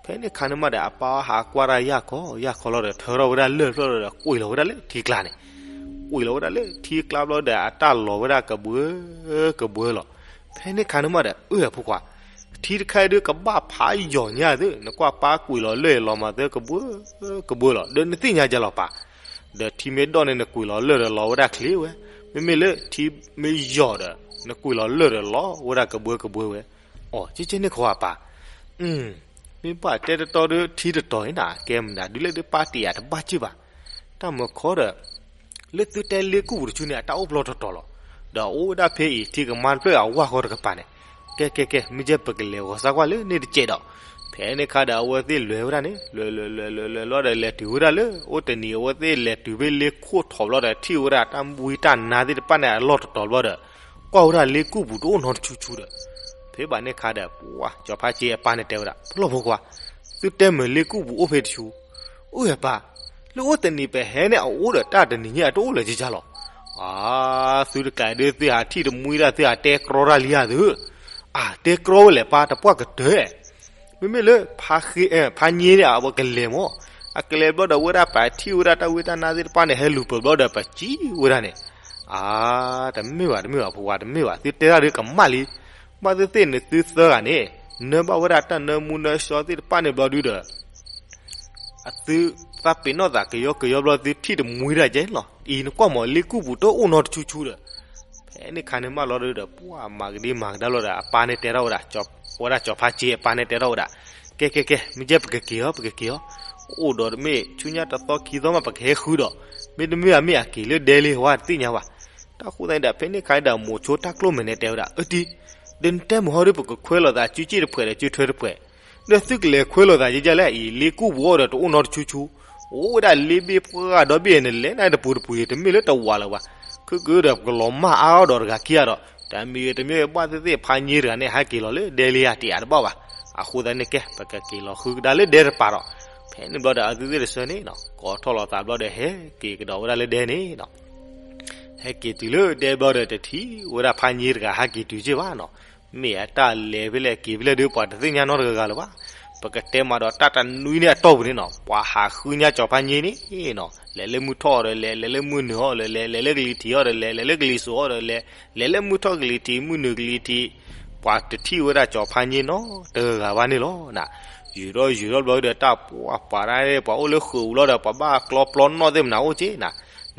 ဖဲန့ၣ်ခါန့ၣ်မးဒီး အပၢ်ဟးကွၢ်တၢ်ယၢ်ခီယၢ်ခီလီၤဒီး ထၢထီၣ်ဝဲဒၣ်လၢၢ်ဖျၢၣ်လီၤဒီး ကွံာ်လီၤဝဲဒၣ်လၢထံကျါန့ၣ်, ကွံာ်လီၤဝဲဒၣ်လၢထံကျါဘျီဒီး အတၢ်လီၤဝဲဒၣ်ကဘှၢကဘှၢလီၤ, ဖဲန့ၣ်ခါန့ၣ်မးဒီး အၢ အဖိခွါ ထံတခါအံၤဒုးကဘၣ်ဖးယိာ်ညါသု, နကွၢ်ပၢ်ကွံာ်လီၤလၢၢ်အံၤလီၤမးသၢကဘှၢကဘှၢလီၤ, ဒီးနသ့ၣ်ညါယဲလီၤပၢ်, ဒီးထံမ့ၢ်ဒိၣ်န့ၣ် နကွံာ်လီၤလၢၢ်ဒီးလီၤဝဲဒၣ်ချ့ဝဲ, မ့မ့ၢ်လၢထံမ့ၢ်ယိာ်ဒီး နကွံာ်လီၤလၢၢ်ဒီးလီၤဝဲဒၣ်ကဘှၢကဘှၢဝဲ, အိ ကဲကဲန့ၣ်ခီအပၢ်, အ မ့ၢ်ဘၣ်တဲတတီဒီးထံတတီၤန့ၣ်နၤ ကဲမနုၤဒုးလဲၣ်ဒုးပာ်တ့ၢ်ယၤတဘၣ်က့ၢ်ဘၣ်. တၢ်မုၢ်ခီဒီး လၢသုတဲလ့ကူၣ်ပူၤတဆူန့ၣ် အတၢ်အိၣ်ဘျီတတီၤလီၤ. ဒီးအိၣ်ဝဲဒၣ်ဖဲအံၤ ထံကမါတဖျၢၣ်အဝၢ်ဃီတကပၤန့ၣ်, ကဲကဲကဲ မ့ၢ်ကဲပကလဲၤဂီၤစၢ်ကွၢ်လၢန့ၣ်တကဲးဒီး, ဖဲန့ၣ်ခါဒီးအဝဲသ့ၣ်လဲၤဝဲဒၣ်န့ၣ် လဲၤလဲၤလဲၤလဲၤလဲၤလီၤဒီးလဲၤတုၤဝဲဒၣ်လၢ အိၣ်တနံၤအဝဲသ့ၣ်လဲၤတုၤဖဲလ့ခိၣ်ထီၣ်ဘျီဒီး ထံၣ်ဝဲဒၣ်တၢ်ဝံတၢ်နါသ့ၣ်တဖၣ်န့ၣ် အလီၢ်တတီၤဘျီဒီး ကွၢ်ဝဲဒၣ်လ့ကူၣ်ပူၤတအိၣ်နီတဆူဆူဒီး ဖဲဘၣ်န့ၣ်ခါဒီး ပှၤကၠီၤဖါစ့အပၢ်န့ၣ်တဲဝဲဒၣ် ဖျီၣ်ဖိခွါ, သုတဲမုၢ်လ့ကူၣ်ပူၤအိၣ်ဖဲတဆူ, အိၣ်ဝဲပၢ်, လၢအိၣ်တနံၤပဟဲန့ၣ်အအိၣ်ဒီးတၢ်တနံၤညါအတအိၣ်လၢၤကကၢ်လီၤ. အါ, သုတကးဒုးသုဟးထံၣ်တမှံတၢ်သုဟးတဲကြီတၢ်လံဧါသု, အါ တဲကြီဝဲလဲၣ်ပၢ်တပှၢ်ကတၢၢ် မ့မ့ၢ်လၢ ဖါည့န့ၣ် အဝဲကလဲၤမး, အကလဲၤဘျီဒီးဝဲဒၣ်ပထံၣ်ဝဲဒၣ်တၢ်ဝံတၢ်နါသ့ၣ်တဖၣ်န့ၣ် ဟဲလူၤပၢၤဘျီဒီးပစံးဝဲဒၣ်န့ၣ်, အါ, တမ့ၢ်ဘၣ်တမ့ၢ်ဘၣ်ဖိခွါတမ့ၢ်ဘၣ် သုတဲတၢ်ဒုးကမၣ်လံ, ဘၣ်သ့ၣ်သ့ၣ်န့ၣ်သုသၢဂၤန့ၣ် နၢဘၣ်ဝဲဒၣ်တၢ်နၢမူနၢဆှီသ့ၣ်တဖၣ်န့ၣ်ဘျီဒုဒီး အသုသးပ့ၤနီၣ်သးကယီကယီဘျီသုထံၣ်တမှံတၢ်ကဲလီၤ. အံၤနကွၢ်မးလ့ကူၣ်ပူၤတအိၣ်နီတဆူဆူဒီး ဖဲန့ၣ်ခါန့ၣ်မးလီၤဒုဒီး ပှၤမၤကဒံမၤကဒါလီၤဒီး အပၢ်န့ၣ်တဲထီၣ်ဝဲဒၣ်, ဝဲဒၣ်ကၠီၤဖါစ့အပၢ်န့ၣ်တဲထီၣ်ဝဲဒၣ်, ကဲကဲကဲ မ့ၢ်ကဲပကက့ၤအီၤ ပကက့ၤအီၤ, အိၣ်ဒီးတမ့ၢ်ဆူညါတသီခံသီမးပကဟဲဃုဒီး, မ့တမ့ၢ်အမ့ၢ်အက့ၤလၢဒဲလံဝဲတသ့ၣ်ညါဘၣ်. တၢ်ဃိသတးန့ၣ်ဒီး ဖဲန့ၣ်ခါန့ၣ်ဒီး မိၤဆိတၢ်ကျိၣ်မဲာ်န့ၣ်တဲဝဲဒၣ် အၢတံၤ, ဒီးနတဲမုၢ်ဟီဒီး ပကခွဲးလိာ်သးစုစ့ၣ်တဖှဲးဒီးစုထွဲတဖှဲး, ဒီးသုကလဲၤခွဲးလိာ်သးကကၢ်လဲၣ်အံၤ လ့ကူၣ်ပူၤအီၤဒီးတအိၣ်နီတဆူဆူ, အိၣ်ဝဲဒၣ်လ့ဘ့ၣ်ပှၢ်ဒီဘ့ၣ်န့ၣ် လဲၤန့ၣ်တပူၤတပူၤအံၤ တမ့ၢ်လၢတဝးလၢၤဘၣ်. ခဲကဒီးပကလီၤမၢ်အါအီၤဒီးတဂၤခံဂၤဒီး တမံၤဂ့ၤတမံၤဂ့ၤဘၣ်သ့ၣ်သ့ၣ်ဖါည့တဂၤန့ၣ် ဟဲက့ၤလီၤလၢဒဲလံယၤတ့ၢ်အါတဘၣ်ဘၣ်. အဃိသတးန့ၣ်ကဲ ပကက့ၤလီၤဃုကဒါလၢဒဲတပၤဒီး, ဖဲန့ၣ်ဘျီဒီးအသုသ့ၣ်တဆၢန့ၣ် ကိးထီၣ်လိာ်သးဘျီဒီးဟဲက့ၤကဒီးဝဲဒၣ်လၢဒဲန့ၣ်နီၤ. ဟဲက့ၤတုၤလၢဒဲဘျီဒီးတထံၣ်ဝဲဒၣ်ဖါည့တဂၤဟဲက့ၤတုၤက့ၢ်ဘၣ်နီၤ. မ့ၢ်အတၢ်လဲၤဖဲလဲၣ်က့ၤဖဲလဲၣ်ဒီး ပှၤတသ့ၣ်ညါနီတဂၤဂၤလၢၤဘၣ်. ပကတဲမးဒီးတၢ်တနွံန့ၣ်အတီၢ်ပူၤန့ၣ်နီၤ ပှၤဟးဃုညါကၠီၤဖါည့န့ၣ်နီၤ လဲၤလၢမုၢ်ထီၣ်အီၤဒီးလဲၤ လဲၤလၢမုၢ်နုာ်အီၤဒီးလဲၤ လဲၤလၢကလံၤထံးအီၤဒီးလဲၤ လဲၤလၢကလံၤစိးအီၤဒီးလဲၤ လဲၤလၢမုၢ်ထီၣ်ကလံၤထံး မုၢ်နုာ်ကလံၤထံး ပှၤတထံၣ်ဝဲဒၣ်ကၠီၤဖါည့နီတဂၤဂၤဘၣ်န့ၣ်လီၤနၤ. ယူၤထီၣ်ယူၤထီၣ်ဘျီဒီးတၢ်ပှၢ်ပှၤဒၣ် ပှၤအိၣ်လၢဃုာ်အူလီၤဒီး ပှၤဘၣ်ကျီပျီနီၣ်သ့ၣ်မနၤအိၣ်က့နၤ.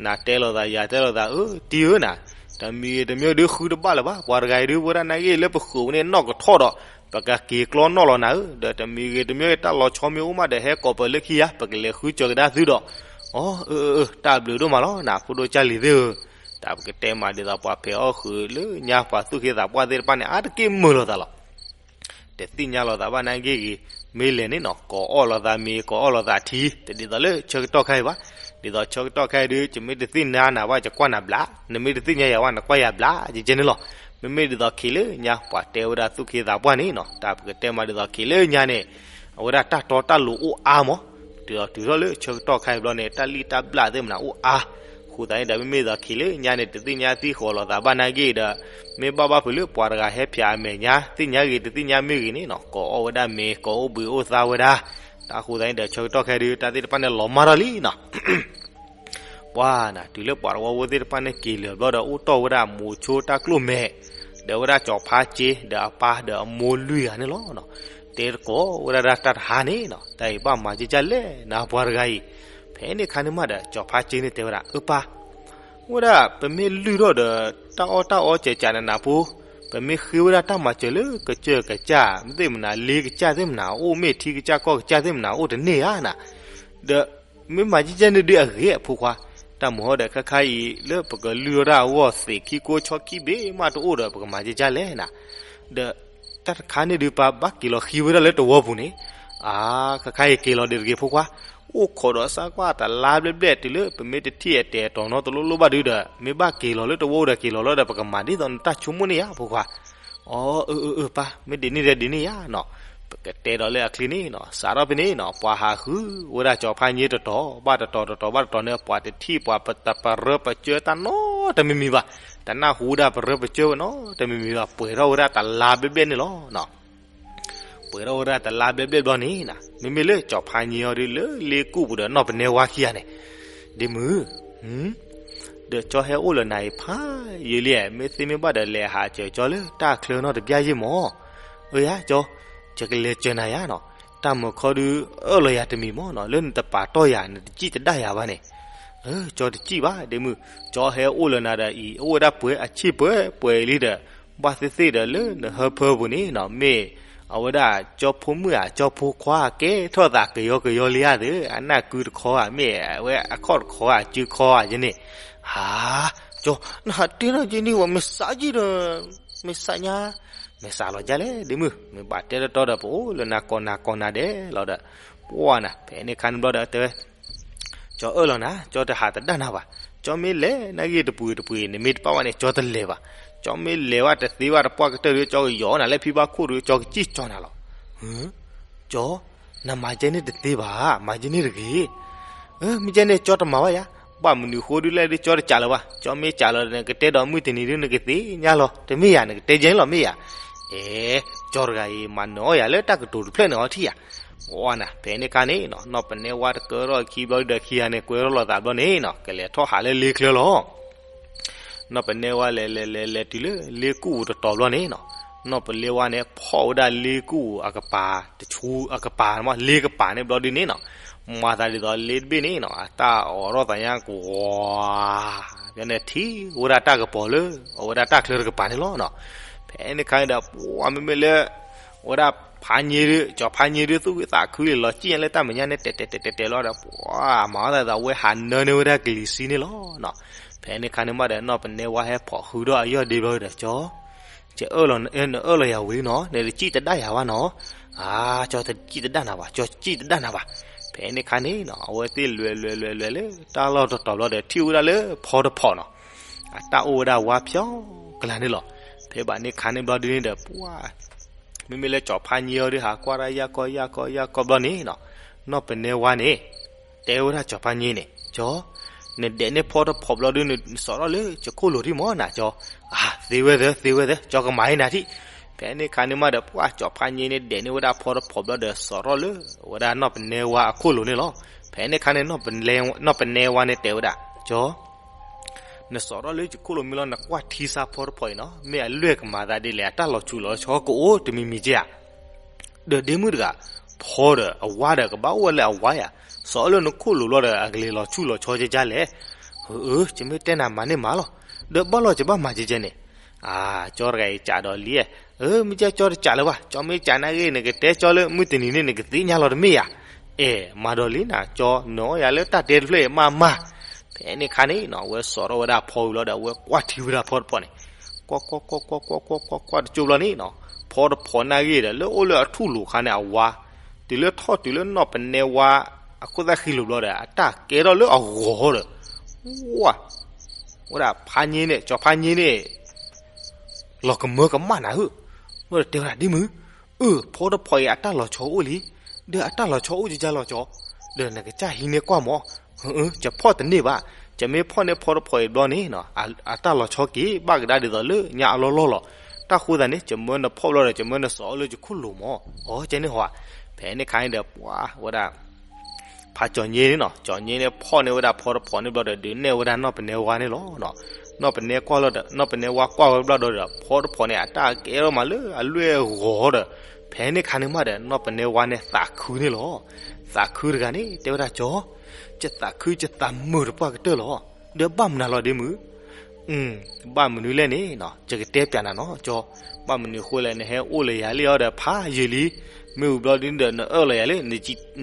နၤတဲလိာ်သးယၤတဲလိာ်သး အၢ တံၤဧၢနၤ, တမံၤဂ့ၤတမံၤဒုးဃုတဘၣ်လၢၤဘၣ် ပှၤတဂၤအံၤဒုးဝဲဒၣ်နာ်က့လၢပဃုာ်အူန့ၣ်နီၣ်ကထီၣ်ဒီး ပကက့ၤကျီနီၣ်လီၤနၤဧၢ, ဒီးတမံၤဂ့ၤတမံၤတၢ်လီၤဆီမ့ၢ်အိၣ်မးဒီးဟဲကိးပၢၤလၢခံယၤ ပကလဲၤဃုစၢၤကဒါသုဒီး, အီ အၢ အၢ တၢ်ဘျုးဒိၣ်မးလီၤနၤ ဖိဒိၣ်ကၢ်လံၤသ့ၣ်ဧၢ. တၢ်ပကတဲမးဒ်သိးပှၤဖံးအီၣ်ဃုာ်လၢညါပှၤသူၣ်က့သးပှၢ်သ့ၣ်တဖၣ်န့ၣ် အါတက့ၢ်မုာ်လိာ်သးလီၤ. တသ့ၣ်ညါလိာ်သးဘၣ်နာ်က့ဂ့ၤ, မ့ၢ်လဲၤန့ၣ်နီၤ ကိးအီၣ်လိာ်သးမ့ၤ ကိးအီၣ်လိာ်သးထံ တဒ်သိးလၢဆၢကတီၢ်ခဲအံၤဘၣ်. ဒ်သိးဆၢကတီၢ်ခဲအံၤဒုး ယမ့ၢ်တသ့ၣ်ညါနၤဘၣ် ယကွၢ်နၤဘျါ, နမ့ၢ်တသ့ၣ်ညါယၤဘၣ် နကွၢ်ယၤဘျါ ယကဲန့ၣ်လီၤ. မ့မ့ၢ်ဒ်သိးခံးလၢညါ ပှၤတဲဝဲဒၣ်သူၣ်က့သးပှၢ်န့ၣ်နီၤ တၢ်ပကတဲမးဒ်သိးခံးလၢညါန့ၣ် အဝဲဒၣ်တၢ်တီတၢ်လိၤအိၣ်အါမး, တုၤဒီးတုၤထီၣ်လၢဆၢကတီၢ်ခဲအံၤဘျီန့ၣ် တၢ်လံၣ်တၢ်ဘျၣ်သ့ၣ်မနၤအိၣ်အါ. အဃိသတးန့ၣ်ဒီး မ့မ့ၢ်ဒ်သိးခံးလၢညါန့ၣ် တသ့ၣ်ညါသံဃိးလိာ်သးဘၣ်နာ်က့ဒီး မ့ၢ်ဘၣ်ဘၣ်ဖုးလၢပှၤတဂၤဟဲဖျါအမဲာ်ညါ သ့ၣ်ညါဂ့ၤတသ့ၣ်ညါမ့ၢ်ဂ့ၤန့ၣ်နီၤ ကိးအီၣ်ဝဲဒၣ်မ့ၤ ကိးအိၣ်ဘှံးအိၣ်သါဝဲဒၣ်. တၢ်ဃိသတးန့ၣ်ဒီး ဆၢကတီၢ်ခဲအံၤဒုး တၢ်သ့ၣ်တဖၣ်န့ၣ်လီၤမၢ်ထီၣ်လံနီၤ ပှၤနၤ တုၤလၢပှၤတဝီဖိသ့ၣ်တဖၣ်န့ၣ်က့ၤလၢာ်ဘျီဒီး အိၣ်တီၢ်ဝဲဒၣ်မိၤဆိတၢ်ကျိၣ်မဲာ် ဒီးဝဲဒၣ်ကၠီၤဖါစ့ ဒီးအပၢ်ဒီးအမိၢ်လွံၢ်ဂၤန့ၣ်လီၤ. တဲသကိးဝဲဒၣ်တၢ်တဟါန့ၣ်နီၤ တၢ်အံၤဘၣ်မၤကကၢ်လဲၣ်နၤပှၤတဂၤအံၤ. ဖဲန့ၣ်ခါန့ၣ်မးဒီး ကၠီၤဖါစ့န့ၣ်တဲဝဲဒၣ် အၢပၢ် ဝဲဒၣ်ပမ့ၢ်လုၢ်ထီၣ်ဒီး တၢ်အီၣ်တၢ်အီစဲးစးနနၤဖိ ပမ့ၢ်ဃ့ဝဲဒၣ်တၢ်မၤစၢၤလၢကစၢၢ်ကစၢ် မ့ၢ်သ့ၣ်မနၤ လ့ကစၢ်သ့ၣ်မနၤ အိၣ်မ့ၢ်ထံကစၢ်ကီၢ်ကစၢ်သ့ၣ်မနၤ အိၣ်တန့ၢ်ဧါနၤ. ဒီးမ့ၢ်မၤကကၢ်န့ၣ်ဒုးအဂ့ၤအဖိခွါ, တၢ်မုၢ်ဟီဒီးခါခါအံၤ လၢပကလုၢ်ထီၣ်တၢ်အဂီၢ်သ့ၣ်ခံကိးဆီခံဘ့ၣ်မးတအိၣ်ဒီး ပကမၤကကၢ်လဲၣ်နၤ. ဒီးတၢ်တခါန့ၣ်ဒုး ပဘၣ်က့ၤလီၤဃ့ဝဲဒၣ်လၢတဝီပူၤန့ၣ်, အါ ခါခါအံၤက့ၤလီၤဒံးတဂ့ၤဖိခွါ, အိၣ်ခိးဒီးစၢ်ကွၢ်တလါဘျဲၣ်ဘျဲၣ်တုၤလၢ ပမ့ၢ်တထံၣ်အတဲာ်အတီၤနီတလိၣ်လိၣ်ဘၣ်ဒုးဒီး မ့ၢ်ဘၣ်က့ၤလီၤလၢတဝီဒီးက့ၤလီၤလီၤဒီး ပကမၤဒ်သိးနတၢ်ဆိကမိၣ်န့ၣ်ယါဖိခွါ. အီ အၢ အၢ အၢ ပၢ် မ့ၢ်ဒ်န့ၣ်ဒီးဒ်န့ၣ်ယါနီၤ. ပကတဲဒီးလၢအချံန့ၣ်နီၤ စးထီၣ်ဖဲန့ၣ်နီၤ ပှၤဟးဃုဝဲဒၣ်ကၠီၤဖါည့တတီၤဘၣ်တတီၤတတီၤဘၣ်တတီၤန့ၣ် ပှၤတထံၣ်ပှၤပတပရၢပစၢတၢ်နီတမံၤမံၤဘၣ်, တနၢ်ဟူဝဲဒၣ်ပရၢပစၢဝဲနီတမံၤမံၤဘၣ် ပှဲၤထီၣ်ဝဲဒၣ်တလါဘျဲၣ်ဘျဲၣ်န့ၣ်လီၤ. ပှဲၤထီၣ်ဝဲဒၣ်တလါဘျဲၣ်ဘျဲၣ်ဘျီန့ၣ်နီၤ မ့မ့ၢ်လၢကၠီၤဖါည့အီၤဒုးလၢလ့ကူၣ်ပူၤဒီးနီၢ်ပနဲဝါခံဂၤန့ၣ်, ဒ့မုၣ် ဒီးကၠီဟဲအိၣ်လၢနၤအံၤဖးယံာ်လံဧါ, မ့ၢ်သ့မ့ၢ်ဘၣ်ဒီးလဲၤဟးစၢၤကၠီလၢတၢ်ချၢနီတဘျီယ့ၢ်မး. အၢယါကၠီ, ယကလဲၤစၢၤနၤယါနီၤ, တၢ်မုၢ်ခီဒုးအၢၣ်လီၤယၤတမံၤမးနီၤ, လၢနတပာ်တီၢ်ယၤ နတစံၣ်တဒၣ်ယၤဘၣ်န့ၣ်. အၢ ကၠီတစံၣ်ဘၣ် ဒ့မုၣ်, ကၠီဟဲအိၣ်လၢနၤဒီးအံၤ အိၣ်ဝဲဒၣ်ပှဲၤအဆံၣ်ပှဲၤပှဲၤလံဒီး ဘၣ်သ့ၣ်သ့ၣ်ဒီးလၢနဟၢဖၢပူၤန့ၣ်နီၤ မ့ၢ် အဝဲဒၣ်ကၠီဖိမုၣ်ဧါ ကၠီဖိခွါ ကဲထီၣ်သးကယီကယီလံဧါသ့ၣ်, အနၢ်ကုတခီဧါ မ့ၢ်အဝဲအခီၣ်တခီဧါ စုခီဧါယန့ၣ်, ဟါ, ကၠီ, နဟးတဲထီၣ်ယန့ၣ်ဝဲ မ့ၢ်စးယံၤဒီး, မ့ၢ်စးညါ, မ့ၢ်စးလီၤဒ်လဲၣ် ဒ့မုၣ်, မ့ၢ်ဘၣ်တဲတတီဒီး ပအိၣ်လၢနၤကိးနၤကိးနၤဒဲးလီၤဒီး, ပှၢ်နၤ ဖဲန့ၣ်ခါန့ၣ်ဘျီဒီးတဲဝဲ ကၠီအၢၣ်လီၤနၤ, ကၠီတဟးတဒၣ်နၤဘၣ်. ကၠီမ့ၢ်လဲၤနၢ်ဂ့ၢ်တပှ့ၤတပှ့ၤ နမ့ၢ်တပာ်ဝဲန့ၣ် ကၠီတလဲၤဘၣ်. ကၠီမ့ၢ်လဲၤဝဲတသ့ဘၣ်တပှၢ်ကတၢၢ်ဒီး ကၠီကယီၤနၤလၢဖံဘၣ်ခိၣ်ဒီး ကၠီကစံၣ်ကၠီနၤလီၤ. ကၠီ, နမၤကဲန့ၣ်တသ့ဘၣ်, မၤကဲန့ၣ်တဂ့ၤ. မ့ၢ်ကဲန့ၣ် ကၠီတမၤဘၣ်ယၤ, ဘၣ်မနုၤဃိဒုးလဲၣ်ဒီး ကၠီတစးလၢၤဘၣ်. ကၠီမ့ၢ်စးလီၤဒီး နကတဲဒီးမုၢ်တနံၤဒုး နကသ့ၣ်ညါလီၤ တမ့ၢ်ယၤ, နကတဲကဲန့ၣ်လီၤ မ့ၢ်ယၤ. အဲ, ကၠီတဂၤအံၤ မၤနၢၤအီၣ်ယၤလၢတၢ်ကတိၤတဖျၢၣ်န့ၣ်အီထံၣ်ယၤ ပှၢ်နၤ ဖဲန့ၣ်ခါန့ၣ်နီၤ နီၢ်ပနဲဝါတကၢထီၣ်အခံဘျီဒီး ခံဂၤန့ၣ် ကွဲထီၣ်လိာ်သးဘျီန့ၣ်နီၤ ကလဲၤထီၣ်ဟးလၢလ့ချၢလီၤ. နီၢ်ပနဲဝါလဲၤလဲၤလဲၤလဲၤတုၤလၢလ့ကူၣ်အူၤတတီၤဘျီန့ၣ်နီၤ, နီၢ်ပနဲဝါန့ၣ် ဖီၣ်ဝဲဒၣ်လ့ကူၣ်အူၤအကပၤတဆူအကပၤ လ့ကပၤန့ၣ်ဘျီဒုန့ၣ်နီၤ, မၤသးဒ်သိးလ့တဘ့ၣ်န့ၣ်နီၤ အတၢ်အိးထီၣ်သးညါကဝီၤ ဖဲန့ၣ်ထံၣ်ဝဲဒၣ်တၢ်ကပီၤလၢ အဝဲဒၣ်တၢ်ချၢတကပၤန့ၣ်လီၤနီၤ. ဖဲန့ၣ်ခါန့ၣ်ဒီး ပှၢ်မ့မ့ၢ်လၢ ဝဲဒၣ်ဖးည့ဒုး ကၠီၤဖးည့ဒုး သူၣ်ဝံသးခုလံ လီၤစံၣ်ညါလၢတၢ်မဲာ်ညါန့ၣ် တဲာ်တဲာ်တဲာ်တဲာ်တဲာ်လီၤဒီး ပှၢ်မၤအီၣ်သးဒ်သိးအဝဲဟးနၢန့ၢ်ဝဲဒၣ်ကလံၤဆံန့ၣ်လီၤနီၤ. ဖဲန့ၣ်ခါန့ၣ်မးဒီး နီၢ်ပနဲဝါဟဲဖီၣ်ဃုာ်ဒီးအယီၢ်ဒ့ဘျီဒီး ကၠီ ကၠီအၢၣ်လီၤ နအၢၣ်လီၤယၤဝံၤနီၤ နတစံၣ်တဒၣ်ယၤဘၣ်နီၤ. အါ ကၠီတစံၣ်တဒၣ်နၤဘၣ် ကၠီစံၣ်တဒၣ်နၤဘၣ်. ဖဲန့ၣ်ခါန့ၣ်နီၤ အဝဲသ့ၣ်လဲၤလဲၤလဲၤလဲၤလၢတၢ်လီၢ်တတီၤဘျီဒီး ထံၣ်ဝဲဒၣ်လၢဖီတဖီၣ်နီၤ အတၢ်အိၣ်ဝဲဒၣ်ဝါဖျိကလါန့ၣ်လီၤ. ဖဲဘၣ်န့ၣ်ခါန့ၣ်ဘျီဒုန့ၣ်ဒီး ပှၢ် မ့မ့ၢ်လၢကၠီၤဖးည့အီၤဒုး ဟးကွၢ်ဒၣ်ယၢ်ကီၢ်ယၢ်ကီၢ်ယၢ်ကီၢ်ဘျီန့ၣ်နီၤ နီၢ်ပနဲဝါန့ၣ် တဲဝဲဒၣ်ကၠီၤဖးည့န့ၣ် ကၠီ နဒဲးန့ၢ်ဖီတဖီၣ်ဘျီဒုး နစးထီၣ်လၢယခိၣ်လိၤထံၣ်မးနၤကၠီ. အါ သ့ဝဲသ့ သ့ဝဲသ့ ကၠီကမၤအံၤနၤထံၣ်. ဖဲန့ၣ်ခါန့ၣ်မးဒီး ပှၢ်ကၠီၤဖးည့န့ၣ် ဒဲးန့ၢ်ဝဲဒၣ်ဖီတဖီၣ်ဘျီဒီး စးထီၣ်လၢဝဲဒၣ်နီၢ်ပနဲဝါအခိၣ်လိၤန့ၣ်လီၤ. ဖဲန့ၣ်ခါန့ၣ် နီၢ်ပနဲဝါန့ၣ်တဲဝဲဒၣ် ကၠီ နစးထီၣ်လၢယခိၣ်လိၤမ့ၢ်လီၤ နကွၢ်ထံဆါဖီတဖီၣ်အံၤနီၤ မ့ၢ်အလွဲၢ်ကမၤသးဒ်လဲၣ် အတၢ်လီၤဆူးလီၤဆီကအိၣ်တမံၤမံၤက့ဧါ. ဒီးဒ့မုၣ်တဂၤ ဖီဒီးအဝါဒီးကဘၣ်အိၣ်ဝဲလၢအဝါဧါ, စးထီၣ်လၢနခိၣ်လိၤဘျီဒီး အကလဲၤလီၤဆူးလီၤဆီကကလဲၣ်. အၢ ကမ့ၢ်တဲနၤမၤန့ၢ်မၤလီၤ, ဒီးဘၣ်လီၤကဘၣ်မၤကကဲန့ၣ်. အါ ကၠီတဂၤအံၤကးဒီးလံ, အၢ မ့ၢ်ကဲကၠီတကးလၢၤဘၣ်, ကၠီမ့ၢ်ကးနာ်က့ နကတဲကၠီလၢမုၢ်တနံၤန့ၣ် နကသ့ၣ်ညါလီၤတမ့ၢ်ဧါ. အဲ မၤဒီးလံနၤ ကၠီ နအီၣ်ယၤလၢတၢ်တဲတဖျၢၣ်အံၤမးမး. ဖဲန့ၣ်ခါန့ၣ်နီၤ အဝဲစးထီၣ်ဝဲဒၣ်ဖီဝံၤလီၤဒီး အဝဲကွၢ်ထံဝဲဒၣ်ဖီတဖီၣ်န့ၣ် ကွၢ်ကွၢ်ကွၢ်ကွၢ်ကွၢ်ကွၢ်ကွၢ်ကွၢ်တကၠိဘျီန့ၣ်နီၤ, ဖီတဖီၣ်နာ်ဂ့ၤဒီး လၢအိၣ်လၢအထူၣ်လိၤခါန့ၣ် အဝါ တုၤလၢထီၣ်တုၤလၢနီၢ်ပနဲဝါ အခိၣ်သၣ်ဃံလိၤဘျီဒီး အတၢ်ကဲထီၣ်လၢအဂီၤဒီး ဝါ ဝဲဒၣ်ဖးည့န့ၣ် ကၠီဖးည့န့ၣ် လီၤကမၢကမၣ်နၤဧၢ, ဘျီဒီးတဲဝဲဒၣ်ဒ်မုၢ်, အၢ ဖီတဖီၣ်အံၤအတၢ်လီၤဆီအိၣ်လံ, ဒီးအတၢ်လီၤဆီအိၣ်ကကလီၤကၠီ, ဒီးနကစၢ်ဟံးန့ၢ်ကွၢ်မး, ဟၢ ယဖီၣ်တန့ၢ်ဘၣ်, ယမ့ၢ်ဖီၣ်န့ၢ်ဖီတဖီၣ်အံၤဘျီန့ၣ် အတၢ်လီၤဆီက့ၤဘၣ်ကဒါဒ်သိးလၢညါအလီၢ်လီၢ်လီၤ, တၢ်ဃိသတးန့ၣ် ယမၢနဖီၣ်ဘျီဒီး ယမၢနစးအီၣ်လၢယခိၣ်လိၤမး, အီ ကဲန့ၣ်ဟီ, ဖဲန့ၣ်ခါန့ၣ်ဒီး ပှၤဝဲဒၣ် ဖးကၠီၤည့န့ၣ်နီၤ, ကၠီၤည့န့ၣ်ဖီၣ်န့ၢ်ဝဲဒၣ်ဖီတဖီၣ်န့ၣ်ဘျီဒီး ဒုးနဲၣ်ဝဲဒၣ်နီၢ်ပနဲဝါန့ၣ်လီၤ. နီၢ်ပနဲကွၢ်လီၤဒီး နီၢ်ပနဲဝါကွၢ်ဝဲဘျီဒီး ဖီတဖီၣ်န့ၣ် အတၢ်ကဲထီၣ်မးလၢအလွဲၢ်အဂီၤဒီး ဖဲန့ၣ်ခါန့ၣ်မးဒီး နီၢ်ပနဲဝါန့ၣ်သးခုန့ၣ်လီၤ. သးခုတဂၤန့ၣ် တဲဝဲဒၣ်ကၠီ, ယသးခုယသးမုာ်တပှၢ်ကတၢၢ်လီၤ. ဒီးဘၣ်မနုၤလီၤဒ့မုၢ် ဘၣ်မနုၤလဲၣ်န့ၣ်နီၤ, ယကတဲပျးနၤနီၤ ကၠီ, ဘၣ်မနုၤဃိလဲၣ် နဟဲအိၣ်လၢယၤလံအီၤဒီးဖးယံာ်လံ, မ့ၢ်ဝံၤဘျီဒ်န့ၣ်ဒီး နအၢၣ်လီၤယၤလၢ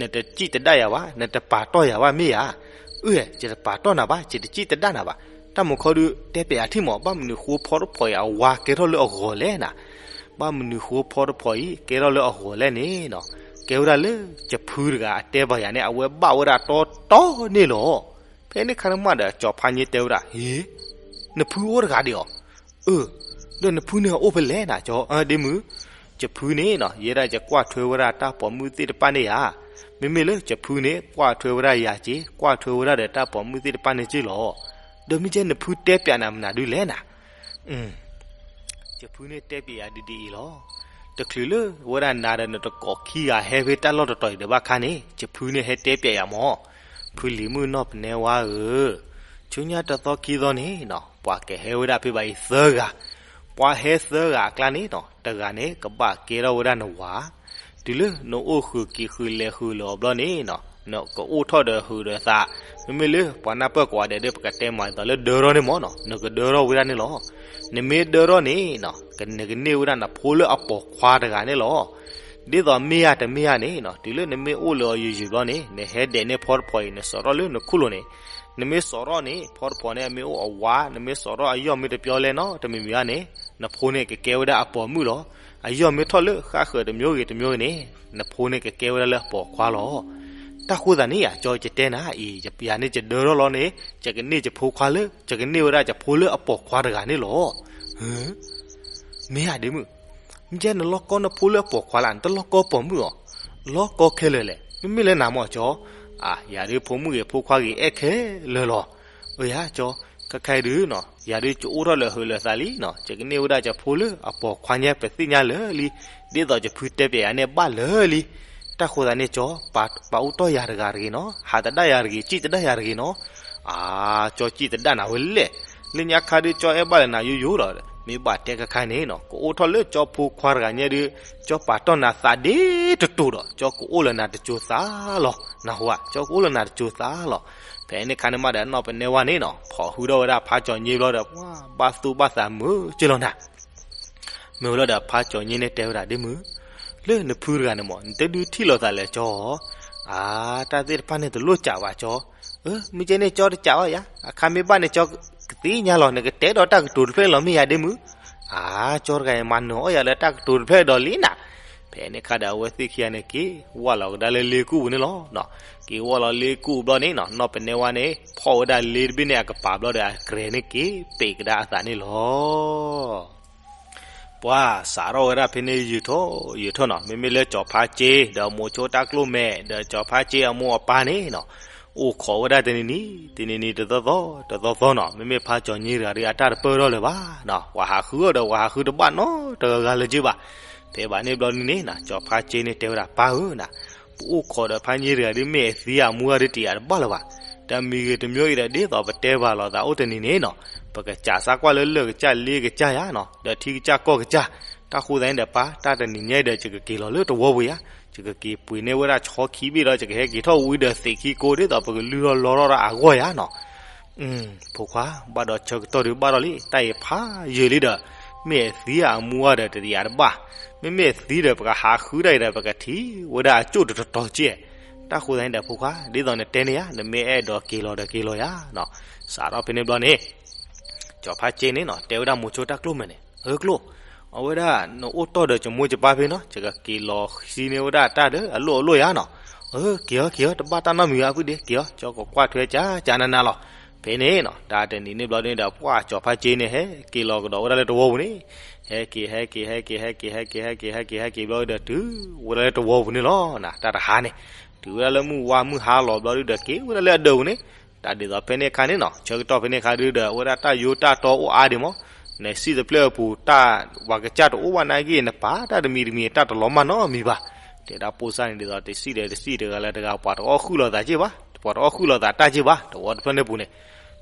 နတစံၣ်တဒၣ်ယၤဘၣ်, နတပာ်တီၢ်ယၤဘၣ်မ့ၢ်ဧါ. အၢ ယတပာ်တီၢ်နၤဘၣ်, ယတစံၣ်တဒၣ်နၤဘၣ်. တၢ်မူခီဒုး တဲပျးယၤထံၣ်မး, ဘၣ်မနုၤဃိဖီတဖီၣ်အံၤအဝါကဲထီၣ်လၢအဂီၤလဲၣ်နၤ. ဘၣ်မနုၤဃိဖီတဖီၣ်အံၤကဲထီၣ်လၢအဂီၤလဲၣ်န့ၣ်နီၤ, ကဲဝဲဒၣ်လၢ ယဖုတဂၤအတဲဘၣ်ယၤန့ၣ် အဝဲဘၣ်ဝဲဒၣ်တီတီန့ၣ်လီၤ. ဖဲန့ၣ်ခါန့ၣ်မးဒီး ကၠီၤဖးည့တဲဝဲဒၣ်, ဟ့, နဖုအိၣ်တဂၤဒံးဧါ. အၢ, ဒီးနဖုန့ၣ်အိၣ်ဖဲလဲၣ်နၤ ကၠီ, ဒ့မုၢ်, ယဖုန့ၣ်နီၤ ယဲဒၣ်ယကွၢ်ထွဲဝဲဒၣ်တၢ်ပိာ်မုၣ်သ့ၣ်တဖၣ်န့ၣ်ဧါ. မ့မ့ၢ်လၢယဖုန့ၣ် ကွၢ်ထွဲဝဲဒၣ်ယၤက့ၤ, ကွၢ်ထွဲဝဲဒၣ်ဒီးတၢ်ပိာ်မုၣ်သ့ၣ်တဖၣ်န့ၣ်က့ၤလီၤ. ဒီးမ့ၢ်ကဲနဖုတဲပျးနၤမနုၤဒုးလဲၣ်နၤ. ယဖုန့ၣ်တဲပျးယၤဒ်ဒ်အံၤလီၤ. တချုးလၢဝဲဒၣ်နၤဒီးနတကိးခံဂၤဟဲဖဲတၢ်လီၢ်တတီၤအံၤဒီးဘၣ်ခါန့ၣ် ယဖုန့ၣ်ဟဲတဲပျးယၤမး, ဖုလံၤမုၣ်နီၢ်ပနဲဝါဧၢ, ဆူညါတသီခံသီန့ၣ်နီၤ ပှၤကဟဲဝဲဒၣ်ဖဲဘၣ်အံၤသၢဂၤ, ပှၤဟဲသၢဂၤအကျါန့ၣ်နီၤ တဂၤန့ၣ် ကဘၣ်ကဲထီၣ်ဝဲဒၣ်နဝၤ, တုၤလၢနအိၣ်ဃုာ်က့ၤဃုာ်လဲၤဃုာ်လီၤဘျီန့ၣ်နီၤ နကအိၣ်ထီၣ်ဒီးဟုးဒီးသး, မ့မ့ၢ်လၢပှၤနၢ်ပၢၢ်ကိးဂၤဒဲးဒီး ပကတဲမၤအသးလၢဒၢထီၣ်န့ၣ်မ့ၢ်နီၤ, နကဒၢထီၣ်ဝဲဒၣ်န့ၣ်လီၤ. နမ့ၢ်ဒၢထီၣ်န့ၣ်နီၤ, နကန့ၢ်ဝဲဒၣ်နဖိလၢအပိာ်ခွါတဂၤန့ၣ်လီၤ. ဒ်သိးမ့ၢ်ဧါတမ့ၢ်ဧါန့ၣ်နီၤ, တုၤလၢနမ့ၢ်အိၣ်လၢအီၤယံာ်ယံာ်ဘျီန့ၣ် နဟဲဒဲးန့ၢ်ဖီတဖီအံၤ နစိာ်ထီၣ်လၢနခိၣ်လိၤန့ၣ်, နမ့ၢ်စိာ်ထီၣ်န့ၣ် ဖီတဖီန့ၣ်အမ့ၢ်အိၣ်အဝါ, နမ့ၢ်စိာ်ထီၣ်အယီၢ်မ့ၢ်တပျီလဲၣ်နီၤ, တမံၤမံၤဧါန့ၣ်, နဖိန့ၣ်ကကဲဝဲဒၣ်အပိာ်မုၣ်လီၤ. အယီၢ်မ့ၢ်ထီၣ်လၢဃၣ်ဃၢၤတမျိုးဂ့ၤတမျိုးဂ့ၤန့ၣ်, နဖိန့ၣ်ကကဲဝဲဒၣ်လၢအပိာ်ခွါလီၤ. တၢ်ဃိသးန့ၣ်ယၤ ကၠီကတဲနၤအံၤ, ယၤန့ၣ်ယဒၢထီၣ်လီၤန့ၣ် ယကန့ၢ်ယဖိခွါလၢ ယကန့ၢ်ဝဲဒၣ်ယဖိလၢအပိာ်ခွါတဂၤန့ၣ်လီၤ. မ့ၢ်ဧါဒ့မုၣ်, မ့ၢ်ကဲနလီၢ်ကီနဖိလၢအပိာ်ခွါလၢ နတလီၢ်ကီပိာ်မုၣ်အီၤ, လီၢ်ကီခဲလၢာ်လဲၣ်, မ့မ့ၢ်လၢနၤမ့ၢ်ကၠီ, အါ ယၤဒုးဖိမုၣ်ဂ့ၤဖိခွါဂ့ၤအဲၣ်ခဲလၢာ်လီၤ. အၢယၤကၠီ, ခဲခါအံၤဒုးနီၤ ယၤဒုးကအိၣ်ထီၣ်လၢဟုးလၢသးလံနီၤ, ယကန့ၢ်ဝဲဒၣ်ယဖိလၢအပိာ်ခွါညါ ပသ့ၣ်ညါလၢာ်လံ, ဒ်သိးယဖုတဲပျဲယၤန့ၣ်ဘၣ်လၢာ်လံ. တၢ်ဃိသးန့ၣ်ကၠီ, ပာ်အိၣ်တီၢ်ယၤတဂၤတဂ့ၤနီၤ, ဟးသဒၣ်ယၤတဂ့ၤ, စံၣ်သဒၣ်ယၤတဂ့ၤနီၤ. အါ ကၠီစံၣ်သဒၣ်နၤဝဲလဲၣ်, လၢညါခါဒုးကၠီအဲၣ်ဘၣ်လၢနၤယိယိလီၤ. မ့ၢ်ဘၣ်တဲခဲခါန့ၣ်နီၤ ကအိၣ်ထီၣ်လၢကၠီဖိခွါတဂၤညါဒုး, ကၠီပာ်တီၢ်နၤသးဒ့တတိၤဒီး ကၠီကအိၣ်လၢနၤတစိၤသးလီၤ, နၢ်ဟူဧါ, ကၠီကအိၣ်လၢနၤတစိၤသးလီၤ. ဖဲန့ၣ်ခါန့ၣ်မးဒီးနီၢ်ပနဲဝါန့ၣ်နီၤ ဖီၣ်ဟုဒီးဝဲဒၣ်ဖါကၠီၤည့ဘျီဒီး ပှၤဘၣ်သူၣ်ဘၣ်သးမုာ်က့လီၤနၤ မ့ၢ်ဝဲလီၤဒီးဖါကၠီၤည့န့ၣ်တဲဝဲဒၣ်ဒ့မုၣ်, လၢနဖုတဂၤန့ၣ်မ့ၢ် နတဒုးထံၣ်လိာ်သးလၢကၠီဧါ. အါ တၢ်သ့ၣ်တဖၣ်န့ၣ်တလိၣ်စးဘၣ်ကၠီ, အၢ မ့ၢ်ကဲန့ၣ်ကၠီတစးဘၣ်ယၤ, အခါမ့ၢ်ဘၣ်န့ၣ်ကၠီကသ့ၣ်ညါလီၤ, နကတဲဒီးတၢ်ကတိၤတဖျၢၣ်လီၤမ့ၢ်ယၤဒ့မုၣ်. အါ ကၠီတဂၤအံၤမၤနၢၤအီၣ်ယၤလၢတၢ်ကတိၤတဖျၢၣ်ဒီးလံနၤ. ဖဲန့ၣ်ခါဒီးအဝဲသ့ၣ်ခံဂၤန့ၣ်က့ၤဝၢ်လီၤကဒါလၢလ့ကူၣ်ပူၤန့ၣ်လီၤ. က့ၤဝၢ်လီၤလ့ကူၣ်ဘျီန့ၣ်နီၤ နီၢ်ပနဲဝါန့ၣ် ဖီၣ်ဝဲဒၣ်လ့တဘ့ၣ်န့ၣ်အကပၤဘျီဒီး အကြဲၤန့ၣ်က့ၤပ့ၤကဒါအသးန့ၣ်လီၤ. ပှၤစးထီၣ်ဝဲဒၣ်ဖဲန့ၣ်ယုာ်ထီၣ်ယုာ်ထီၣ်နီၤ, မ့မ့ၢ်လၢကၠီၤဖါစ့ ဒီးမိၤဆိတၢ်ကျိၣ်မဲာ် ဒီးကၠီၤဖါစ့အမိၢ်အပၢ်န့ၣ်နီၤ, အိၣ်ခိးဝဲဒၣ်တနံၤနံၤ တနံၤနံၤတသီသီ တသီသီနီၤ, မ့မ့ၢ်ဖါကၠီၤည့တဂၤဒီးအတၢ်တပၢၢ်ထီၣ်လၢၤဘၣ်နီၤ, ပှၤဟးဃုအီၤဒီး ပှၤဟးဃုတဘၣ်နီတဂၤဂၤလၢၤက့ဘၣ်. ဖဲဘၣ်န့ၣ်ဘျီဒုန့ၣ်နီၤ ကၠီၤဖါစ့န့ၣ်တဲဝဲဒၣ် ပၢ်ဧၢနီၤ, ပအိၣ်ခိးဒီးဖါည့တဂၤဒုး မ့ၢ်အသံအမူအဂၤဒုးတယာ်တဘၣ်လၢၤဘၣ်. တမံၤဂ့ၤတမံၤဂ့ၤဒီး ဒ်သိးပတဲဘၣ်လိာ်သးအိၣ်တနံၤန့ၣ်နီၤ, ပကစးစးကွၢ်လၢလၢၢ်ကစၢ်လ့ကစၢ်ယၤနီၤ, ဒီးထံကစၢ်ကီၢ်ကစၢ်. တၢ်ဃိသတးန့ၣ်ဒီးပၢ် တၢ်တနံၤညါဒီး ယကက့ၤလီၤလၢတဝီပူၤယၤ, ယကက့ၤပှ့ၤန့ၢ်ဝဲဒၣ်ဆီခံဘ့ၣ်ဒီး ယကဟဲက့ၤထီၣ်ဝံၤဒီးသံးခံကိး ဒ်သိးပကလုၢ်ထီၣ်လီထီၣ်ဒီးအဂီၢ်ယၤနီၤ. ဖိခွါ ဘၣ်ဒီးဆၢကတီၢ်ဒုးဘၣ်ထီၣ်လံ, တၢ်အံၤဖးယံာ်လံဒီး မ့ၢ်အသံအမူအဂၤဒီးတယာ်တဘၣ်, မ့မ့ၢ်အသံဒီး ပကဟးဃုတၢ်အံၤဒီး ပကထံၣ်ဝဲဒၣ်အကၠိၣ်တတီၤက့. တၢ်ဃိသတးန့ၣ်ဒီးဖိခွါ ဒ်သိးနတဲန့ၣ်ယၤ, နမ့ၢ်အဲၣ်ဒိးက့ၤလီၤဒီးက့ၤလီၤယၤနီၤ. စးထီၣ်ဖဲန့ၣ်ဘျီန့ၣ် ကၠီၤဖါစ့န့ၣ်နီၤ တဲဝဲဒၣ်မိၤဆိတၢ်ကျိၣ်မဲာ်န့ၣ်, အၢကျိၣ်, အဝဲဒၣ်နအိၣ်တီၢ်ဒီးယမိၢ်ယပၢ်ဖဲနီၤ, ယကက့ၤလီၤဃံန့ၢ်ဝဲဒၣ်တၢ်ဒီးအလိၣ်အလိၣ်ယၤနီၤ. အၢ က့ၤအီၤက့ၤအီၤ တဘၣ်တၢ်နီတမံၤဘၣ်ဖုဒ့, က့ၤအီၤ ကၠီကကွၢ်ထွဲကၠၢ်ကၠၢ်နးနးလီၤ. ဖဲန့ၣ်နီၤ တၢ်တနံၤန့ၣ်ဘျီန့ၣ်ဒီး ပှၤကၠီၤဖါစ့န့ၣ် ဟဲက့ၤလီၤကဒီးဝဲဒၣ်လၢတဝီပူၤန့ၣ်, ဟဲက့ၤ ဟဲက့ၤ ဟဲက့ၤ ဟဲက့ၤ ဟဲက့ၤ ဟဲက့ၤ ဟဲက့ၤ ဟဲက့ၤဘျီဒီး တုၤဝဲဒၣ်လၢတဝီပူၤန့ၣ်လီၤ. တၢ်တဟါန့ၣ် တုၤဝဲဒၣ်လၢမုၢ်ဝါမုၢ်ဟါလီၤဘျီဒီး က့ၤဝဲဒၣ်လၢအဒၢးပူၤန့ၣ်, တၢ်ဒ်သိးဖဲန့ၣ်အခါန့ၣ်နီၤ ဆၢကတီၢ်ဖဲန့ၣ်အခါဒုးဒီး အဝဲဒၣ်တၢ်ယိတၢ်တီအိၣ်အါဒံးမး, နစံၣ်တဖျၢၣ်အပူၤ တၢ်ပှၤကစၢ်တအိၣ်ဘၣ်နာ်က့ နပာ်တၢ်တမံၤတမံၤ တၢ်တလီၤမၢ်နီတမံၤဘၣ်. တဲဒၣ်ပိၢ်စၢ်န့ၣ် ဒ်သိးတစံၣ်ဒီးတစံၣ်တဂၤလၢတဂၤ ပှၤတအီၣ်ဃုာ်လိာ်သးက့ဘၣ်, ပှၤတအီၣ်ဃုာ်လိာ်သးတၢ်က့ဘၣ် တဝီတဖျၢၣ်န့ၣ်ပူၤန့ၣ်.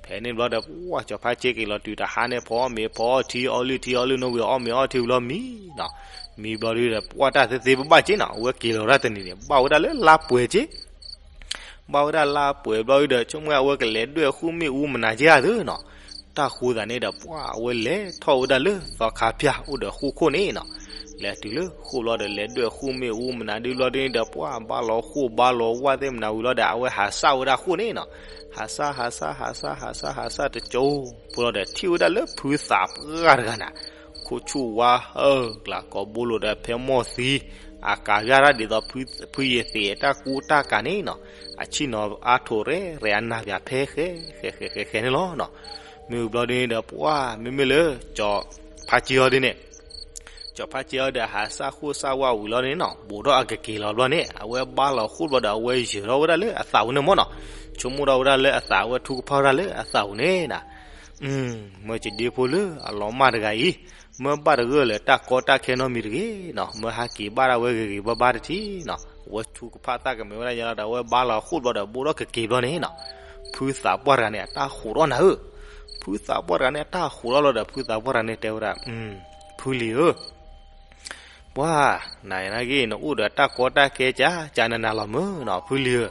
ဖဲန့ၣ်ဘျီဒီး ပှၤကၠီၤဖါစ့က့ၤလီၤတုၤတဟါန့ၣ် ဖီအီၣ်မ့ၤဖီအီၣ်ထံ အီလုၢ်ထံအီလုၢ်နိဝံၤ အီၣ်မ့ၤအီထံဝံၤလီၤမံနီၤ, မံဘျီဒုးဒီး ပှၤတၢ်သ့သ့ဘၣ်ဘၣ်က့နီၤ အဝဲက့ၤလီၤဒၣ်တနံၤန့ၣ် ဘၣ်ဝဲဒၣ်လၢလါပှဲၤက့ ဘၣ်ဝဲဒၣ်လါပှဲၤဘျီဒုးဒီး ဆိကမိၣ်အဝဲကလဲၤဒွဲၣ်ဃိၣ်မ့ၣ်အူမနၤက့ဧါသုနီၤ. တၢ်ဃိသတးန့ၣ်ဒီး ပှၤအဝဲလဲၤထီၣ်ဝဲဒၣ်လၢသီခါဖၠၣ်အိၣ်ဒီးဃိၣ်ခိၣ်န့ၣ်နီၤ, လဲၤတုၤလၢဃိၣ်ဘျီဒီး လဲၤဒွဲၣ်ဃိၣ်မ့ၣ်အူမနၤဒုးဘျီဒုးန့ၣ်ဒီး ပှၤဘါလီၤဃိၣ်ဘါလီၤဝၣ်သ့ၣ်မနၤဝံၤလီၤဒီး အဝဲဟးစၢ်ဝဲဒၣ်ဃိၣ်န့ၣ်နီၤ. ဟးစၢ် ဟးစၢ် ဟးစၢ် ဟးစၢ် ဟးစၢ်တကၠိဖိလီၤဒီး ထံၣ်ဝဲဒၣ်လၢဖုသးပှၢ်တဂၤနၤ ခိၣ်ဆူၣ်ဝါအၢကလးကိးဘိလိာ်ဒီးဖဲမီၢ်သံ, အကၤယၣ်ဒၣ်ဒ်သိး ဖုယသံးတၢ်ကူတၢ်ကၤန့ၣ်နီၤ, အဆ့ၣ်နီၤအါထိးရဲၣ်ရဲၣ် အနၢ်ပၠးဖဲဃဲ ဃဲ ဃဲ ဃဲ ဃဲန့ၣ်လီၤနီၤ. မ့ၢ်ဝံၤဘျီဒ်န့ၣ်ဒီး ပှၤမ့မ့ၢ်လၢ ကၠီၤဖါစ့အီၤဒ်န့ၣ် ကၠီၤဖါစ့အီၤဒီး ဟးစၢ်ဃိၣ်စၢ်ဝါဝံၤလီၤန့ၣ်နီၤ, ဘူးထီၣ်အကက့ၤလီၤဘျီန့ၣ် အဝဲဘါလီၤဃိၣ်ဘျီဒီး အဝဲယၢၤထီၣ်ဝဲဒၣ်လၢအသးပူၤန့ၣ်မ့ၢ်နီၤ, ဆိကမိၣ်ထီၣ်ဝဲဒၣ်လၢအသး အဝဲထုကဖၣ်ဝဲဒၣ်လၢအသးပူၤန့ၣ်နီၤ. မ့ၢ်စဒ့ဖိလၢအလီၤမၢ်တဂၤအံၤ, မ့ၢ်ဘၣ်တဂၢၢ်လၢတၢ်ကီတၢ်ခဲနီတမံၤတဂ့ၤနီၤ, မ့ၢ်ဟးက့ၤဘၣ်ဒၣ်ဝဲဂ့ၤဂ့ၤဘၣ်ဘၣ်တထံၣ်နီၤ, အဝဲထုကဖၣ်သၣ်ကမဲာ်ဝဲဒၣ်ညါလီၤဒီး အဝဲဘါလီၤဃိၣ်ဘျီဒီး ဘူးထီၣ်ကက့ၤဘျီန့ၣ်နီၤ, ဖုသးပှၢ်တဂၤန့ၣ် အတၢ်ဟးထီၣ်နၤဧၢ, ဖုသးပှၢ်တဂၤန့ၣ် အတၢ်ဟးထီၣ်လီၤဒီး ဖုသးပှၢ်တဂၤန့ၣ်တဲဝဲဒၣ်, ဖုလံၤဧၢ ပှၤ နၤနာ်က့ နအိၣ်ဒီးတၢ်ကီတၢ်ခဲကၠၢ်ကၠၢ်နးနးလီၤမ့ၢ်နီၤ ဖုလံၤဧၢ,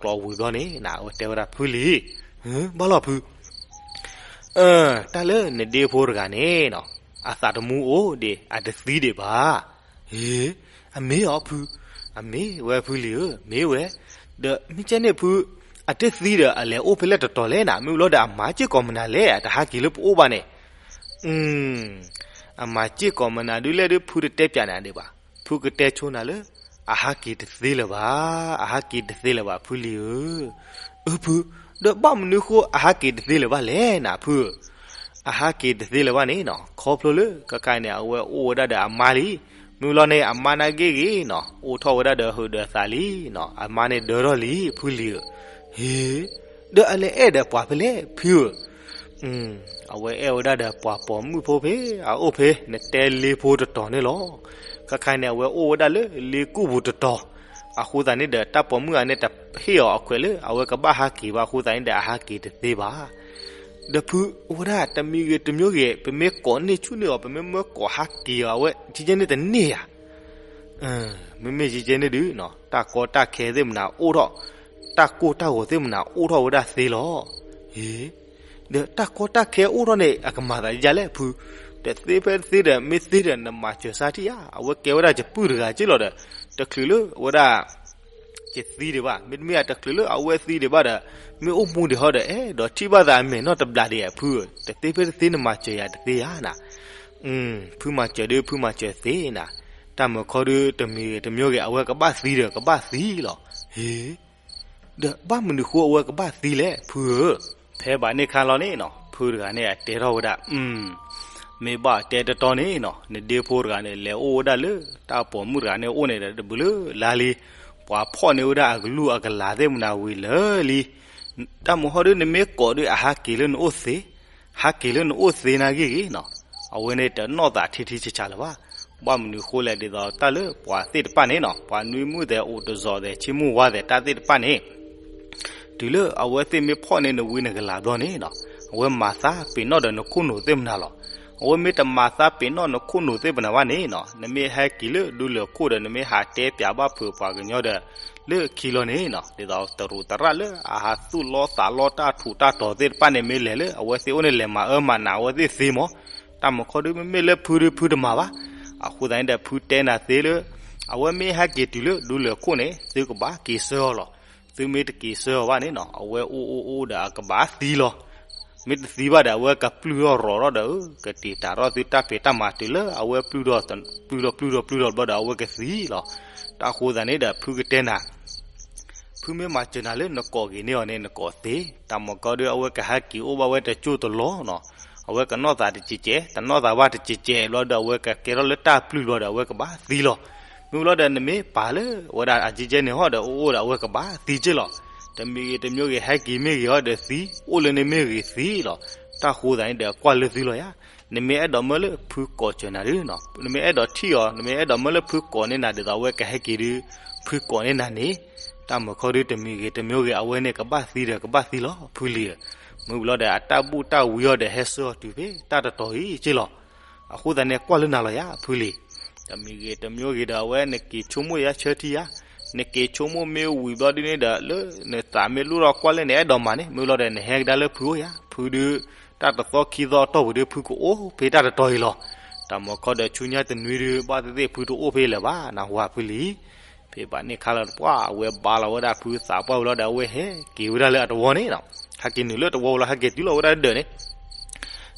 အဝဲတဲဝဲဒၣ်ဖုလံၤ, အဝဲတဲဝဲဒၣ်ဖုလံၤ, ဘၣ်လီၤဖု, တၢ်လၢနဒ့ဖိတဂၤန့ၣ်နီၤ, အသးတမူအိၣ်ဒံး အတသံဒံးဘၣ်. ဟ့, အမ့ၢ်အီၤဖု, အမ့ၢ်ဝဲဖုလံၤဧၢ, မ့ၢ်ဝဲ, ဒီးမ့ၢ်ကဲန့ၣ်ဖု, အတသံဒီးအလဲၤအိၣ်ဖဲလဲၣ်တတီၤလဲၣ်နၤ, မ့ၢ်လီၤဒီးအမါစ့ၢ်ကီးမနုၤလဲၣ် အတဟးက့ၤလၢပအိၣ်ဘၣ်န့ၣ် အမၤစ့ၢ်ကီးမနုၤဒုးလဲၣ်ဒုး ဖုတတဲပၠးနၤဒံးဘၣ်. ဖုကတဲဆိနၤလၢ အဟးက့ၤတသ့လၢၤဘၣ်, အဟးက့ၤတသ့လၢၤဘၣ်ဖုလံၤဧၢ. အၢဖု, ဒီးဘၣ်မနုၤဃိအဟးက့ၤတသ့လၢၤဘၣ်လဲၣ်နၤဖုဧၢ. အဟးက့ၤတသ့လၢၤဘၣ်န့ၣ်နီၤ, ခီဖျိလၢခဲခါန့ၣ် အဝဲအိၣ်ဝဲဒၣ်ဒီးအမါလံ. မ့ၢ်လီၤန့ၣ် အမါနာ်က့ဂ့ၤနီၤ, အိၣ်ထီၣ်ဝဲဒၣ်ဒီးဟုးဒီးသးလံနီၤ, အမါန့ၣ်ဒၢထီၣ်လံဖုလံၤဧၢ. ဟ့, ဒီးအလဲၤအဲၣ်ဒီးပှၤဖဲလဲၣ်ဖုဧၢ. အဝဲအဲၣ်ဝဲဒၣ်ဒီးပှၤပိာ်မုၣ်ဖိဖဲအအိၣ်ဖဲ နတဲလ့ဖိတတီၤန့ၣ်လီၤ. ခဲခါန့ၣ် အဝဲအိၣ်ဝဲဒၣ်လၢလ့ကူၣ်ပူၤတတီၤ, အဃိသတးန့ၣ်ဒီး တၢ်ပိာ်မုၣ်အန့ၣ်တဟ့ၣ်အီၤအခွဲးလၢ အဝဲကဘၣ်ဟးက့ၤဘၣ်အဃိသတးန့ၣ်ဒီး အဟးက့ၤတသ့ဘၣ်. ဒီးဖုအိၣ်ဝဲဒၣ်တမံၤဂ့ၤတမံၤဂ့ၤ ပမ့ၢ်ကိးန့ၢ်ဆူၣ်န့ၢ်အီၤ ပမ့ၢ်မၢကိးဟးက့ၤအီၤ အဝဲ ကကဲန့ၣ်တန့ၢ်ယၤ မ့မ့ၢ်ယကဲန့ၣ်ဒုး တၢ်ကီတၢ်ခဲသ့ၣ်မနၤအိၣ်ထီၣ်, တၢ်ကိၢ်တၢ်ဂီၤသ့ၣ်မနၤအိၣ်ထီၣ်ဝဲဒၣ်သ့လီၤ. ဒီးတၢ်ကီတၢ်ခဲအိၣ်ထီၣ်န့ၣ် အကမၤသးဒ်လဲၣ်ဖု, တသ့ဖဲသ့ဒီး မ့ၢ်သ့ဒီးနမၤစၢၤဆါထံၣ်ဧါ, အဝဲကဲဝဲဒၣ်ယပုၢ်တဂၤက့လီၤဒီး တချုးလၢဝဲဒၣ် ကသံဒံးဘၣ်, မ့တမ့ၢ်အတချုးလၢအဝဲသံဒံးဘၣ်ဒီး, မ့ၢ်အိၣ်မူဒံးဟီဒီး အဲၣ်ဒိးထံၣ်ဘၣ်သးအမဲာ်နီၢ်တဘျးဒံးဧါ ဖုဧၢ, တသ့ဖဲတသ့နမၤစၢၤယၤတသ့ဧါနၤ. ဖုမၤစၢၤဒုး ဖုမၤစၢၤသ့နၤ, တၢ်မုၢ်ခီဒုးတမံၤဂ့ၤတမံၤဂ့ၤ အဝဲကဘၣ်သံဒီးကဘၣ်သံလီၤ. ဟ့, ဒီးဘၣ်မနုၤဃိအဝဲကဘၣ်သံလဲၣ် ဖုဧၢ. ဖဲဘၣ်န့ၣ်ခါလီၤန့ၣ်နီၤ ဖုတဂၤန့ၣ်အတဲထီၣ်ဝဲဒၣ်, မ့ၢ်ဘၣ်တဲတတီန့ၣ်နီၤ နဒ့ဖိတဂၤန့ၣ် လဲၤအိၣ်ဝဲဒၣ်လၢတၢ်ပိာ်မုၣ်တဂၤန့ၣ်အိၣ်န့ၣ်ဒီး တဘျုးလါလံ, ပှၤဖီၣ်န့ၢ်ဝဲဒၣ်အကလုၢ်အကလၤသ့ၣ်မနၤဝံၤလၢာ်လံ. တၢ်မုၢ်ခီဒုး နမ့ၢ်ကိးဒုးအဟးက့ၤလၢနအိၣ်သ့, ဟးက့ၤလၢနအိၣ်သ့နာ်ဂ့ၢ်ဂ့ၤနီၤ, အဝဲန့ၣ်တနီၢ်သးထံထံဆးဆးလၢၤဘၣ်. ဘၣ်မနုၤဃိလဲၣ် ဒ်သိးတၢ်လၢပှၤသ့ၣ်တဖၣ်န့ၣ်နီၤ ပှၤနွံမုၣ်သဲး အိၣ်တစီၤသဲး ဆ့မုၢ်ဝါသဲး တၢ်သ့ၣ်တဖၣ်န့ၣ် တုၤလၢအဝဲသ့ၣ်မ့ၢ်ဖီၣ်န့ၢ်နဝံနကလၤဘျီန့ၣ်နီၤ, အဝဲမၤသးပ့ၤနီၣ်ဒီးနခိၣ်နူာ်သ့ၣ်မနၤလီၤ. အဝဲမ့ၢ်တမၤသးပ့ၤနီၣ်နခိၣ်နူာ်သ့ၣ်မနၤဘၣ်န့ၣ်နီၤ နမ့ၢ်ဟဲက့ၤလၢဒူလၢၢ်ခိၣ်ဒီး နမ့ၢ်ဟးတဲပၠးဘၣ်ဖုးပှၤကညီဒီး လၢခံလီၤန့ၣ်နီၤ ဒ်သိးတရူးသရၣ်လၢအဟးသူၣ်လီသးလီတၢ်ထူးတၢ်တီၤသ့ၣ်တဖၣ်န့ၣ် မ့ၢ်လဲၤလၢအဝဲသ့ၣ်အိၣ်န့ၣ် လဲၤမၤအၢမၤနးအဝဲသ့ၣ်သ့မး. တၢ်မုၢ်ခီဒုး မ့မ့ၢ်လၢဖုဒုးဖုတမၤဘၣ်. အဃိသတးန့ၣ်ဒီး ဖုတဲနၤသ့လၢ အဝဲမ့ၢ်ဟဲက့ၤတုၤလၢဒူလၢၢ်ခိၣ်န့ၣ် သုကဘၣ်က့ၤဆှၢအီၤလီၤ. သုမ့ၢ်တက့ၤဆှၢအီၤဘၣ်န့ၣ်နီၤ အဝဲအိၣ်အိၣ်အိၣ်ဒီးအကဘၣ်သံလီၤ. မ့ၢ်တသံဘၣ်ဒီး အဝဲကပျုၢ်ထီၣ်ရီးထီၣ်ဒီး ကတံာ်တာ်ထီၣ်သုတၢ်ဖံးတၢ်မၤတုၤလၢအဝဲပျုၢ်ထီၣ်ပျုၢ်ထီၣ်ပျုၢ်ထီၣ်ပျုၢ်ထီၣ်ဘျီဒီး အဝဲကသံလီၤ. တၢ်ဃိသတးန့ၣ်ဒီး ဖုကတဲနၤ ဖုမ့ၢ်မၤစၢၤနၤလၢနကိးက့ၤန့ၢ်အီၤန့ၣ် နကိးသ့, တၢ်မုၢ်ခီဒုး အဝဲကဟဲက့ၤအိၣ်ဘၣ်ဝဲတကၠိၢ်တလီၢ်နီၤ, အဝဲကနီၢ်သးတကဲးကဲး တနီၢ်သးဘၣ်တကဲးကဲးဘျီဒီး အဝဲကကဲထီၣ်လၢတၢ်ပျုၢ်ဘျီဒီး အဝဲကဘၣ်သံလီၤ. မ့ၢ်ဘျီဒီး နမ့ၢ်ပာ်လၢဝဲဒၣ်အကဲကဲန့ၣ်ဟီဒီး အိၣ်အိၣ်ဒီး အဝဲကဘၣ်သံက့လီၤ. တမံၤဂ့ၤတမံၤဂ့ၤ ဟဲက့ၤမ့ၢ်ဂ့ၤဟီဒီးသံ, အိၣ်လၢန့ၣ်မ့ၢ်ဂ့ၤသံလီၤ. တၢ်ဃိသတးန့ၣ်ဒီး ကွၢ်လၢသုလီၤယါ. နမ့ၢ်အဲၣ်ဒိးမၢလၢဖုကိးစၢၤနၤဒုးနီၤ, နမ့ၢ်အဲၣ်ဒိးထံၣ်အီၤ နမ့ၢ်အဲၣ်ဒိးမၢလၢဖုကိးန့ၢ်နၤဒ်သိးအဝဲကဟဲက့ၤဒုး ဖုကိးန့ၢ်နၤန့ၣ်, တၢ်မုၢ်ခီဒုးတမံၤဂ့ၤတမံၤဂ့ၤ အဝဲန့ၣ်ကဘၣ်သံဒီးကဘၣ်သံလီၤ ဖုလံၤဧၢ. မ့ၢ်ဘျီဒီး အတၢ်ဘူၣ်တၢ်ဝံအီၤဒီး ဟဲဆှၢအီၤတုၤဖဲတၢ်တတီၤအံၤက့လီၤ. အဃိသတးန့ၣ် ကွၢ်လၢနၤလီၤယါ ဖုလံၤ. တမံၤဂ့ၤတမံၤဂ့ၤဒီး အဝဲနက့ၤဆိကမိၣ်ယါဆၢထံယါ, နက့ၤဆိကမိၣ်မ့ၢ်ဝံၤဘျီဒုးန့ၣ်ဒီး လၢနသးမ့ၢ်လိၣ်ထီၣ်ကွၢ်လၢနအဲၣ်ဒိးမၤန့ၣ် မ့ၢ်ဘျီဒီး နဟဲကဒါလၢဖုအိၣ်ယါ, ဖုဒုး တၢ်တသီခံသီအတီၢ်ပူၤဒုး ဖုကအိၣ်ဖဲတၢ်တတီၤအံၤလီၤ. တၢ်မုၢ်ခီဒီးဆူညါတနွံဒုး ဘၣ်သ့ၣ်သ့ၣ်ဖုတအိၣ်ဖဲလၢၤဘၣ် နၢ်ဟူဧါ ဖုလံၤ. ဖဲဘၣ်န့ၣ်ခါလီၤတပှၢ် အဝဲဘါလီၤဝဲဒၣ်ဖုသးပှၢ်ဝံၤလီၤဒီး အဝဲဟဲက့ၤဝဲဒၣ်လၢအတဝီန့ၣ်နီၤ. ဟဲက့ၤနုာ်လၢတဝီဝံၤလီၤ ဟဲက့ၤတုၤလီၤဝဲဒၣ်ဒၢးန့ၣ်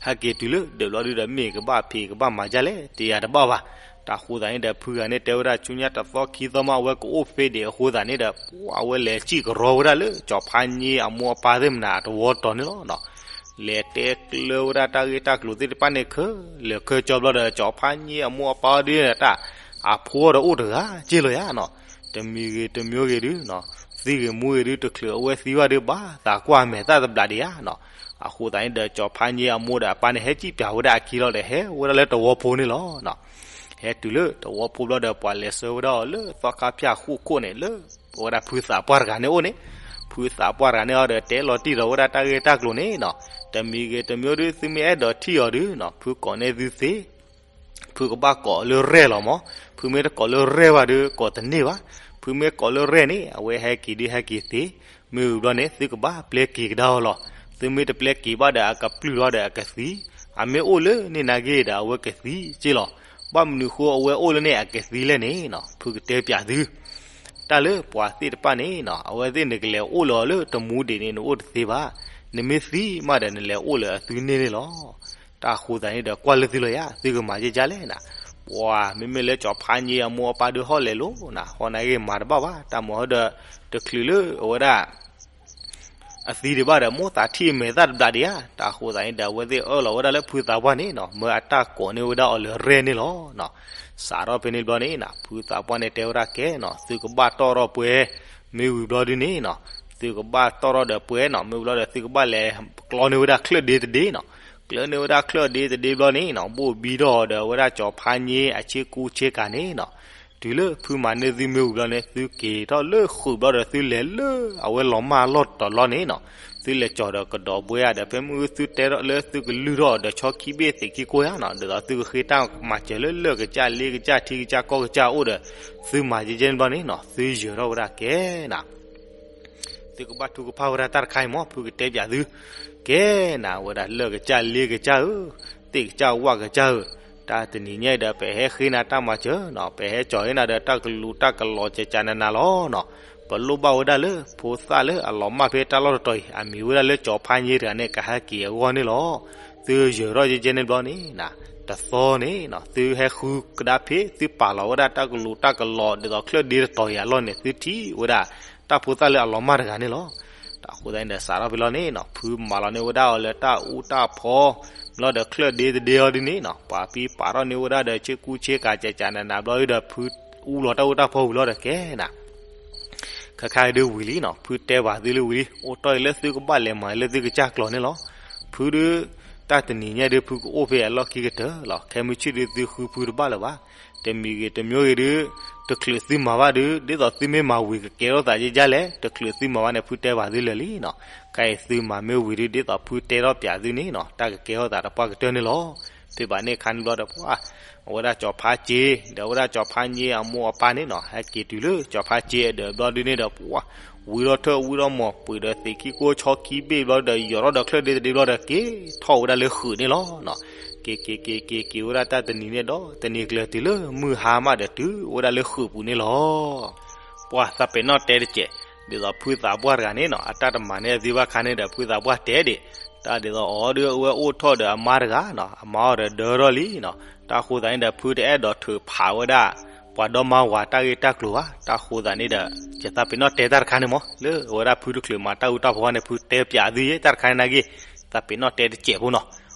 ဟဲက့ၤတုၤလၢဒၢးဘျီဒုးဒီး မ့ၢ်ကဘၣ်ဖံးကဘၣ်မၤဒ်လဲၣ် တယၤတဘၣ်ဘၣ်. တၢ်ဃိသတးန့ၣ်ဒီး ဖုဂၤန့ၣ်တဲဝဲဒၣ် ဆူညါတသီခံသီမး အဝဲကအိၣ်ဖဲဒံးအဃိသတးန့ၣ်ဒီး အဝဲလဲၤစံၣ်ကရီဝဲဒၣ်လၢ ကၠီၤဖးည့အမိၢ်အပၢ်သ့ၣ်မနၤအတဝီတီၤန့ၣ်လီၤ. လဲၤတဲကျၢၤဝဲဒၣ်တၢ်ဂ့ၢ်တၢ်ကျိၤသ့ၣ်တဖၣ်န့ၣ် ခဲလၢာ်ခဲဆ့ဘျီဒီး ကၠီၤဖးည့အမိၢ်အပၢ်ဒုးန့ၣ် တၢ်အဖိဒီးအိၣ်တဂၤက့လီၤယါနီၤ. တမံၤဂ့ၤတမံၤဂ့ၤဒုး သံဂ့ၤမူဂ့ၤဒုး တချုးအဝဲသံဘၣ်ဒုး ဘၣ်သးကွၢ်အမဲာ်သၣ်တဘျးဒံးဧါနီၤ. အဃိသတးန့ၣ်ဒီး ကၠီၤဖးည့အမိၢ်ဒီးအပၢ်န့ၣ် ဟဲစံၣ်ပၠးဝဲဒၣ်အခံလီၤဒီး ဟဲဝဲဒၣ်လၢတဝီဖိန့ၣ်လီၤ. ဟဲတုၤလၢတဝီဖိဘျီဒီး ပှၤလဲၤဆှၢဝဲဒၣ်အီၤလၢသီခါဖၠၣ်ဃိၣ်ခိၣ်န့ၣ် လၢဝဲဒၣ်ဖုသးပှၢ်တဂၤန့ၣ်အိၣ်န့ၣ်, ဖုသးပှၢ်တဂၤန့ၣ်အီၤဒီးတဲလီၤတံၢ်လီၤဝဲဒၣ်တၢ်ဂ့ၢ်တၢ်ကျိၤန့ၣ်နီၤ. တမံၤဂ့ၤတမံၤဒုး သုမ့ၢ်အဲၣ်ဒိးထံၣ်အီၤဒုးနီၤ ဖုကိးန့ၢ်သုသ့ ဖုကဘၣ်ကိးလၢရဲၣ်လီၤမး, ဖုမ့ၢ်တကိးလၢရဲၣ်ဘၣ်ဒုး ကိးတန့ၢ်ဘၣ်. ဖုမ့ၢ်ကိးလၢရဲၣ်န့ၣ် အဝဲဟဲက့ၤဒုးဟဲက့ၤသ့, မ့ၢ်ဝံၤဘျီန့ၣ် သုကဘၣ်ပျဲက့ၤကဒါအီၤလီၤ. သုမ့ၢ်တပျဲက့ၤဘၣ်ဒီး အကပျုၢ်ထီၣ်ဒီးအကသံ, အမ့ၢ်အိၣ်လၢန့ၣ်နာ်က့ဒီး အဝဲကသံက့လီၤ. ဘၣ်မနုၤဃိအဝဲအိၣ်လၢန့ၣ်အကသံလဲၣ်န့ၣ်နီၤ ဖုကတဲပၠးသု တၢ်လၢပှၤသ့ၣ်တဖၣ်န့ၣ်နီၤ အဝဲသ့ၣ်နကလဲၤအိၣ်လၢတမူဒံးန့ၣ် နအိၣ်တသ့ဘၣ်. နမ့ၢ်သံမးဒီး နလဲၤအိၣ်လၢအသုန့ၣ်န့ၣ်လီၤ. တၢ်ဃိသတးန့ၣ်ဒီး ကွၢ်လၢသုလီၤယါ သုကမၤယဲၢ်ကၢ်လဲၣ်နၤ. ပှၤမ့မ့ၢ်လၢကၠီၤဖးည့အမိၢ်အပၢ်ဒုးဟီၣ်လဲၤလိၤနၤ ဟီၣ်နာ်က့မၤတဘၣ်ဘၣ် တၢ်မၤဟီဒီး တချုးလၢအဝဲဒၣ် အသံဒံးဘၣ်ဒီး မိၢ်သးထံၣ်အမဲာ်သၣ်တဘျးဒံးဧါ. တၢ်ဃိသတးန့ၣ်ဒီး အဝဲသ့ၣ်အၢၣ်လီၤဝဲဒၣ်လၢဖုသးပှၢ်န့ၣ်နီၤ မၢအတၢ်ကိးန့ၢ်ဝဲဒၣ်အီၤလၢရဲၣ်န့ၣ်လီၤ. စးထီၣ်ဖဲန့ၣ်ဘျီန့ၣ်နီၤ ဖုသးပှၢ်န့ၣ်တဲဝဲဒၣ်ကဲနီၤ သုကဘၣ်တီၣ်ထီၣ်ပှဲၤ, မ့ၢ်ဝံၤဘျီဒုးန့ၣ်နီၤ သုကဘၣ်တီၣ်ထီၣ်ဒီးပှဲၤနီၤ မ့ၢ်ဝံၤဘျီဒီး သုကဘၣ်လဲၤကျီန့ၢ်ဝဲဒၣ်ချၢၣ်ဒ့တဒ့နီၤ. ကျီန့ၢ်ဝဲဒၣ်ချၢၣ်ဒ့တဒ့ဘျီန့ၣ်နီၤ ဘိၣ်ဘံထီၣ်အီၤဒီး အဝဲဒၣ်ကၠီၤဖးည့အဆ့ကူဆ့ကၤန့ၣ်နီၤ တုၤလၢဖုမၤန့ၢ်သုမ့ၢ်ဝံၤဘျီန့ၣ် သုက့ၤထီၣ်လၢဃုာ်ဘျီဒီး သုလဲၤလၢအဝဲလီၤမၢ်လီၢ်တတီၤလီၤန့ၣ်နီၤ သုလဲၤကၠီၤဒီးကဒီးဘှဲဧါဒီး ဖဲမုၢ်သုတဲထီၣ်လၢသုကလုၢ်ထီၣ်အီၤဒီး ဆီခံဘ့ၣ်သ့ၣ်ခံကိၢ်ဧါနီၤ ဒ်သိးသုကဃ့တၢ်မၤစၢၤလၢလၢၢ်ကစၢ်လ့ကစၢ်ထံကစၢ်ကီၢ်ကစၢ်အိၣ်ဒီး သုမၤယဲၢ်ကၢ်န့ၣ်ဘျီန့ၣ်နီၤ သုယၢၤထီၣ်ဝဲဒၣ်ကဲနၤ သုကဘၣ်ထုကဖၣ်ဝဲဒၣ်တၢ်တခါအံၤမး ဖုကတဲပၠးသု ကဲနၤဝဲဒၣ်လၢၢ်ကစၢ်လ့ကစၢ်ဧၢ, သ့ၣ်ကစၢ်ဝၣ်ကစၢ်ဧၢ, တၢ်တနံၤညါအံၤဒီး ပဟဲဃ့နၤတၢ်မၤစၢၤနီၤ, ပဟဲကၠီၤဟ့နၤဒီးတၢ်ကလူးတၢ်ကလီၤကကနနၤလီၤနီၤ, ပ ပလိၣ်ဘၣ်ဝဲဒၣ်လၢဖိသၣ်လၢအလီၤမၢ်ဖဲတၢ်လီၢ်တတီၤအံၤ အမံၤဝဲဒၣ်လၢကၠီၤဖါည့တဂၤန့ၣ် ကဟဲက့ၤအဂီၢ်န့ၣ်လီၤ. သုယၢၤထီၣ်ယဲကဲန့ၣ်ဘျီန့ၣ်, တသီန့ၣ် သုဟဲဃုကဒါဖဲ သုပာ်လီၤဝဲဒၣ်တၢ်ကလိၤတၢ်ကလီၤ ဒ်သိးချၢၣ်ဒ့တတီၤအံၤအလီၢ်န့ၣ် သုထံၣ်ဝဲဒၣ် တၢ်ဖိသၣ်လၢအလီၤမၢ်တဂၤန့ၣ်လီၤ. တၢ်ဃိသတးန့ၣ်ဒီး စးထီၣ်ဖဲလီၤန့ၣ်နီၤ ဖုမၤလီၤန့ၢ်ဝဲဒၣ်အီၤလၢတၢ်အူတၢ်ဖီ ဘျီဒီးချၢၣ်ဒ့တဒ့အီၤဒ်န့ၣ်နီၤ ပာ်ဖံးပာ်ထီၣ်န့ၢ်ဝဲဒၣ်ဒီးဆ့ကူဆ့ကၤ ကကနနၤဘျီဒီး ဖုအူလီၤတၢ်အူတၢ်ဖီဝံၤလီၤဒီးကဲနၤ ခါခါဒုးဝံၤလံနီၤ ဖုတဲဘၣ်သုလၢဝံၤလံ အိၣ်တီၢ်အံၤလၢသုကဘၣ်လဲၤမၤလၢသုကစၢ်ကျိာ်န့ၣ်လီၤ. ဖုဒုး တၢ်တနံၤညါဒုး ဖုကအိၣ်ဖဲအလီၢ်ခံကတၢၢ်လီၤ. ခဲမုၢ်ဆ့ၣ်ဒုးသုဃုဖုတဘၣ်လၢၤဘၣ်. တမံၤဂ့ၤတမံၤဂ့ၤဒုး တချုးသုမၤဘၣ်ဒုး ဒ်သိးသုမ့ၢ်မၤဝံၤကကဲထီၣ်သးယဲယဲလဲၣ် တချုးသုမၤဘၣ်န့ၣ် ဖုတဲဘၣ်သုလၢာ်လံနီၤ. ခဲအံၤသုမၤမ့ၢ်ဝံၤဒုး ဒ်သိးဖုတဲထီၣ်ပၠးသုန့ၣ်နီၤ တၢ်ကကဲထီၣ်သးတပှၢ်ကတၢၢ်န့ၣ်လီၤ. ဖဲဘၣ်န့ၣ်ခါန့ၣ်ဘျီဒီး ပှၤ အဝဲဒၣ်ကၠီၤဖါက့ ဒီးအဝဲဒၣ်ကၠီၤဖါည့အမိၢ်အပၢ်န့ၣ်နီၤ ဟဲက့ၤတုၤလၢကၠီၤဖါက့အဒၢးဘျီဒုးန့ၣ်ဒီး ပှၤ ဝံထီၣ်ထၢၣ်ဝံထီၣ်မီၢ် ပှ့ၤဒီးသ့ၣ်ခံကိဆီခံဘ့ၣ်ဘျီဒီး ယီၤထီၣ်ဒီးချၢၣ်ဒ့တဒ့ဘျီဒီး က့ၤထီၣ်ဝဲဒၣ်လၢဃုာ်န့ၣ်လီၤ. က့ၤက့ၤက့ၤက့ၤက့ၤဝဲဒၣ်တၢ်တနံၤန့ၣ်ဒီး တနံၤကျၢၤတုၤလၢမုၢ်ဟါမးဒီးတုၤဝဲဒၣ်လၢဃုာ်ပူၤန့ၣ်လီၤ. ပှၤသးပ့ၤနီၣ်တဲတစဲး ဒ်သိးဖုသးပှၢ်တဂၤန့ၣ်နီၤ အတၢ်တမၤန့ၢ်အသုဘၣ်ခါန့ၣ်ဒီး ဖုသးပှၢ်တဲဒံး တၢ်ဒ်သိးအီၤဒုးအဝဲအိၣ်ထီၣ်ဒီးအမါတဂၤနီၤ အမါအီၤဒီးဒၢထီၣ်လံနီၤ တၢ်ဃိသတးန့ၣ်ဒီး ဖုတအဲၣ်ဒိးထုးဖးဝဲဒၣ် ပှၤဒီမါဝၤတၢ်ဂ့ၢ်တၢ်ကျိၤဘၣ် တၢ်ဃိသတးန့ၣ်ဒီး ယသးပ့ၤနီၣ်တဲတၢ်တခါန့ၣ်မး လၢအဝဲဒၣ်ဖုတချုးမၤတၢ်အူတၢ်ဖီန့ၣ် ဖုတဲပၠးသုယဲ တၢ်တခါန့ၣ်နာ်က့ သးပ့ၤနီၣ်တဲတစဲးဖိနီၤ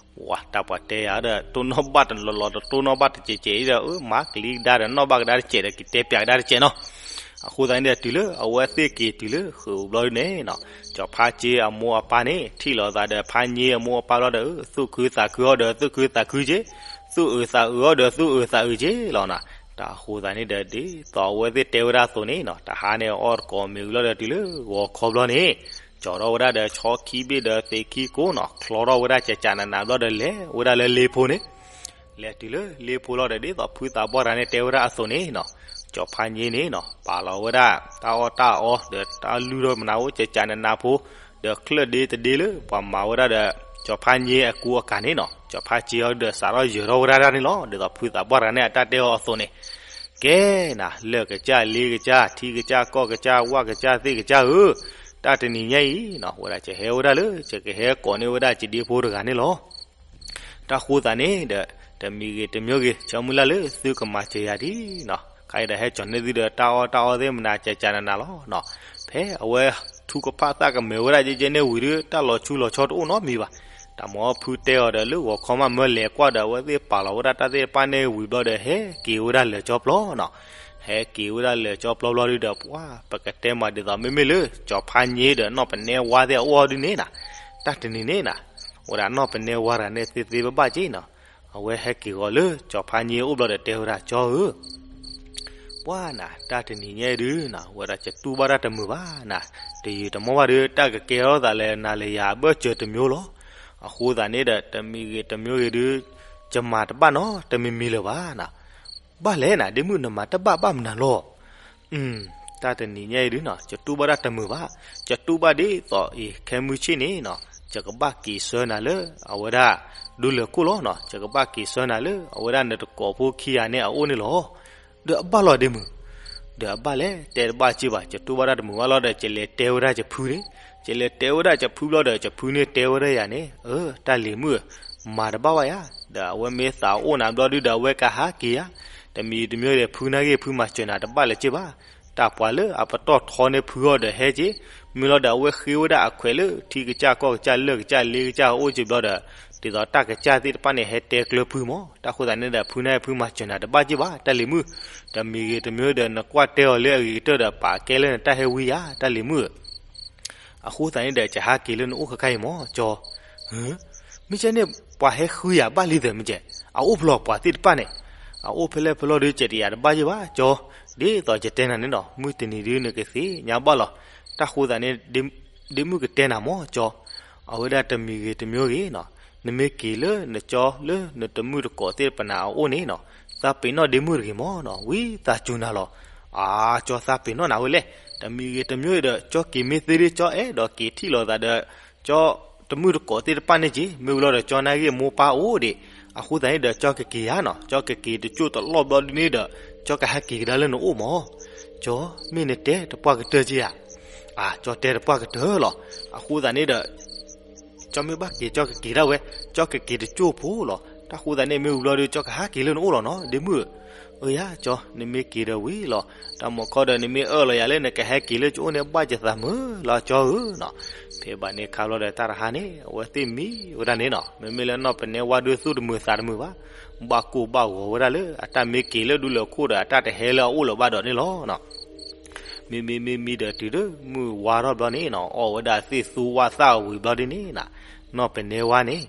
ဝၤ တၢ်ပှၤတဲယၤဒီး တိၢ်နီၣ်ဘၣ်တလီၤလီၤ တတိၢ်နီၣ်ဘၣ်တစဲးစဲးအံၤဒီး အၢ မၤကလံၤကဒါဒီး နီၣ်ဘၣ်ကဒါတစဲးဒီး ကတဲပၠးကဒါတစဲးနီၤ အဃိသတးန့ၣ်ဒီး တုၤလၢအဝဲသ့ၣ်က့ၤတုၤလၢဃုာ်ပူၤဘျီဒုးန့ၣ်နီၤ ကၠီၤဖါက့အမိၢ်အပၢ်န့ၣ် ထံၣ်လိာ်သးဒီး ဖါည့အမိၢ်အပၢ်ဘျီဒီး သူၣ်ခုသးခုအီၤဒီး သူၣ်ခုသးခုက့ သူၣ်အုးသးအုးအီၤဒီး သူၣ်အုးသးအုးက့လီၤနီၤ တၢ်ဃိသတးန့ၣ်ဒီး ဒ်သိးအဝဲသ့ၣ်တဲဝဲဒၣ်အသိးန့ၣ်နီၤ တဟါန့ၣ်အီၣ်တကိးမ့ၤဝံၤလီၤဒီး တုၤလၢဂီၤခီဘျီန့ၣ် ကၠီၤထီၣ်ဝဲဒၣ်ဒီးဆီခံဘ့ၣ်ဒီးသ့ၣ်ခံကိနီၤ ချီထီၣ်ဝဲဒၣ်ကကနနၤဘျီဒီး လဲၤဝဲဒၣ်လၢလ့ဖိန့ၣ် လဲၤတုၤလၢလ့ဖိလီၤဒီး ဒ်သိးဖုသးပှၢ်တဂၤန့ၣ်တဲဝဲဒၣ်အသိးန့ၣ်နီၤ ကၠီၤဖါည့န့ၣ်နီၤ ပာ်လီၤဝဲဒၣ် တၢ်အီၣ်တၢ်အီဒီးတၢ်လုၢ်ထီၣ်မနုၤအိၣ် ကကနနၤဖိ ဒီးချၢၣ်ဒ့တဒ့လၢပှၤမၤဝဲဒၣ်ဒီး ကၠီၤဖါည့အကူအကၤန့ၣ်နီၤ ကၠီၤဖါက့အီၤဒီးစးထီၣ်ယၢၤထီၣ်ဝဲဒၣ်န့ၣ်လီၤ. ဒ်သိးဖုသးပှၢ်တဂၤန့ၣ် အတၢ်တဲအီၤအသိးန့ၣ် ကဲနၤ လၢၢ်ကစၢ်လ့ကစၢ် ထံကစၢ်ကီၢ်ကစၢ် ဝၣ်ကစၢ်သ့ၣ်ကစၢ်ဧၢ, တၢ်တနံၤညါအံၤနီၤ ဝဲဒၣ်ယဟဲဝဲဒၣ်လၢ ယကဟဲကိးန့ၢ်ဝဲဒၣ်ယဒ့ဖိတဂၤန့ၣ်လီၤ. တၢ်ဃိသးန့ၣ်ဒီး တမံၤဂ့ၤတမံၤဂ့ၤ ဆိမုၢ်လၢ်လၢသုကမၤစၢၤယၤဒ်နီၤ ခါအံၤဒီးဟဲကၠီၤန့ၢ်သုဒီး တၢ်အီၣ်တၢ်အီသ့ၣ်မနၤ ကကနနၤလီၤနီၤ. ဖဲအဝဲထူကဖၣ်သၣ်ကမဲာ်ဝဲဒၣ်ယဲယဲန့ၣ်ဝံၤဒီး တၢ်လီၤဆူလီၤဆီတအိၣ်နီတမံၤဘၣ်. တၢ်မၤအီၣ်ဖုတဲအီၤဒီး လၢဂီၤခီမးမၢလဲၤကွၢ်ဒီး အဝဲသ့ၣ်ပာ်လီၤဝဲဒၣ်တၢ်သ့ၣ်တဖၣ်န့ၣ်ဝံၤဘျီဒီး ဟဲက့ၤဝဲဒၣ်လၢာ်ကၠီပျီနီၤ. ဟဲက့ၤဝဲဒၣ်လၢာ်ကၠီပျီဘျီဒုဒီး ပှၤ ပကတဲမးဒ်သိး မ့မ့ၢ်လၢ ကၠီၤဖါည့ဒီး နီၢ်ပနဲဝါသ့ၣ်အအိၣ်အီၤဒုန့ၣ်နီၤ. တၢ်တနံၤန့ၣ်နီၤ ဝဲဒၣ်နီၢ်ပနဲဝါတဂၤန့ၣ် သ့သ့ဘၣ်ဘၣ်က့နီၤ. အဝဲဟဲက့ၤဂီၤလၢ ကၠီၤဖါည့အိၣ်ဘျီဒီးတဲဝဲဒၣ် ကၠီဧၢ ပှၤနၤ တၢ်တနံၤညါဒုနီၤ ဝဲဒၣ်ယတူၢ်ဘၣ်တၢ်တမုာ်ဘၣ်နၤ. တယုာ်တမီၢ်ဘၣ်ဒီး တၢ်ကကဲထီၣ်သးလၢနၤလၢယၤအဘၢၣ်စၢၤတမံၤလီၤ. အဃိသတးန့ၣ်ဒီး တမံၤဂ့ၤတမံၤဂ့ၤဒု ယမၤတဘၣ်နီတမံၤမံၤလၢၤဘၣ်နၤ. ဘၣ်လဲၣ်နၤ ဒ့မုၣ်နမၤတဘၣ်ဘၣ်မနုၤလီၤ. တၢ်တနံၤညါအံၤဒုနီၤ ယတူၢ်ဘၣ်တၢ်တမုာ်ဘၣ်. ယတူၢ်ဘၣ်ဒ်သိးအံၤ ခဲမုၢ်ဆ့ၣ်န့ၣ်နီၤ ယကဘၣ်က့ၤဆှၢနၤလၢ အဝဲဒၣ် ဒူလၢၢ်ခိၣ်လီၤနီၤ. ယကဘၣ်က့ၤဆှၢနၤလၢ အဝဲဒၣ်နတကိးဖိခံဂၤန့ၣ်အအိၣ်န့ၣ်လီၤ. ဒီးအဘၣ်လီၤဒ့မုၣ်. ဒီးအဘၣ်လဲၣ် တဲတဘၣ်စ့ၢ်ဘၣ် ယတူၢ်ဘၣ်တၢ်တမုာ်ဘၣ်လီၤဒီး ယလဲၤတဲဝဲဒၣ်ယဖုန့ၣ်. ယလဲၤတဲဝဲဒၣ်ယဖုဘျီဒီး ယဖုန့ၣ်တဲဝဲဒၣ်ယၤန့ၣ် အၢ တၢ်လံၤမုၣ်ဧၢ မၤတဘၣ်ဘၣ်ယၤ, ဒီးအဝဲမ့ၢ်သးအိၣ်နၤဘျီဒုဒီး အဝဲကဟးက့ၤယၤ, တမံၤတမံၤဒီး ဖုနာ်က့ၤ ဖုမၤစၢၤနၤတဘၣ်လၢၤက့ၤဘၣ်, တၢ်ပှၤလၢအပတီၢ်ထီန့ၢ်ဖုအီၤဒီးဟဲက့ၤ, မ့ၢ်လီၤဒီး အဝဲဃ့ဝဲဒၣ်အခွဲးလၢ ထံကစၢ်ကီၢ်ကစၢ်လၢၢ်ကစၢ်လ့ကစၢ်အအိၣ်က့ၤဘျီဒီး, ဒ်သိးတၢ်ကစၢ်သ့ၣ်တဖၣ်န့ၣ် ဟဲတဲကျၢၤဖုမး, တၢ်ဃိသးန့ၣ်ဒီး ဖုနာ်က့ၤ ဖုမၤစၢၤနၤတဘၣ်က့ၤဘၣ် တၢ်လံၤမုၣ်, တမံၤဂ့ၤတမံၤဒီး နကွၢ်တဲအီၤလၢအဂ့ၤကတၢၢ်ဒီး ပာ်ကဲလၢနတၢ်ဟဲဝံယၤ တၢ်လံၤမုၣ်ဧၢ အဃိသတးန့ၣ်ဒီး ယဟးက့ၤလၢနအိၣ်ခဲခါအံၤမး ကၠီ, မ့ၢ်ကဲန့ၣ် ပှၤဟဲဃုယၤဘၣ်လံသ့ၣ်မ့ၢ်ကဲ, အအိၣ်ဖဲလဲၣ်ပှၤသ့ၣ်တဖၣ်န့ၣ်, အအိၣ်ဖဲလဲၣ်ဖဲလဲၣ်ဒီး ကဲတယၤတဘၣ်ယဲၢ်ဘၣ် ကၠီ, ဒ်သိးယတဲနၤန့ၣ်ဒီး မုၢ်တနံၤဒုး နကသ့ၣ်ညါဘၣ်လီၤ, တၢ်ဃိသတးန့ၣ် ဒ့မုၣ်ကတဲနၤမး ကၠီ, အဝဲဒၣ်တမံၤဂ့ၤတမံၤဂ့ၤနီၤ, နမ့ၢ်က့ၤလၢနကၠီလၢနတမုၣ်တကိးသ့ၣ်တဖၣ်န့ၣ်အအိၣ်န့ၣ်နီၤ, သးပ့ၤနီၣ်ဒ့မုၣ်တဂ့ၤမးနီၤ, ဝံသးစူၤနၤလီၤ, အါ ကၠီသးပ့ၤနီၣ်နၤဝဲလဲၣ်, တမံၤဂ့ၤတမံၤဂ့ၤဒီး ကၠီက့ၤမ့ၢ်သ့ဒ်ကၠီအဲၣ်ဒိးက့ၤထံၣ်လိာ်သးဒီး ကၠီတမုၣ်တကိးသ့ၣ်တဖၣ်န့ၣ်က့ၤ, မ့ၢ်ဝံၤလီၤဒီး ကၠီနာ်က့ၤမိၢ်ပၢ်အိၣ်ဒံး, အဃိသတးန့ၣ်ဒီး ကၠီကက့ၤဧါနီၤ, ကၠီကက့ၤတကၠိၢ်တလီၢ်ဘျီဒုန့ၣ်ဒီး ကၠီကဟဲက့ၤကဒါလၢနအိၣ်မး ကၠီ, မ့ၢ်နတဲတပှၢ်ကတၢၢ်က့ဧါ. အၢ ကၠီတဲတပှၢ်ကတၢၢ်လီၤ. အဃိသတးန့ၣ်ဒီး ကၠီမ့ၢ်ဘၣ်က့ၤ ကၠီကက့ၤဒၣ်ဝဲ, ကၠီကက့ၤတကၠိၢ်ဖိလီၤ. တၢ်ဃိသတးန့ၣ် မ့ၢ်ဝံၤဘျီဒီး ကၠီကဟဲက့ၤလၢနအိၣ်လီၤနီၤ, ဒ့မုၣ်ဧၢ. အၢ ယၤကၠီ, နမ့ၢ်က့ၤဒီးဝံၤလီၤ. တၢ်မ့ၢ်ခီဒီး နမ့ၢ်အၢၣ်လီၤယၤလၢနကဟဲက့ၤလၢကၠိန့ၣ် ဘၣ်ယသးမုာ်လီၤ ကၠီဧၢနီၤ. ဖဲဘၣ်န့ၣ်ခါဘျီဒီး တၢ်တဟါန့ၣ် အဝဲသ့ၣ်မံဝဲဒၣ်န့ၣ်နီၤ. မ့မ့ၢ်လၢနီၢ်ပနဲဝါဒုး သူၣ်တမုာ်သးတမုာ်ဘၣ်, ဘၣ်ကိၢ်ဘၣ်ဂီၤဝဲဒၣ်လၢ အတၢ်မ့ၢ်က့ၤလၢဒူလၢၢ်ခိၣ်ဒီး အတၢ်တဟဲလၢအအိၣ်လၢၤဘၣ်ဒီးန့ၣ်လီၤ. မံမံမံမံဒီး တုၤလၢမုၢ်ဝါထီၣ်ဘျီန့ၣ်နီၤ, အီၣ်ဝဲဒၣ်သ့ၣ်သူဝၣ်သၣ်ဝံၤဘျီဒ်န့ၣ်နီၤ, နီၢ်ပနဲဝါန့ၣ်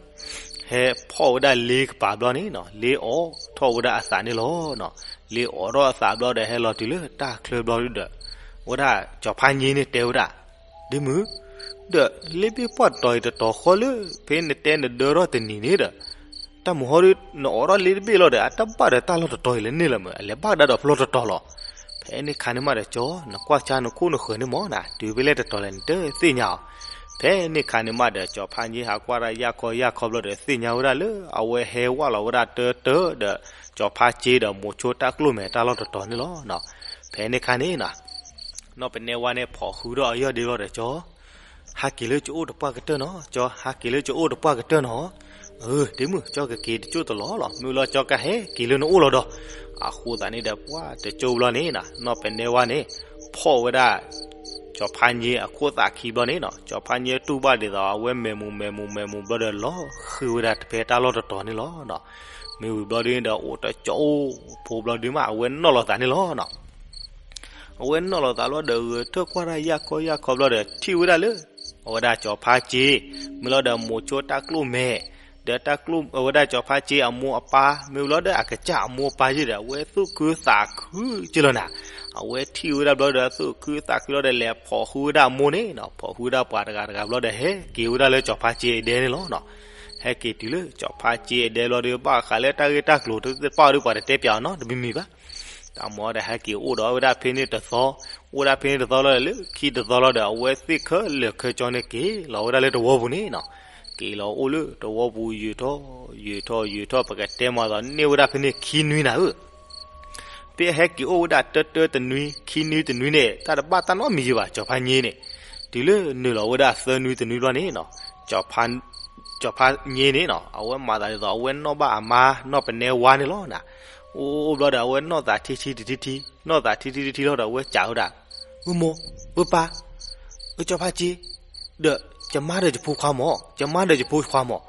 ဟဲဖီၣ်ဝဲဒၣ်လ့ကပၤဘျီန့ၣ်နီၤ, လ့အိးထီၣ်ဝဲဒၣ်အသးန့ၣ်လီၤနီၤ. လ့အိးထီၣ်အသးဘျီဒီး ဟဲလီၤတုၤလၢတၢ်ချၢဘျီဒီး ဝဲဒၣ်ကၠီဖါည့န့ၣ်တဲဝဲဒၣ်, ဒ့မုၣ်, ဒီးလ့ဘ့ၣ်ပှၢ်တတီၤအံၤတတီၤဃီလၢ ဖဲနတဲနဒၢထီၣ်တနံၤန့ၣ်ဒီး တၢ်မုၢ်ဟီဒီး နအိးထီၣ်လ့တဘ့ၣ်လီၤဒီး အတၢ်ဘၣ်ဒီးတၢ်လီၢ်တတီၤအံၤလၢန့ၣ်လီၤမး, အလဲၤဘၣ်ကဒါဒီးဖျီတတီၤလီၤ. ဖဲန့ၣ်ခါန့ၣ်မးဒီး ကၠီ, နကွၢ်ဆါနခိၣ်နဃၢၤန့ၣ်မးနီၤ, တုၤဖဲလဲၣ်တတီၤလဲၣ် နတသ့ၣ်ညါအီၤ. ဖဲန့ၣ်ခါန့ၣ်မးဒီး ကၠီဖါည့ဟးကွၢ်တၢ်ယၢ်ခီယၢ်ခီဘျီဒီး သ့ၣ်ညါဝဲဒၣ်လၢ အဝဲဟဲဝဲလီၤဝဲဒၣ်တၢတၢဒီး ကၠီဖါစ့ဒီး မိၤဆိတၢ်ကျိၣ်မဲာ်တၢ်လီၢ်တတီၤန့ၣ်လီၤ. ဖဲန့ၣ်ခါန့ၣ်နီၤ နီၢ်ပနဲဝါန့ၣ် ဖိးဟုထီၣ်အယီၢ်ဒ့ဘျီဒီး ကၠီ, ဟးက့ၤလၢကၠိအိၣ်တပှၢ်ကတၢၢ်နီၤ, ကၠီဟးက့ၤလၢကၠိအိၣ်တပှၢ်ကတၢၢ်နီၤ. အၢ ဒ့မုၣ်, ကၠီကက့ၤတကၠိၢ်တလီၢ်လီၤ. မ့ၢ်လီၤ ကၠီကဟဲက့ၤလၢနအိၣ်လီၤဒီး. အဃိသတးန့ၣ်ဒီး ပှၢ်တကၠိၢ်ဘျီန့ၣ်နီၤ နီၢ်ပနဲဝါန့ၣ် ဖီၣ်ဝဲဒၣ် ကၠီဖါည့အခိၣ်သးခံဘျီန့ၣ်နီၤ, ကၠီဖါည့တူၢ်ဘၣ်ဒ်သိး အဝဲမဲာ်မူမဲာ်မူမဲာ်မူဘျီဒီး လီၤဃံၤဝဲဒၣ်တဖဲတၢ်လီၢ်တတီၤန့ၣ်လီၤ. မ့ၢ်ဝံၤဘျီဒ်န့ၣ်ဒီး အိၣ်တကၠိၢ်ဖိဘျီဒ်မး အဝဲနီၣ်လီၤသးန့ၣ်လီၤနီၤ. အဝဲနီၣ်လီၤသးဘျီဒီး ဂဲၤထၢၣ်ကွၢ်တၢ်ယၢ်ခီယၢ်ခီဘျီဒီး ထံၣ်ဝဲဒၣ်လၢ အဝဲဒၣ်ကၠီဖါစ့, မ့ၢ်လီၤဒီးမိၤဆိတၢ်ကျိၣ်မဲာ်, ဒီးတၢ်ကျိၣ် အဝဲဒၣ်ကၠီဖါစ့အမိၢ်အပၢ်, မ့ၢ်လီၤဒီးအကစၢ်အမိၢ်အပၢ်ယဲဒီး အဝဲသူၣ်ခုသးခုက့လီၤနၤ. အဝဲထံၣ်ဝဲဒၣ်ဘျီဒီး သူၣ်ခုသးခုလီၤဒီး လဲၤဖိးဟုဝဲဒၣ်အမိၢ်န့ၣ်နီၤ, ဖိးဟုဝဲဒၣ်ပှၤတဂၤတဂၤဘျီဒီး ဟဲက့ၤဝဲဒၣ်လၢကၠီဖါစ့အဒဲန့ၣ်လီၤနီၤ. ဟဲက့ၤတုၤလၢကၠီဖါစ့အဒဲဘျီဒီး ဘၣ်ဃးလၢတၢ်ဂ့ၢ်တၢ်ကျိၤတဖၣ်ဒီး ပှၤတတဲပၠးအီၤနီတမံၤမံၤဘၣ်. တၢ်မၤဒီး ဟဲက့ၤအိၣ်ဒီးဝဲဒၣ်ဖဲန့ၣ်တသီ, အိၣ်ဒၣ်ဖဲန့ၣ်တသီလီၤဒီး လၢခံတသီလီၤဒီး အဝဲသ့ၣ်ခဲလၢာ်ခဲဆ့န့ၣ် က့ၤလီၤဝဲဒၣ်လၢတဝီပူၤန့ၣ်နီၤ. က့ၤလီၤအိၣ်လၢတဝီပူၤ ယံာ်ထီၣ်ယံာ်ထီၣ်ယံာ်ထီၣ် ပကတဲမၤသးန့ၢ်ဝဲဒၣ်ဖဲန့ၣ်ခံနွံနၤဧၢ. ဖဲဟဲက့ၤအိၣ်ဝဲဒၣ်တၢတၢတနွံ ခံနွံတနွံန့ၣ် တၢ်တဘၣ်တၢ်နီတမံၤယဲဘၣ် ကၠီဖါည့န့ၣ်. တုၤလၢနုာ်လီၤဝဲဒၣ်သၢနွံတနွံဘျီန့ၣ်နီၤ, ကၠီဖါ ကၠီဖါည့န့ၣ်နီၤ အဝဲမၤသးဒ်သိး အဝဲနီၣ်ဘၣ်အမါ နီၢ်ပနဲဝါန့ၣ်လီၤနၤ. အိၣ်အိၣ်ဘျီဒီး အဝဲနီၣ်သးထံထံတထံထံ, နီၣ်သးထံထံတထံလီၤဒီး အဝဲစံးဝဲဒၣ်, ဝဲမိၢ်, ဝဲပၢ်, ဝဲကၠီဖါစ့, ဒီးကမါဒီးကဖိခွါမၢ်, ကမါဒီးကဖိခွါမၢ်.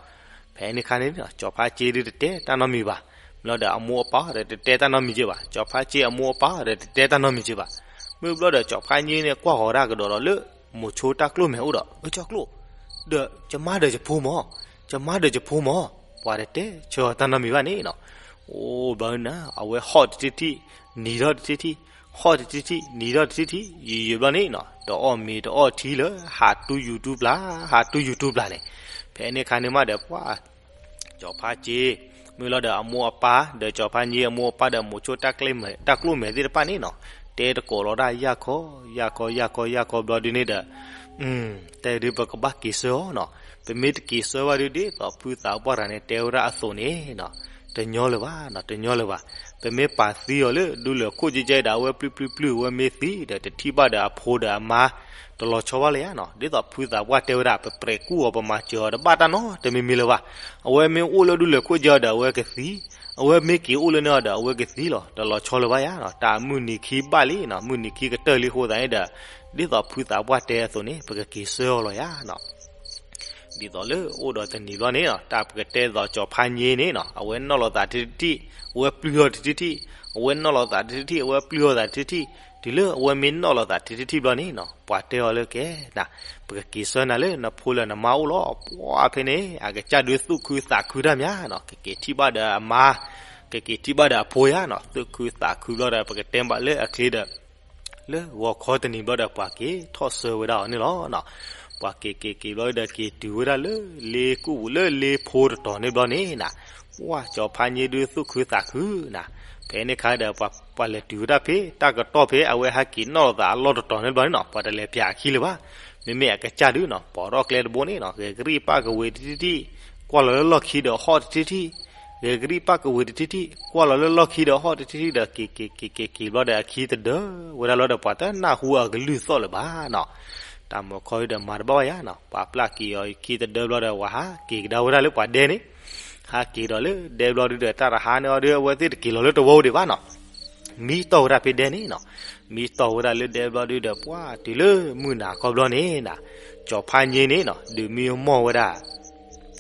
ဖဲန့ၣ်ခါန့ၣ် ကၠီဖါစ့ဒုးတတဲတၢ်နီတမံၤဘၣ်. မ့ၢ်လီၤဒီးအမိၢ်အပၢ်ဒီးတတဲတၢ်နီတမံၤက့ဘၣ်, ကၠီဖါစ့အမိၢ်အပၢ်ဒီးတတဲတၢ်နီတမံၤက့ဘၣ်. မ့ၢ်ဘျီဒီး ကၠီဖါည့န့ၣ် ကွၢ်ဃီၤဒၣ်ကဒီးဒီးလၢ မိၤဆိတၢ်ကျိၣ်မဲာ်အိၣ်ဒီး အကၠီကျိၣ်, ဒီးကမါဒီးကဖိမၢ်, ကမါဒီးကဖိမၢ်. ပှၤတတဲဆၢအီၤတၢ်နီတမံၤဘၣ်န့ၣ်နီၤ. အိၣ်ဘျီန့ၣ် အဝဲဟီၣ်တထံထံ, နံၤထီၣ်တထံထံ, ဟီၣ်တထံထံ, နံၤထီၣ်တထံထံ, ယံာ်ယံာ်ဘျီန့ၣ်နီၤ တအီၣ်မ့ၤတအီၣ်ထံလၢ ဟးတူၢ်ယူၤတူၢ်ပျၢ်, ဟးတူၢ်ယူၤတူၢ်ပျၢ်န့ၣ်. ဖဲန့ၣ်ခါန့ၣ်မးဒီး ပှၤ ကၠီဖါစ့, မ့ၢ်လီၤဒီးအမိၢ်အပၢ်, ဒီးကၠီဖါည့အမိၢ်အပၢ်ဒီးမိၤဆိတၢ်ကျိၣ်မဲာ်သ့ၣ်တဖၣ်န့ၣ်နီၤ, တဲတကိးလီၤဒၣ်ယၢ်ခီ, ယၢ်ခီ, ယၢ်ခီ, ယၢ်ခီဘျီဒုန့ၣ်ဒီး တဲဒုးပကဘၣ်က့ၤဆၢအီၤနီၤ. ပမ့ၢ်တက့ၤဆၢဘၣ်ဒုး ဒ်သိးဖုသးပှၢ်တဂၤန့ၣ် တဲဝဲဒၣ်အသိးန့ၣ်နီၤ, တညီလၢၤဘၣ်နီၤ, တညီလၢၤဘၣ်. ပမ့ၢ်ပာ်သံအီၤလၢ ဒူလၢၢ်ခိၣ်ကဲကဲဒီး အဝဲပျုၢ်ပျုၢ်ပျုၢ် အဝဲမ့ၢ်သံဒီး တထံၣ်ဘၣ်ဒီးအဖိဒီးအမါ တလီၤဆီဘၣ်လၢၤယါနီၤ. ဒ်သိးဖုသးပှၢ်တဲဝဲဒၣ် ပပြဲးကူၣ်အီၤ ပမၤစၢၤအီၤတဘၣ်တၢ်နီတမံၤမံၤလၢၤဘၣ်. အဝဲမ့ၢ်အိၣ်လၢဒူလၢၢ်ခိၣ်ကဲအီၤဒီး အဝဲကသံ, အဝဲမ့ၢ်က့ၤအိၣ်လၢန့ၣ်အီၤဒီး အဝဲကသံလီၤ. တလီၤဆီလၢၤဘၣ်ယါနီၤ. တၢ်မုၢ်နံၤခံဘၣ်လံနီၤ, မုၢ်နံၤခံကတၢၢ်လံအဃိသတးန့ၣ်ဒီး ဒ်သိးဖုသးပှၢ်တဲအသိးန့ၣ် ပကက့ၤဆၢအီၤလီၤယါနီၤ. ဒ်သိးလၢအိၣ်ဒီးတနံၤဘျီန့ၣ်နီၤ, တၢ်ပကတဲသိးကၠီဖါည့န့ၣ်နီၤ, အဝဲနီၣ်လီၤသးတထံၣ်တထံၣ်, အဝဲပျုၢ်လီၤတထံၣ်တထံၣ်, အဝဲနီၣ်လီၤသးတထံၣ်တထံၣ်, အဝဲပျုၢ်လီၤသးတထံၣ်တထံၣ်, တုၤလၢအဝဲမ့ၢ်နီၣ်လီၤသးတထံၣ်တထံၣ်ဘျီန့ၣ်နီၤ, ပှၤတဲအီၤလၢကဲနၤ, ပကက့ၤဆၢနၤလၢနဖိလၢနမါအိၣ်လီၤ. ပှၤဖဲန့ၣ် အကစၢ်ဒုးသူၣ်ခုသးခုတၢ်မးနီၤ, ကက့ၤထံၣ်ဘၣ်ဒီးအမါ, ကက့ၤထံၣ်ဘၣ်ဒီးအဖိယါနီၤ, သူၣ်ခုသးခုဘျီဒီး ပကတဲဘၣ်လၢအချ့ဒီး လၢဂီၤခီတနံၤဘျီဒီး ပှၤက့ၤထီၣ်ဆၢဝဲဒၣ်အီၤန့ၣ်လီၤ. ပှၤက့ၤက့ၤက့ၤဘျီဒီး က့ၤတုၤဝဲဒၣ်လၢလ့ကူၣ်ပူၤလၢလ့ဖိတတီၤန့ၣ်ဘျီန့ၣ်နၤ, ပှၤကၠီဖါည့ဒုးသူၣ်ခုသးခုနၤ. ဖဲန့ၣ်ခါဒီး ပှၤလဲၤတုၤဝဲဒၣ်ဖဲ တၢ်ကတီၢ်ဖဲအဝဲဟဲက့ၤနီၣ်လီၤသးအလီၢ်တတီၤန့ၣ်ဘျီန့ၣ်နီၤ, ပှၤတလဲၤပၠးအခံလၢၤဘၣ်. မ့မ့ၢ်အကစၢ်ဒုးနီၤ, ပိာ်ထီၣ်ကျဲတဘိန့ၣ်နီၤ, ဂဲၤကရံၣ်ပၣ်ကဝ့ၤတထံၣ်ထံၣ်, ကွၢ်လီၤလၢလီၢ်ခံဒီးဟီၣ်တထံၣ်ထံၣ် ဂဲၤကရံၣ်ပၣ်ကဝ့ၤတထံၣ်ထံၣ် ကွၢ်လီၤလၢလီၢ်ခံဒီးဟီၣ်တထံၣ်ထံၣ်ဒီး က့ၤက့ၤက့ၤက့ၤက့ၤဘျီဒီး အခံတဒၢဝဲဒၣ်လီၤဒီး ပှၤတနၢ်ဟူအကလုၢ်သီၣ်လၢၤဘၣ်နီၤ. တၢ်မုၢ်ခီဒီးမၤတဘၣ်ဘၣ်ယါနီၤ, ပှၤပျၢ်က့ၤအီၤခံတဒၢဘျီဒီး ဝဲဟးက့ၤကဒါဝဲဒၣ်လၢပှၤဒဲန့ၣ်, ဟးက့ၤဒီးလၢဒဲဘျီဒုဒီး တၢ်တဟါန့ၣ်အီၤဒီး အဝဲသ့ၣ်တက့ၤလီၤလၢတဝီပူၤဒံးဘၣ်နီၤ. မံတီၢ်ဝဲဒၣ်ဖဲဒဲန့ၣ်နီၤ, မံတီၢ်ဝဲဒၣ်လၢဒဲဘျီဒုဒီး ပှၢ်တုၤလၢမုၢ်နၤခီဘျီန့ၣ်နီၤ, ကၠီၤဖါည့န့ၣ်နီၤ ဒုးမံမီၢ်ဝဲဒၣ်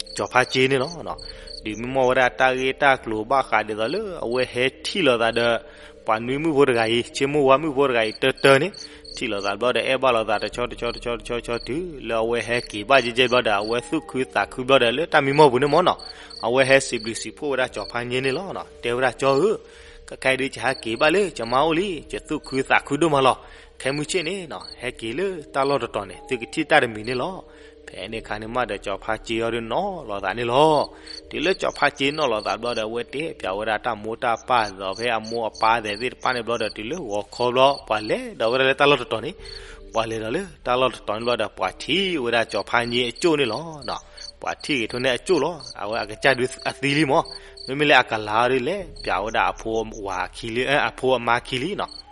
ကၠီၤဖါစ့န့ၣ်လီၤ. ဒုးမံမီၢ်ဝဲဒၣ်တၢ်ဂ့ၢ်တၢ်ကျိၤဘၣ်ဃးဒ်သိးလၢအဝဲဟဲထံၣ်လိာ်သးဒီး ပှၤနွံမုၣ်ဖိတဂၤအံၤ, ဆ့မိၢ်ဝါမုၣ်ဖိတဂၤအံၤ တၢတၢန့ၣ်, ထံၣ်လိာ်သးဘျီဒီး အဲၣ်ဘၣ်လိာ်သးတဆီတဆီတဆီတဆီတဆီ တုၤလၢအဝဲဟဲက့ၤဘၣ်ကဲကဲဘျီဒီး အဝဲသူၣ်ခုသးခုဘျီဒီး လၢတၢ်မံမီၢ်ပူၤန့ၣ်မ့ၢ်နီၤ, အဝဲဟဲစံးဘျုးစံးဖှိၣ်ဝဲဒၣ်ကၠီၤဖါည့န့ၣ်လီၤ. တဲဝဲဒၣ် ကၠီဧၢ, ခဲခါအံၤဒုး ယဟဲက့ၤဘၣ်လၢယမါအိၣ်လံ, ယသူၣ်ခုသးခုဒိၣ်မးလီၤ. ခဲမုၢ်ဆ့ၣ်န့ၣ်နီၤ ဟဲက့ၤလၢတၢ်လီၢ်တတီၤန့ၣ် သုကထံၣ်တၢ်တမံၤန့ၣ်လီၤ. ဖဲန့ၣ်အခါန့ၣ်မးဒီး ကၠီၤဖါစ့အီၤဒုးနီၣ်လိာ်သးန့ၣ်လီၤ. တုၤလၢကၠီၤဖါစ့နီၣ်လိာ်သးဘျီဒီး အဝဲတဲပၠးဝဲဒၣ်တၢ်မိၢ်တၢ်ပၢ်ဒ်သိးဖဲအမိၢ်အပၢ်သ့ၣ်တဖၣ်န့ၣ်ဘျီဒီး တုၤလၢဂီၤခီဘျီ ပှၤလဲၤဒီးဝဲဒၣ်လၢတၢ်လီၢ်တတီၤန့ၣ်, ပှၤလဲၤဒီးလၢတၢ်လီၢ်တတီၤန့ၣ်ဘျီဒီး ပှၤထံၣ်ဝဲဒၣ်ကၠီၤဖါည့အကၠိၣ်န့ၣ်လီၤ. ပှၤထံၣ်ဂ့ၤထီၣ်န့ၣ်အကၠိၣ်လီၤ. အဝဲအကစၢ်ဒုးအသံလံမး, မ့မ့ၢ်လၢအကလၤအီၤဒုး လဲၤပၠးဝဲဒၣ်အဖိအဝၤခံလံ, အဖိအမါခံလံနီၤ.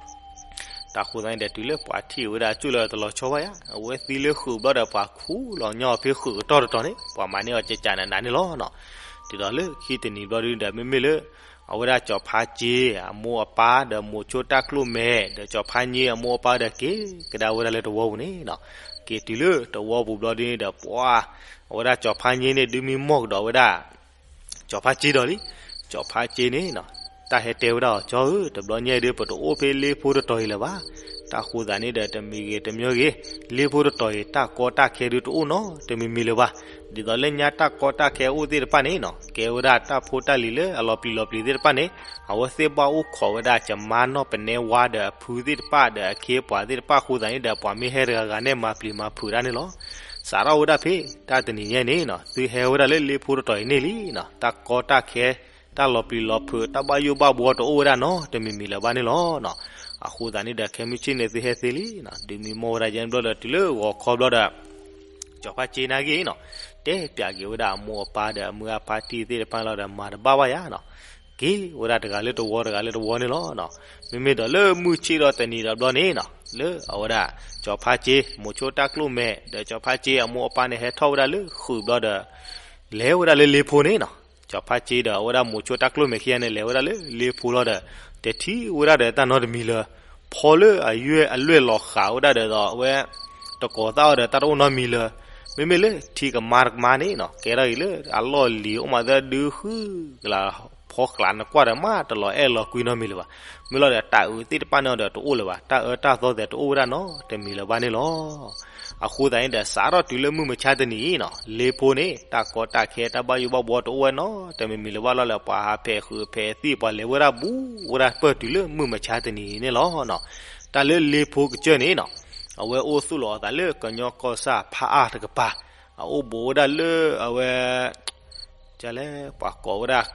တၢ်ဃိသတးန့ၣ်ဒီး တုၤလၢပှၤထံၣ်ဝဲဒၣ်အကၠိၣ်လၢတလီၤဆီဘၣ်ယါ, အဝဲသံလၢဃုာ်ဘျီဒီး ပှၤခူၣ်လီၤညီအီၤဖဲဃုာ်ကတီၢ်တတီၤန့ၣ်, ပှၤမၤန့ၢ်အီၤကကးနးနးန့ၣ်လီၤနီၤ. တုၤဒီးလၢခံတနံၤဘျီဒုဒီး မ့မ့ၢ်လၢ အဝဲဒၣ်ကၠီၤဖါစ့အမိၢ်အပၢ်ဒီး မိၤဆိတၢ်ကျိၣ်မဲာ် ဒီးကၠီၤဖါည့အမိၢ်အပၢ်ဒီး က့ၤကဒါဝဲဒၣ်လၢတဝီပူၤန့ၣ်နီၤ. က့ၤတုၤလၢတဝီပူၤဘျီဒုန့ၣ်ဒီး ပှၤ အဝဲဒၣ်ကၠီၤဖါည့န့ၣ် ဒုးမံမီၢ်ကဒီးဝဲဒၣ် ကၠီၤဖါစ့ဒီးလံ. ကၠီၤဖါစ့န့ၣ်နီၤ တၢ်ဟဲတဲဝဲဒၣ်အီၤ ကၠီဧၢ, တဘျီညါအံၤဒုး ပတအိၣ်ဖဲလ့ဖိတတီၤအံၤလၢၤဘၣ်. တၢ်ဃိသတးန့ၣ်ဒီး တမံၤဂ့ၤတမံၤဂ့ၤ လ့ဖိတတီၤအံၤ တၢ်ကီတၢ်ခဲဒုးတအိၣ်နီတမံၤမံၤလၢၤဘၣ်. ဒ်သိးလၢညါတၢ်ကီတၢ်ခဲအိၣ်သ့ၣ်တဖၣ်န့ၣ်နီၤ ကဲဝဲဒၣ်တၢ်ဖိတၢ်လံၤလၢအလီၤပျံၤလီၤပျံၤသ့ၣ်တဖၣ်န့ၣ်, အဝဲသ့ၣ်ဘၣ်အိၣ်ခိးဝဲဒၣ် ကမါနီၢ်ပနဲဝါဒီးအဖုသ့ၣ်တဖၣ်ဒီးအခ့အပှၤသ့ၣ်တဖၣ်အဃိသတးန့ၣ်ဒီး ပှၤမ့ၢ်ဟဲတဂၤဂၤန့ၣ် မၤပျံၤမၤဖုးတၢ်န့ၣ်လီၤ. စးထီၣ်ဝဲဒၣ်ဖဲ တၢ်တနံၤညါန့ၣ်နီၤ သုဟဲဝဲဒၣ်လၢလ့ဖိတတီၤအံၤန့ၣ်လံနီၤ တၢ်ကီတၢ်ခဲ တၢ်လီၤပျံၤလီၤဖုး တၢ်ဘၣ်ယိၣ်ဘၣ်ဘှီတအိၣ်ဝဲဒၣ်နီတမံၤမံၤလၢၤဘၣ်န့ၣ်လီၤ. အဃိသတးန့ၣ်ဒီး ခဲမုၢ်ဆ့ၣ်န့ၣ် သုဟဲသ့လံနီၤ ဒုးမံမီၢ်ဝဲဒၣ်ယဲန့ၣ်ဘျီဒီး တုၤလၢဂီၤခီဘျီဒီး ကၠီၤဖါစ့နာ်က့နီၤ တဲပၠးက့ၤဝဲဒၣ်အမိၢ်အပၢ်ဒီးအမုၢ်အဖါတံၢ်သ့ၣ်တဖၣ်လီၤဒီး မၤတဘၣ်ဘၣ်ယါနီၤ က့ၤဝဲဒၣ်တဂၤလၢတဝီ တဂၤလၢတဝီန့ၣ်လီၤ. မ့မ့ၢ်ဒီးလၢမုၢ်ဆ့ၣ်ဒီးတနံၤဒီးဘျီန့ၣ်နီၤ လၢအဝဲဒၣ် ကၠီၤဖါစ့ မိၤဆိတၢ်ကျိၣ်မဲာ် ဒီးကၠီၤဖါစ့အမိၢ်အပၢ်န့ၣ် ဟဲထီၣ်ဝဲဒၣ်လၢဃုာ်ဘျီဒီး လဲၤဝဲဒၣ်လၢလ့ဖိန့ၣ်နီၤ ကၠီၤဖါစ့ဒီးအဝဲဒၣ်မိၤဆိတၢ်ကျိၣ်မဲာ်ခံဂၤန့ၣ် လဲၤဝဲဒၣ်လၢလ့ဖိလီၤဒီး တထံၣ်ဝဲဒၣ်ဒီးတၢ်နီတမံၤလၢၤ ဖီလၢအယွဲၢ်အလွဲၢ်လီၤဃာ်ဝဲဒၣ်ဒီး အဝဲ တကိးသၣ်အီၤဒီးတၢ်တအိၣ်နီတမံၤလၢၤ. မ့မ့ၢ်လၢထံကမါတကမါန့ၣ်နီၤ ကဲထီၣ်အံၤလၢအလီၢ်လံၤအိၣ်မးသၢဒုဃုကလး ဖီကျးနကွၢ်ဒီး မးတလီၤအဲၣ်လီၤကွံနီတမံၤလၢၤဘၣ်. မ့ၢ်လီၤဒီးတၢ်အုးသ့ၣ်တဖၣ်န့ၣ်ဒီးတအိၣ်လၢၤဘၣ် တၢ်အၢတၢ်သီသဲးတအိၣ်ဝဲဒၣ်နီတမံၤလၢၤဘၣ်န့ၣ်လီၤ. အဃိသတးန့ၣ်ဒီး စးထီၣ်တုၤလၢမုၢ်မဆါတနံၤအံၤနီၤ လ့ဖိန့ၣ် တၢ်ကီတၢ်ခဲ တၢ်ဘၣ်ယိၣ်ဘၣ်ဘှီတအိၣ်ဝဲနီတမံၤမံၤလၢၤဘၣ်လီၤလၢ ပှၤဟးဖဲးဃုာ်ဖဲးသံၣ် ပှၤလဲၤဝဲဒၣ်ဘူးဝဲဒၣ်ပၢၢ်တုၤလၢမုၢ်မဆါတနံၤအံၤန့ၣ်လီၤ. တၢ်လၢလ့ဖိကစၢၢ်န့ၣ်နီၤ အဝဲအိၣ်သူၣ်လီၤအသးလၢကညီကီၢ်ဆၣ်ဖးအါတကပၤ အအိၣ်ဘူးဝဲဒၣ်လၢအဝဲ ကလဲၣ် ပှၤကိးဝဲဒၣ်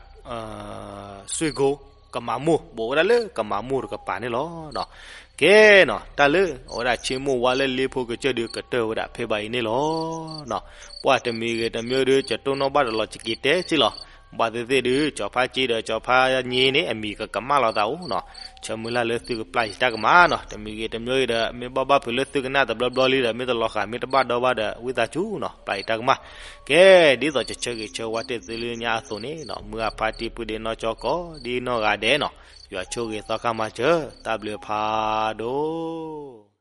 စွ့ၢ်ကိ ကမၤမိၢ် ဘူးဝဲဒၣ်လၢကမၤမိၢ်တကပၤန့ၣ်လီၤ. ကဲနီၤ တၢ်လၢအဝဲဒၣ်ဆ့မိၢ်ဝါလၢလ့ဖိကစၢၢ်ဒုးကတၢၢ်ဝဲဒၣ်ဖဲဘၣ်အံၤန့ၣ်လီၤ. ပှၤတမံၤဂ့ၤတမံၤဒုး ကတိၢ်နီၣ်ဘၣ်တလီၤ ယက့ၤတဲစ့ၢ်လီၤ. ဘၣ်သ့ၣ်သ့ၣ်ဒုး ကၠီၤဖါစ့ဒီးကၠီၤဖါည့န့ၣ် အမံၤကကမၣ်လီၤသးအိၣ်နီၤ. ဆၢမုၢ်လၢ်လၢသုကပျၢ်ယတၢ်ကမၣ်နီၤ. တမံၤဂ့ၤတမံၤဒီး မ့ၢ်ဘၣ်ဘၣ်ဖုးလၢသုကနၣ်တဘျီဘျီလံဒီး မ့ၢ်တလီၤဃာ်မ့ၢ်တဘၣ်ဒီဘၣ်ဒီး ဝံသးစူၤနီၤ ပျၢ်ယတၢ်ကမၣ်. ကဲ ဒ်သိးယဆၢဂ့ၤဆၢဝါတ့ၢ်သုလၢညါအသိးန့ၣ်နီၤ မုၢ်အဖါတံၢ်ပုၢ်ဒ့နီၢ်ကၠီကီး ဒ်နီၢ်ဂၤဒဲးနီၤ ယွၤဆိၣ်ဂ့ၤသီခါမၤစၢၤ တၢ်ဘျုးဖးဒိၣ်.